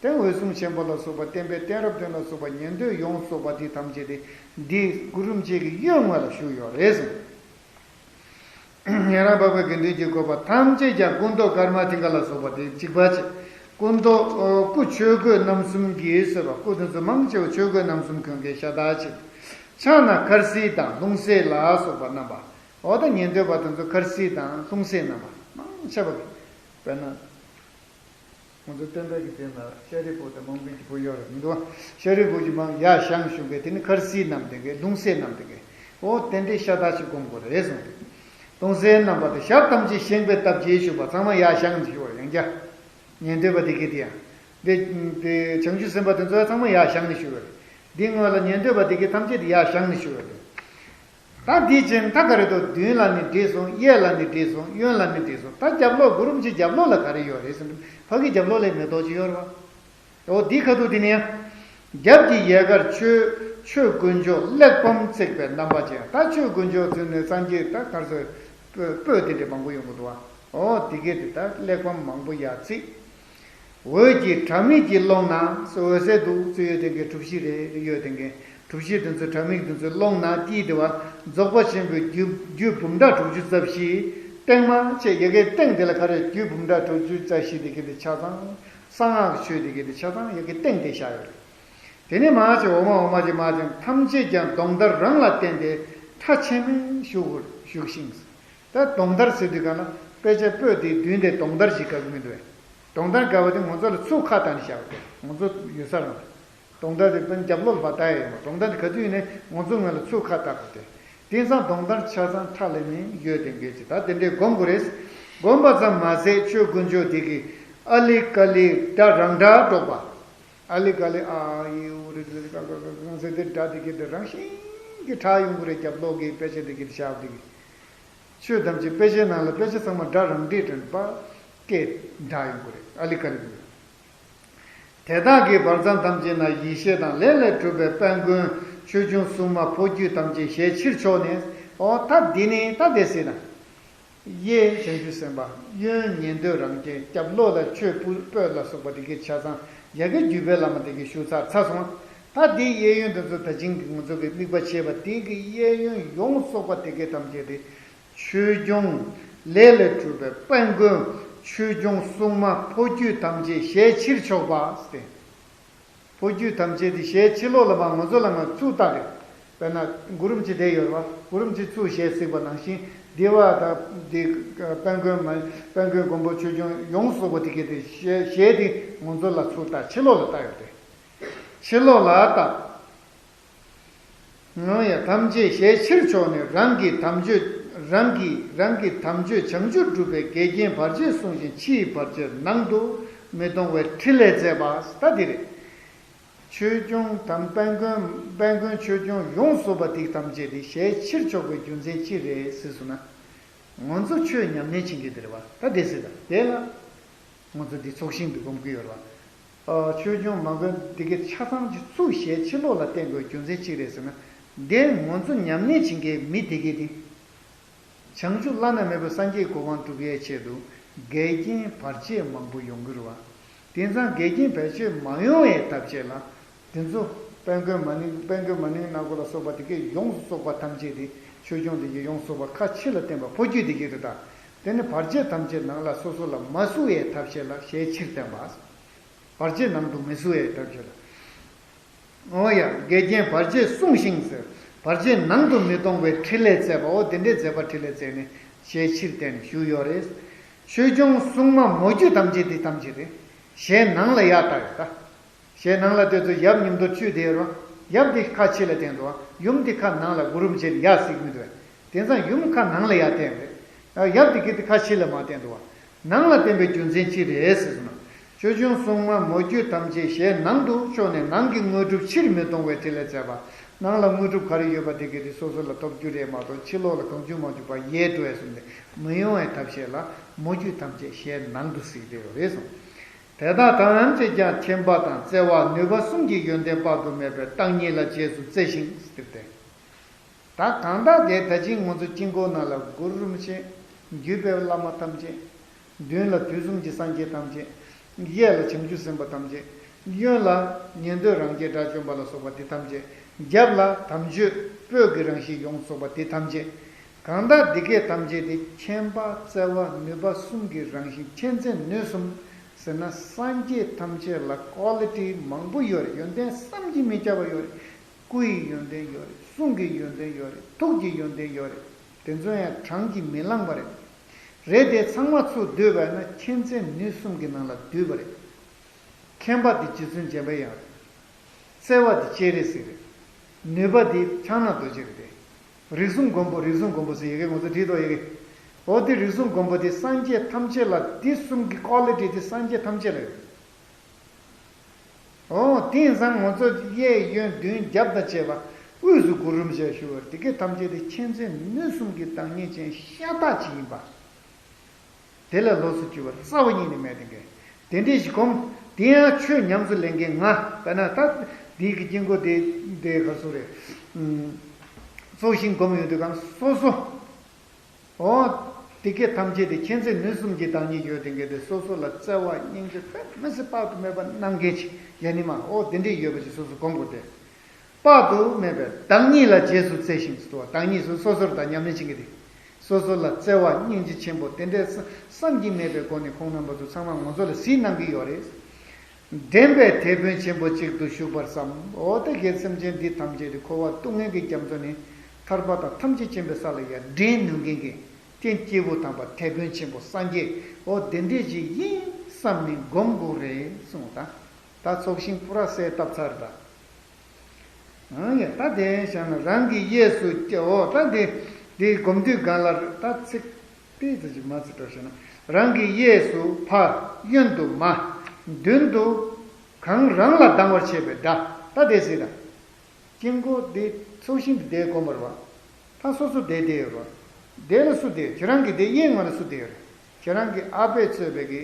དེ་འོད་སྲུང་ཆེན་པོ་ལ་སོགས་པ་བསྟན་པའི་གཏད་རབས་སྟོན་ལ་སོགས་པ་ཉན་ཐོས་ཡོངས་སུ་རྫོགས་པ་འདི་ཐམས་ཅད་དེ་འདི་གུ་རུ་རིན་པོ་ཆེ་གི་གཡོན་ངོས་ལ་བཞུགས་ཡོད་རེད་ཟེར། ཉན་རང་འཕགས་པའི་དགེ་འདུན་གྱིས་བསྐོར་བ་ཐམས་ཅད་ཀྱང་སྐུ་མདོག་དཀར་དམར་མཐིང་ག་ལ་སོགས་པ་དེ་གཅིག་པ་ཆེ། སྐུ་མདོག་སྐུ་ཆོས་གོས་རྣམ་གསུམ་གྱིས་གསོལ་བ། སྐུ་དེ་ཚོ་མང་ཆེ་བ་ཆོས་གོས་རྣམ་གསུམ་གྱོན་མཁན་ཤ་སྟག་ཆེ། ཕྱག་ན་འཁར་གསིལ་དང་ལྷུང་བཟེད་ལ་སོགས་པ་བསྣམས་པ། འོ་ད་ཉན་ཐོས་པ་དེ་ཚོ་འཁར་གསིལ་དང་ལྷུང་བཟེད་བསྣམས་པ་མང་ཆེ་བ་རེད། དཔེར་ན། ང་ཚོ་སྟོན་པའི་གི་དེ་ན་ཤཱ་རིའི་བུ་དང་མོའུ་འགལ་གྱི་བུ་ཡོད་རེད་མི་འདུག་བ། ཤཱ་རིའི་བུ་གྱི་མང་ཡར་བཞེངས་བཞུགས་མཁན་དེ་ནི་འཁར་གསིལ་བསྣམས་དེ་གའི་ལྷུང་བཟེད་བསྣམས་དེ་གའི། འོ་དེ་འདྲའི་ཤ་སྟག་ཅིག་སྒོམ་དགོས་རེད་གསུངས་ཏེ། ལྷུང་བཟེད་བསྣམས་པ་དེ་ཞབས་ཐམས་ཅད་བཞེངས་པའི་སྟབས་ཀྱིས་བཞུགས་པ་ཚང་མ་ཡར་བཞེངས་ནས་བཞུགས་པ་ཡང་བསྐྱར། ཉན་ཐོས་པ་དེ་གའི་དེ་ཡང་། དེ་དེ་བྱང་ཆུབ་སེམས་དཔའ་དེ་ཚོ་ཡང་ཚང་མ་ཡར་བཞེངས་ནས་བཞུགས་པ་རེད། འདི་སྔོན་ལ་ཉན་ཐོས་པ་དེ་གའི་ཐམས་ཅད་དེ་ཡར་བཞེངས་ནས་བཞུགས་ཡོད་རེད། ད་འདི་བྱས་ད་ག་རེ་འདུག་མདུན་ལ་ནི་བྲིས་སོང་། གཡས་ལ་ནི་བྲིས་སོང་། གཡོན་ལ་ནི་བྲིས་སོང་། ད་རྒྱབ་ལོགས་གུ་རུ་རིན་པོ་ཆེ་རྒྱབ་ལོགས་ལ་ག་རེ་ཡོད་རེད་ཟེར་ན། ཕ་གི་རྒྱབ་ལོགས་ལ་མེ་ཏོག་ཅིག་ཡོད་རེད་བ། འོ་འདི་ཁ་ཐུག་དེ་ནས། རྒྱབ་ཀྱི་ཡལ་གར་ཆོས་ཆོས་དཀོན་མཆོག་གླེགས་བམ་བརྩེགས་པའི་རྣམ་པ་ཅན། ད་ཆོས་དཀོན་མཆོག་ཚུལ་ནས་སངས་རྒྱས་ད་ག་རེ་ཟེར། སྤོས་སྤོས་དེ་འདྲ་མང་པོ་ཡོང་གི་འདུག་བ། འོ་དེ་གའི་དེ་ད་གླེགས་བམ་མང་པོ་ཡར་བརྩིགས། འོད་ཀྱི་དྲ་མིག་གི་ཀློང་ན། འོད་གསལ་འདུག་ཚུལ་ཡོད་དེ་གའི་གྲུ་བཞི་རེད། ཡོད་དེ་གའི་གྲུ་བཞི་དེ་ཚོ་དྲ་མིག་དེ་ཚོའི་ཀློང་ན་དེའི་དེ་བ། རྫོགས་པ་ཆེན་པོའི་རྒྱུད་རྒྱུད་འབུམ་ཕྲག་དྲུག་ཅུ་རྩ་བཞི། སྟེང་མ་ཆེ་ཡ་གའི་སྟེང་དེ་ལ་ག་རེ་རྒྱུད་འབུམ་ཕྲག་དྲུག་ཅུ་རྩ་བཞི་དེ་གའི་དེ་ཆ་ཚང་། གསང་སྔགས་ཆོས་དེ་གའི་དེ་ཆ་ཚང་ཡ་གའི་སྟེང་དེ་བཞག་ཡོད་རེད། དེ་ནས་མར་ཅིག་འོག་མ་འོག་མ་ཅིག་མར་ཅིག་ཐམས་ཅད་ཀྱང་གདོང་མདར་རང་ལ་བརྟེན་ཏེ་ཁྲ་ཆེན་མོས་བཞུགས་བཞུགས་ཤིང་། ད་གདོང་མདར་ཟེར་དུས་གང་ལ་དཔེ་ཆ་སྤོས་དེའི་མདུན་དེ་གདོང་མདར་ཞིག་དགའ་གི་མི་འདུག་གདོང་མདར་དགའ་བ་དེ་ང་ཚོ་ལ་ཚུར་ཁ་བལྟས་ནས་བཞག་པ་དེ་ང་ཚོ་ཡོད་ས་རང་རེད། གདོང་མདར་དེ་དཔེ་རྒྱབ་ལོགས་ལ་ཕར་བལྟས་ཡོད་མ། གདོང་མདར་དེ་ག་དུས་ཡིན་ནའི་ང་ཚོ་ངོས་ལ་ཚུར་ཁ་བལྟས་པ་དེ། དེང་སང་གདོང་མདར་ཆ་ཚང་ཁྲ་ལས་མིན་ཡོད་དེ་འགས་ཀྱི་ད་དེ་འདྲའི་སྒོམ་དགོས་རེད། སྒོམ་པ་ཙམ་མ་ཟད་ཆོས་དཀོན་མཆོག་དེ་གི་ཨ་ལི་ཀ་ལི་སྒྲ་རང་སྒྲ་སྒྲོག་པ། ཨ་ལི་ཀ་ལི་ཨ་ཨི་ཨུ་རི་ཟི་རི་ཀ་ཀ་ཀ་ཀ་ཟེར་དེ་སྒྲ་དེ་གི་དེ་རང་བཞིན་གྱིས་གྲགས་ཡོང་གི་རེད། རྒྱབ་ལོགས་ཀྱི་དཔེ་ཆ་དེ་གི་ཞབས་དེ་གི། ཆོས་ཐམས་ཅད་དཔེ་ཆའི་ནང་ལ་དཔེ་ཆ་ཚང་མ་སྒྲ་རང་སྒྲས་དྲན་པ་སྐད་གྲགས་ཡོང་གི་རེད། ཨ་ལི་ཀ་ལི་གི། དེ་དག་གི་བར་མཚམས་ཐམས་ཅད་ན་ཡེ་ཤེས་དང་ལས་ལས་གྲུབ་པའི་དཔལ་མགོན་ཆོས་སྐྱོང་སྲུང་མ་ཕོ་རྒྱུད་ཐམས་ཅད་ཞལ་ཕྱིར་ཕྱོགས་ནས། འོ་ད་འདི་ནི་ད་དེ་སྲིད་ན། གཡས་བྱང་ཆུབ་སེམས་དཔའ། གཡོན་ཉན་ཐོས་རང་རྒྱལ། རྒྱབ་ལོགས་ལ་ཆོས་སྤུ་སྤོས་ལ་སོགས་པ་དེ་གའི་ཆ་ཚང་ཡ་གི་བརྒྱུད་པའི་བླ་མ་དེ་གའི་ཞུ་ཚར་ཚར་སོང་། ད་དེའི་གཡས་གཡོན་དེ་ཚོ་ད་ཅིང་གི་ང་ཚོ་གི་དམིགས་པ་བྱས་པ་དེ་གི་གཡས་གཡོན་ཡོངས་སུ་རྫོགས་པ་དེ་གའི་ཐམས་ཅད་དེ། ཆོས་སྐྱོང་ལས་ལས་གྲུབ་པའི་དཔལ་མགོན་ཆོས་སྐྱོང་སྲུང་མ་ཕོ་རྒྱུད་ཐམས་ཅད་ཞལ་ཕྱིར་ཕྱོགས་པ་སྟེ། ཕོ་རྒྱུད་ཐམས་ཅད་དེ་ཞལ་ཕྱི་ལོགས་ལ་མར་ང་ཚོ་ལ་མར་ཚུར་ལྟ་རེད། དཔེར་ན་གུ་རུ་རིན་པོ་ཆེ་བསྡད་ཡོད་རེད་བ། གུ་རུ་རིན་པོ་ཆེ་ཚུར་ཞལ་གཟིགས་པ་ནང་བཞིན་འདི་བ་དང་འདི་དཔལ་མགོན་མ་དཔལ་མགོན་མགོན་པོ་ཆོས་སྐྱོང་ཡོངས་སུ་རྫོགས་པ་དེ་གའི་དེ་ཞལ་ཞལ་དེ་ང་ཚོ་ལ་ཚུར་ལྟ། ཕྱི་ལོགས་ལ་ལྟ་ཡོད་རེད། ཕྱི་ལོགས་ལ་ལྟ། ང་ཡང་ཐམས་ཅད་ཞལ་ཕྱིར་ཕྱོགས་ནས། རང་གི་དམ་ཆོས་རང་གི་རང་གི་དམ་ཆོས་བྱང་ཆུབ་སྒྲུབ་པའི་འགལ་རྐྱེན་བར་ཆད་སྲུང་ཞིང་། ཕྱིའི་བར་ཆད་ནང་དུ་མི་གཏོང་བའི་ཕྲིན་ལས་མཛད་པ། ད་འདི་རེད། ཆོས་སྐྱོང་དམ་དཔལ་མགོན་དཔལ་མགོན་ཆོས་སྐྱོང་ཡོངས་སུ་རྫོགས་པ་དེ་ཐམས་ཅད་དེ་ཞལ་ཕྱིར་ཕྱོགས་པའི་རྒྱུ་མཚན་ཅི་རེད་ཟེར་སོང་ན། ང་ཚོ་ཆོས་ཉམས་ལེན་བྱེད་མཁན་དེ་རེད་བ། ད་དེ་སྲིད་ད་དེ་ལ། ང་ཚོ་འདི་ཚོགས་ཞིང་དུ་སྒོམ་གྱི་ཡོད་རེད་བ། ཨ། ཆོས་སྐྱོང་མ་མགོན་འདི་གའི་ཆ་ཚང་གི་ཚུར་ཞལ་ཕྱི་ལོགས་ལ་བསྟན་དགོས་རྒྱུ་མཚན་གཅིག་རེད་ཟེར་ན། འདི་ང་ཚོ་ཉམས་ལེན་བྱེད་མཁན་མི་འདི་གའི་འདི། བྱང་ཆུབ་བླ་ན་མེད་པའི་སངས་རྒྱས་གོ་འཕང་སྒྲུབ་ཡའི་ཆེད་དུ་འགལ་རྐྱེན་བར་ཆད་མང་པོ་ཡོང་གི་རེད་བ། དེང་སང་འགལ་རྐྱེན་བར་ཆད་མ་ཡོང་བའི་ཐབས་ཤེས་ལ། དེ་ཚོ་དཔལ་མགོན་མ་ཎི་དཔལ་མགོན་མ་ཎི་ནག་པོ་ལ་སོགས་པ་དེ་གའི་ཡོངས་སུ་རྫོགས་པ་ཐམས་ཅད་དེ། ཆོས་སྐྱོང་དེ་གའི་ཡོངས་སུ་རྫོགས་པ་ཁ་ཕྱི་ལ་བསྟན་པ་ཕོ་རྒྱུད་དེ་གའི་རེད་ད། དེ་ནི་བར་ཆད་ཐམས་ཅད་ནང་ལ་སོ་སོ་ལ་མ་བཟུང་བའི་ཐབས་ཤེས་ལ་ཞལ་ཕྱིར་བསྟན་པ། བར་ཆད་ནང་དུ་མི་བཟུང་བའི་ཐབས་ཤེས་ལ། འོ་ཡ། འགལ་རྐྱེན་བར་ཆད་སྲུང་ཞིང་ཟེར། བར་ཆད་ནང་དུ་མི་གཏོང་བའི་ཕྲིན་ལས་མཛད་པ། འོ་དེ་འདྲའི་མཛད་པ་ཕྲིན་ལས་མཛད་ནས་ཞལ་ཕྱིར་བསྟན་ནས་བཞུགས་ཡོད་རེད། ཆོས་སྐྱོང་སྲུང་མ་མོ་རྒྱུད་ཐམས་ཅད་དེ་ཐམས་ཅད་རེད། ཞལ་ནང་ལ་ཡར་ལྟ་ཡོད་ད། ཞལ་ནང་ལ་དེ་ཚོ་ཡབ་ཉིན་མོ་བཅུ་དེ་རོ། ཡབ་དེ་ཁ་ཕྱི་ལ་བསྟན་འདུག་བ། ཡུམ་དེ་ཁ་ནང་ལ་གུ་རུ་རིན་པོ་ཆེ་ཡར་གཟིགས་མི་འདུག་བས། དེང་སང་ཡུམ་ཁ་ནང་ལ་ཡར་བསྟན་རེད། ཡབ་དེ་གི་དེ་ཁ་ཕྱི་ལ་མར་བསྟན་འདུག་བ། ནང་ལ་བསྟན་པའི་རྒྱུ་མཚན་ཅི་རེད་ཟེར་ན། ཆོས་སྐྱོང་སྲུང་མ་མོ་རྒྱུད་ཐམས་ཅད་ཞལ་ནང་དུ་ཕྱོགས་ནས་ནང་གི་དངོས་གྲུབ་ཕྱིར་མི་གཏོང་བའི་ཕྲིན་ལས་མཛད་པ། ནང་ལ་དངོས་གྲུབ་ག་རེ་ཡོད་པ་དེ་གི་དེ་སོ་སོ་ལ་ཐོབ་རྒྱུ་རེད་མ་གཏོགས་ཕྱི་ལོགས་ལ་གང་བྱུང་མ་བྱུང་བ་ཡལ་འགྲོ་བས་གསུངས་ཏེ་མི་ཡོང་བའི་ཐབས་ཤེས་ལ་མོ་རྒྱུད་ཐམས་ཅད་ཞལ་ནང་དུ་གཟིགས་བསྡད་ཡོད་རེད་གསུངས། དེ་དག་ཐམས་ཅད་ཀྱང་མཁྱེན་པ་དང་བརྩེ་བ་ནུས་པ་གསུམ་གྱི་ཡོན་ཏན་དཔག་ཏུ་མེད་པའི་བརྟག་གཉིས་ལ་རྗེས་སུ་བརྩེ་ཞིང་ཟེར་ཏེ། ད་གང་དག་དེ་ད་ཅིང་ང་ཚོ་དཀྱིལ་འཁོར་ནང་ལ་གུ་རུ་རིན་པོ་ཆེ། བརྒྱུད་པའི་བླ་མ་ཐམས་ཅད། མདུན་ལ་དུས་གསུམ་གྱི་སངས་རྒྱས་ཐམས་ཅད། གཡས་ལ་བྱང་ཆུབ་སེམས་དཔའ་ཐམས་ཅད། གཡོན་ལ་ཉན་ཐོས་རང་རྒྱལ་དགྲ་བཅོམ་པ་ལ་སོགས་པ་དེ་ཐམས་ཅད། རྒྱབ་ལ་དམ་ཆོས་སྤོས་ཀྱི་རང་བཞིན་ཡོངས་སུ་རྫོགས་པ་དེ་ཐམས་ཅད། གང་དག་འདི་སྐད་ཐམས་ཅད་དེ་མཁྱེན་པ་བརྩེ་བ་ནུས་པ་གསུམ་གྱི་རང་བཞིན་མཁྱེན་བརྩེ་ནུས་གསུམ་ཟེར་ན་སངས་རྒྱས་ཐམས་ཅད་ལ་ཀོ་ལི་ཊི་མང་པོ་ཡོད་རེད། ཡོན་ཏན་བསམ་གྱིས་མི་ཁྱབ་པ་ཡོད་རེད། སྐུ་ཡི་ཡོན་ཏན་ཡོད་རེད། གསུང་གི་ཡོན་ཏན་ཡོད་རེད། ཐུགས་ཀྱི་ཡོན་ཏན་ཡོད་རེད། དེ་ཚོ་ཡང་བགྲང་གིས་མི་ལང་བ་རེད། རེད་དེ་ཚང་མ་ཚུར་བསྡུས་པ་ན་མཁྱེན་བརྩེ་ནུས་གསུམ་གྱི་ནང་ལ་བསྡུས་པ་རེད། མཁྱེན་པ་དེ་རྗེ་བཙུན་འཇམ་པའི་དབྱངས་རེད། བརྩེ་བ་དེ་སྤྱན་རས་གཟིགས་རེད། ནུས་པ་དེ་ཕྱག་ན་རྡོ་རྗེ་རེད་དེ། རིགས་གསུམ་མགོན་པོ་རིགས་གསུམ་མགོན་པོ་ཟེར་ཡ་གི་ང་ཚོ་བྲིས་ཐོག་ཡ་གི། འོ་དེ་རིགས་གསུམ་མགོན་པོ་དེ་སངས་རྒྱས་ཐམས་ཅད་ལ་དེ་གསུམ་གྱི་ཀོ་ལི་ཊི་དེ་སངས་རྒྱས་ཐམས་ཅད་ལ་ཡོད། འོ་དེང་སང་ང་ཚོ་གཡས་གཡོན་མདུན་རྒྱབ་དང་བཅས་པ་དབུས་སུ་གུ་རུ་རིན་པོ་ཆེ་བཞུགས་པར་དེ་སྐད་ཐམས་ཅད་དེ་མཁྱེན་བརྩེ་ནུས་གསུམ་གྱི་བདག་ཉིད་ཅན་ཤ་སྟག་ཅིག་ཡིན་པ། དེ་ལ་ལོགས་སུ་གྱུར་པ་རྩ་བ་ཉིད་ནས་མེད་དེ་འགལ། དེ་འདྲས་ཞིག་གོམས། དེ་ཡང་ཆོས་ཉམས་སུ་ལེན་མཁན་ང་དཔེར་ན་ད་འདིའི་གི་དཀྱིལ་འཁོར་དེ་དེ་ག་སོ་རེད། ཚོགས་ཞིང་སྒོམ་ཡོང་དུས་གང་སོ་སོ། འོ། དེ་སྐད་ཐམས་ཅད་དེ་མཁྱེན་བརྩེ་ནུས་གསུམ་གྱི་བདག་ཉིད་ཡོད་དེ་འགལ་ཏེ་སོ་སོ་ལ་བརྩེ་བ་སྙིང་རྗེ་དཔེ་མི་སྲིད་དཔག་ཏུ་མེད་པ་གནང་མཁན་ཅིག་ཡ་ནི་མ་འོ་དེ་འདྲས་ཡོད་པ་ཅིག་སོ་སོ་སྒོམ་དགོས་ཏེ། དཔག་ཏུ་མེད་པའི་བདག་ཉིད་ལ་རྗེས་སུ་བརྩེ་ཞིང་ཟེར་བ་བདག་ཉིད་སུ་སོ་སོར་དང་ཉམས་ལེན་བྱེད་མཁན་དེ། སོ་སོ་ལ་བརྩེ་བ་སྙིང་རྗེ་ཆེན་པོ་དེ་འདྲའི་བསམ་བསམ་གྱིས་མེད་པའི་སྒོ་ནས་ཁོང་རྣམ་པ་ཚོ་ཚང་མ་ང་ཚོ་ལ་གཟིགས་གནང་གི་ཡོད་རེད། འདྲེན་པའི་དེད་དཔོན་ཆེན་པོ་གཅིག་ཏུ་བཞུགས་པར་བསམ། འོ་ད་གེ་སེམས་ཅན་འདི་ཐམས་ཅད་དེ་འཁོར་བ་སྡུག་བསྔལ་གྱི་རྒྱ་མཚོ་ནས་ཐར་པ་དང་ཐམས་ཅད་མཁྱེན་པའི་ས་ལ་ཡར་འདྲེན་ནུས་མཁན་གྱི་རྟེན་སྐྱེས་བུ་དམ་པ་དེད་དཔོན་ཆེན་པོ་སངས་རྒྱས་འོ་དེ་འདྲས་ཅིག་ཡིན་བསམ་ནས་སྒོམ་དགོས་རེད་གསུངས། ད་ད་ཚོགས་ཞིང་པུ་ར་གསལ་བཏབ་ཚར་ད། ཨང་ཡ་ད་དེ་བཞག་ན་རང་གི་གཡས་སུ་སྐྱེ་འོ་ད་དེ་དེ་སྒོམ་དུས་གང་ལ་ད་ཚིག་དེ་ཚོ་ཅིག་མ་ཚིག་འགྲོ་ཞེ་ན། རང་གི་གཡས་སུ་ཕ། གཡོན་དུ་མ། མདུན་དུ་གང་རང་ལ་སྡང་བར་བྱེད་པའི་དགྲ། ད་དེ་ཟེར་ད། དཀྱིལ་འཁོར་དེ་ཚོགས་ཞིང་དེ་དེ་སྒོམ་པར་བ། ད་སོ་སོ་དེ་དེ་ཡོད་རོ། དེ་ལ་སུ་དེ་ཁྱེད་རང་གི་དེ་གཡས་ངོས་ལ་སུ་དེ་ཡོད་རེད། ཁྱེད་རང་གི་ཨ་ཕས་གཙོས་པའི་གི་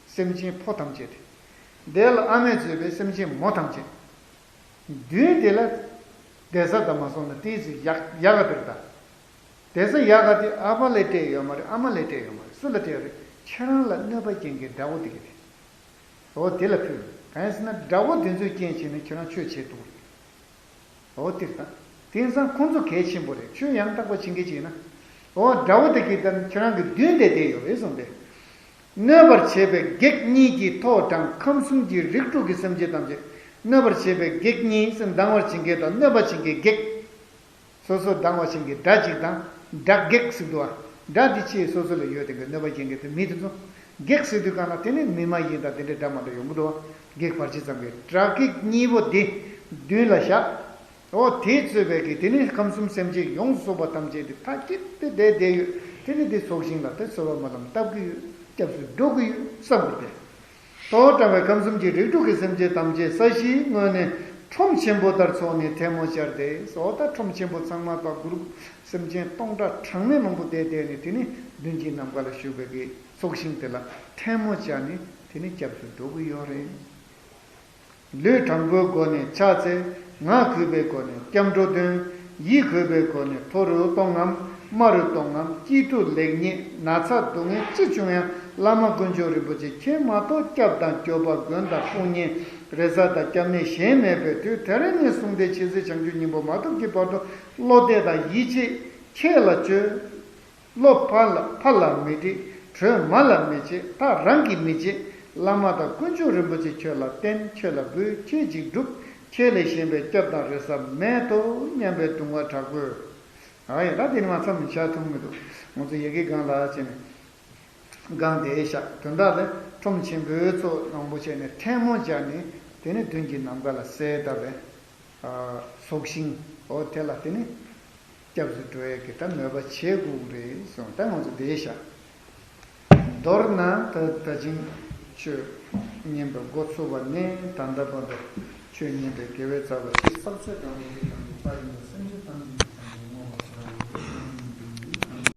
སེམས་ཅན་ཕོ་ཐམས་ཅད་དེ། དེ་ལ་ཨ་མས་གཙོས་པའི་སེམས་ཅན་མོ་ཐམས་ཅད། མདུན་དེ་ལ་བསྡད་ས་དང་མ་སོང་ན་ཏིས་ཡག་ཡག་ག་དེར་ད། བསྡད་ས་ཡག་ག་དེ་ཨ་ཕ་ལས་སྤྲད་ཡོད་མ་རེད། ཨ་མ་ལས་སྤྲད་ཡོད་མ་རེད། སུ་ལ་སྤྲད་ཡོད་རེད། ཁྱེད་རང་ལ་གནོད་པ་སྐྱེལ་མཁན་དགྲ་བོ་དེ་ག་རེད། འོ་དེ་ལ་ཕུལ། གང་ཡིན་ཟེར་ན་དགྲ་བོ་དེ་ཚོའི་རྐྱེན་བྱས་ནས་ཁྱེད་རང་ཆོས་བྱེད་ཐུབ་རེད། འོ་དེར་ད། དེང་སང་ཁོང་ཚོ་གལ་ཆེན་པོ་རེད། ཆོས་ཡང་དག་པ་བྱེད་མཁན་ཅིག་ཡིན་ན། འོ་དགྲ་བོ་དེ་གི་ད་ཁྱེད་རང་གི་མདུན་དེ་བསྡད་ཡོད་རེད་གསུངས་ཏེ། གནོད་པར་བྱེད་པའི་བགེགས་གཉིས་ཀྱིས་ཐོག་དྲངས་ཁམས་གསུམ་གྱི་རིགས་དྲུག་གི་སེམས་ཅན་ཐམས་ཅད། གནོད་པར་བྱེད་པའི་བགེགས་གཉིས་སུ་སྡང་བར་བྱེད་མཁན་དང་གནོད་པར་བྱེད་མཁན་བགེགས། སོ་སོ་སྡང་བ་ཅན་གྱི་དགྲ་གཅིག་དང་། དགྲ་བགེགས་ཟེར་འདུག་བ། དགྲ་འདི་ཕྱིའི་སོ་སོ་ལ་ཡོད་དེ་གི་གནོད་པ་སྐྱེལ་མཁན་དེ་མི་དེ་ཚོ། བགེགས་ཟེར་དུས་གང་ལ་དེ་ནི་མི་མ་ཡིན་དང་དེ་འདྲའི་དགྲ་མ་འདྲ་ཡོང་གི་འདུག་བ། བགེགས་བར་ཆད་ཙམ་གྱི་དགྲ་བགེགས་གཉིས་པོ་དེ་མདུན་ལ་བཞག་འོ་དེས་གཙོས་པའི་གི་དེ་ནི་ཁམས་གསུམ་སེམས་ཅན་ཡོངས་སུ་རྫོགས་པ་ཐམས་ཅད་དེ་མཐའ་སྐྱེལ་ཏེ་བསྡད་བསྡད་ཡོད། དེ་ནི་དེ་ཚོགས་ཞིང་ལ་དེ་གསོལ་བ་སྨོན་ལམ་བཏབ་གི་ཡོད། སྐྱབས་སུ་འགྲོ་གི་ཡོད་བསམ་དགོས་ཏེ། ཐོག་དྲངས་པའི་ཁམས་གསུམ་གྱི་རིགས་དྲུག་གི་སེམས་ཅན་ཐམས་ཅད་ས་གཞིའི་ངོས་ནས་ཁྲོམ་ཆེན་པོ་ལྟར་ཚོགས་ནས་ཐལ་མོ་སྦྱར་ཏེ་སོ་ད་ཁྲོམ་ཆེན་པོ་ཚང་མ་དང་གུ་རུབ་སེམས་ཅན་སྟོང་ཕྲག་གྲངས་མེད་མང་པོ་བསྡད་བསྡད་ནས་དེ་ནི་མདུན་གྱི་ནམ་མཁའ་ལ་བཞུགས་པའི་གི་ཚོགས་ཞིང་དེ་ལ་ཐལ་མོ་སྦྱར་ནས་དེ་ནི་སྐྱབས་སུ་འགྲོ་གི་ཡོད་རེད། ལུས་དྲང་པོའི་སྒོ་ནས་ཕྱག་འཚལ། ངག་གུས་པའི་སྒོ་ནས་སྐྱབས་འགྲོ་འདོན། ཡིད་གུས་པའི་སྒོ་ནས་མཐོ་རུ་གཏོང་ངམ་དམའ་རུ་གཏོང་ངམ་སྐྱིད་སྡུག་ལེགས་ཉེས་ན་ཚ་སྡུག་བསྔལ་ཅི་བྱུང་ཡང་བླ་མ་དཀོན་མཆོག་རིན་པོ་ཆེ་ཁྱེད་མ་གཏོགས་སྐྱབས་དང་སྐྱོབ་པ་མགོན་དང་དཔུང་གཉེན་རེ་ས་དང་སྐྱབས་གནས་གཞན་མེད་པའི་དུས་དེ་རིང་ནས་བཟུང་སྟེ་ཇི་སྲིད་བྱང་ཆུབ་སྙིང་པོ་མ་ཐོབ་ཀྱི་བར་དུ་བློ་གཏད་དང་ཡིད་ཆེས་ཁྱེད་ལ་བཅོལ། བློ་ཕ་ལ་ཕ་ལ་མི་དྲིས། གྲོས་མ་ལ་མི་བྱེད། ཐག་རང་གིས་མི་བཅད། བླ་མ་དང་དཀོན་མཆོག་རིན་པོ་ཆེ་ཁྱོད་ལ་བསྟེན། ཁྱོད་ལ་འབུལ། ཁྱེད་ཅིག་སྒྲུབ། ཁྱེད་ལས་གཞན་པའི་སྐྱབས་དང་རེ་ས་མེད་དོ་སྙམ་པའི་གདུང་བ་དྲག་པོས། ཨ་ཡ་ད་དེ་ནི་མ་མཚམས་མི་ཆགས་ཐུབ་མི་འདུག་ང་ཚོ་ཡ་གི་སྒང་ལ་བྱས་ནས། སྒང་དེ་བཞག་དོན་དག་ལ་ཁྲོམ་ཆེན་པོའི་ཚོགས་མང་པོ་བྱས་ནས་ཐལ་མོ་སྦྱར་ནས་དེ་ནི་མདུན་གྱི་ནམ་མཁའ་ལ་གསལ་བཏབ་པས། ཚོགས་ཞིང་འོ་དེ་ལ་དེ་ནི། སྐྱབས་སུ་འགྲོ་ཡས་ཀྱི་ད་མོས་པ་བྱེད་དགོས་རེད་གསུངས། ད་ང་ཚོ་དེ་བཞག་མདོར་ན་ད་ད་ཅིང་ཆོས་ཉན་པའི་འགོ་ཚུགས་པ་ནས་ད་ལྟ་བར་དུ་ཆོས་ཉན་པའི་དགེ་བའི་རྩ་བ་ཆེས་བསགས་ཚད་དང་འོས་ཀྱི་དང་པོ་པ་ཡིན་པ་སེམས་ཅན་ཐམས་ཅད་ཀྱི་བསམ་པའི་ངོ་བོ་ཞེས་པ་ཡིན་པའི་ཕྱིར་ན།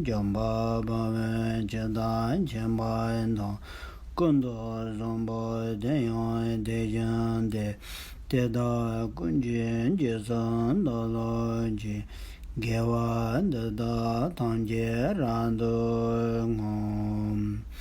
འཇམ་དཔལ་དཔའ་བོས་ཇི་ལྟར་མཁྱེན་པ་དང་། ཀུན་ཏུ་བཟང་པོ་དེ་ཡང་དེ་བཞིན་ཏེ། དེ་དག་ཀུན་གྱི་རྗེས་སུ་བདག་སློབ་ཅིང་། དགེ་བ་འདི་དག་ཐམས་ཅད་རབ་ཏུ་བསྔོ།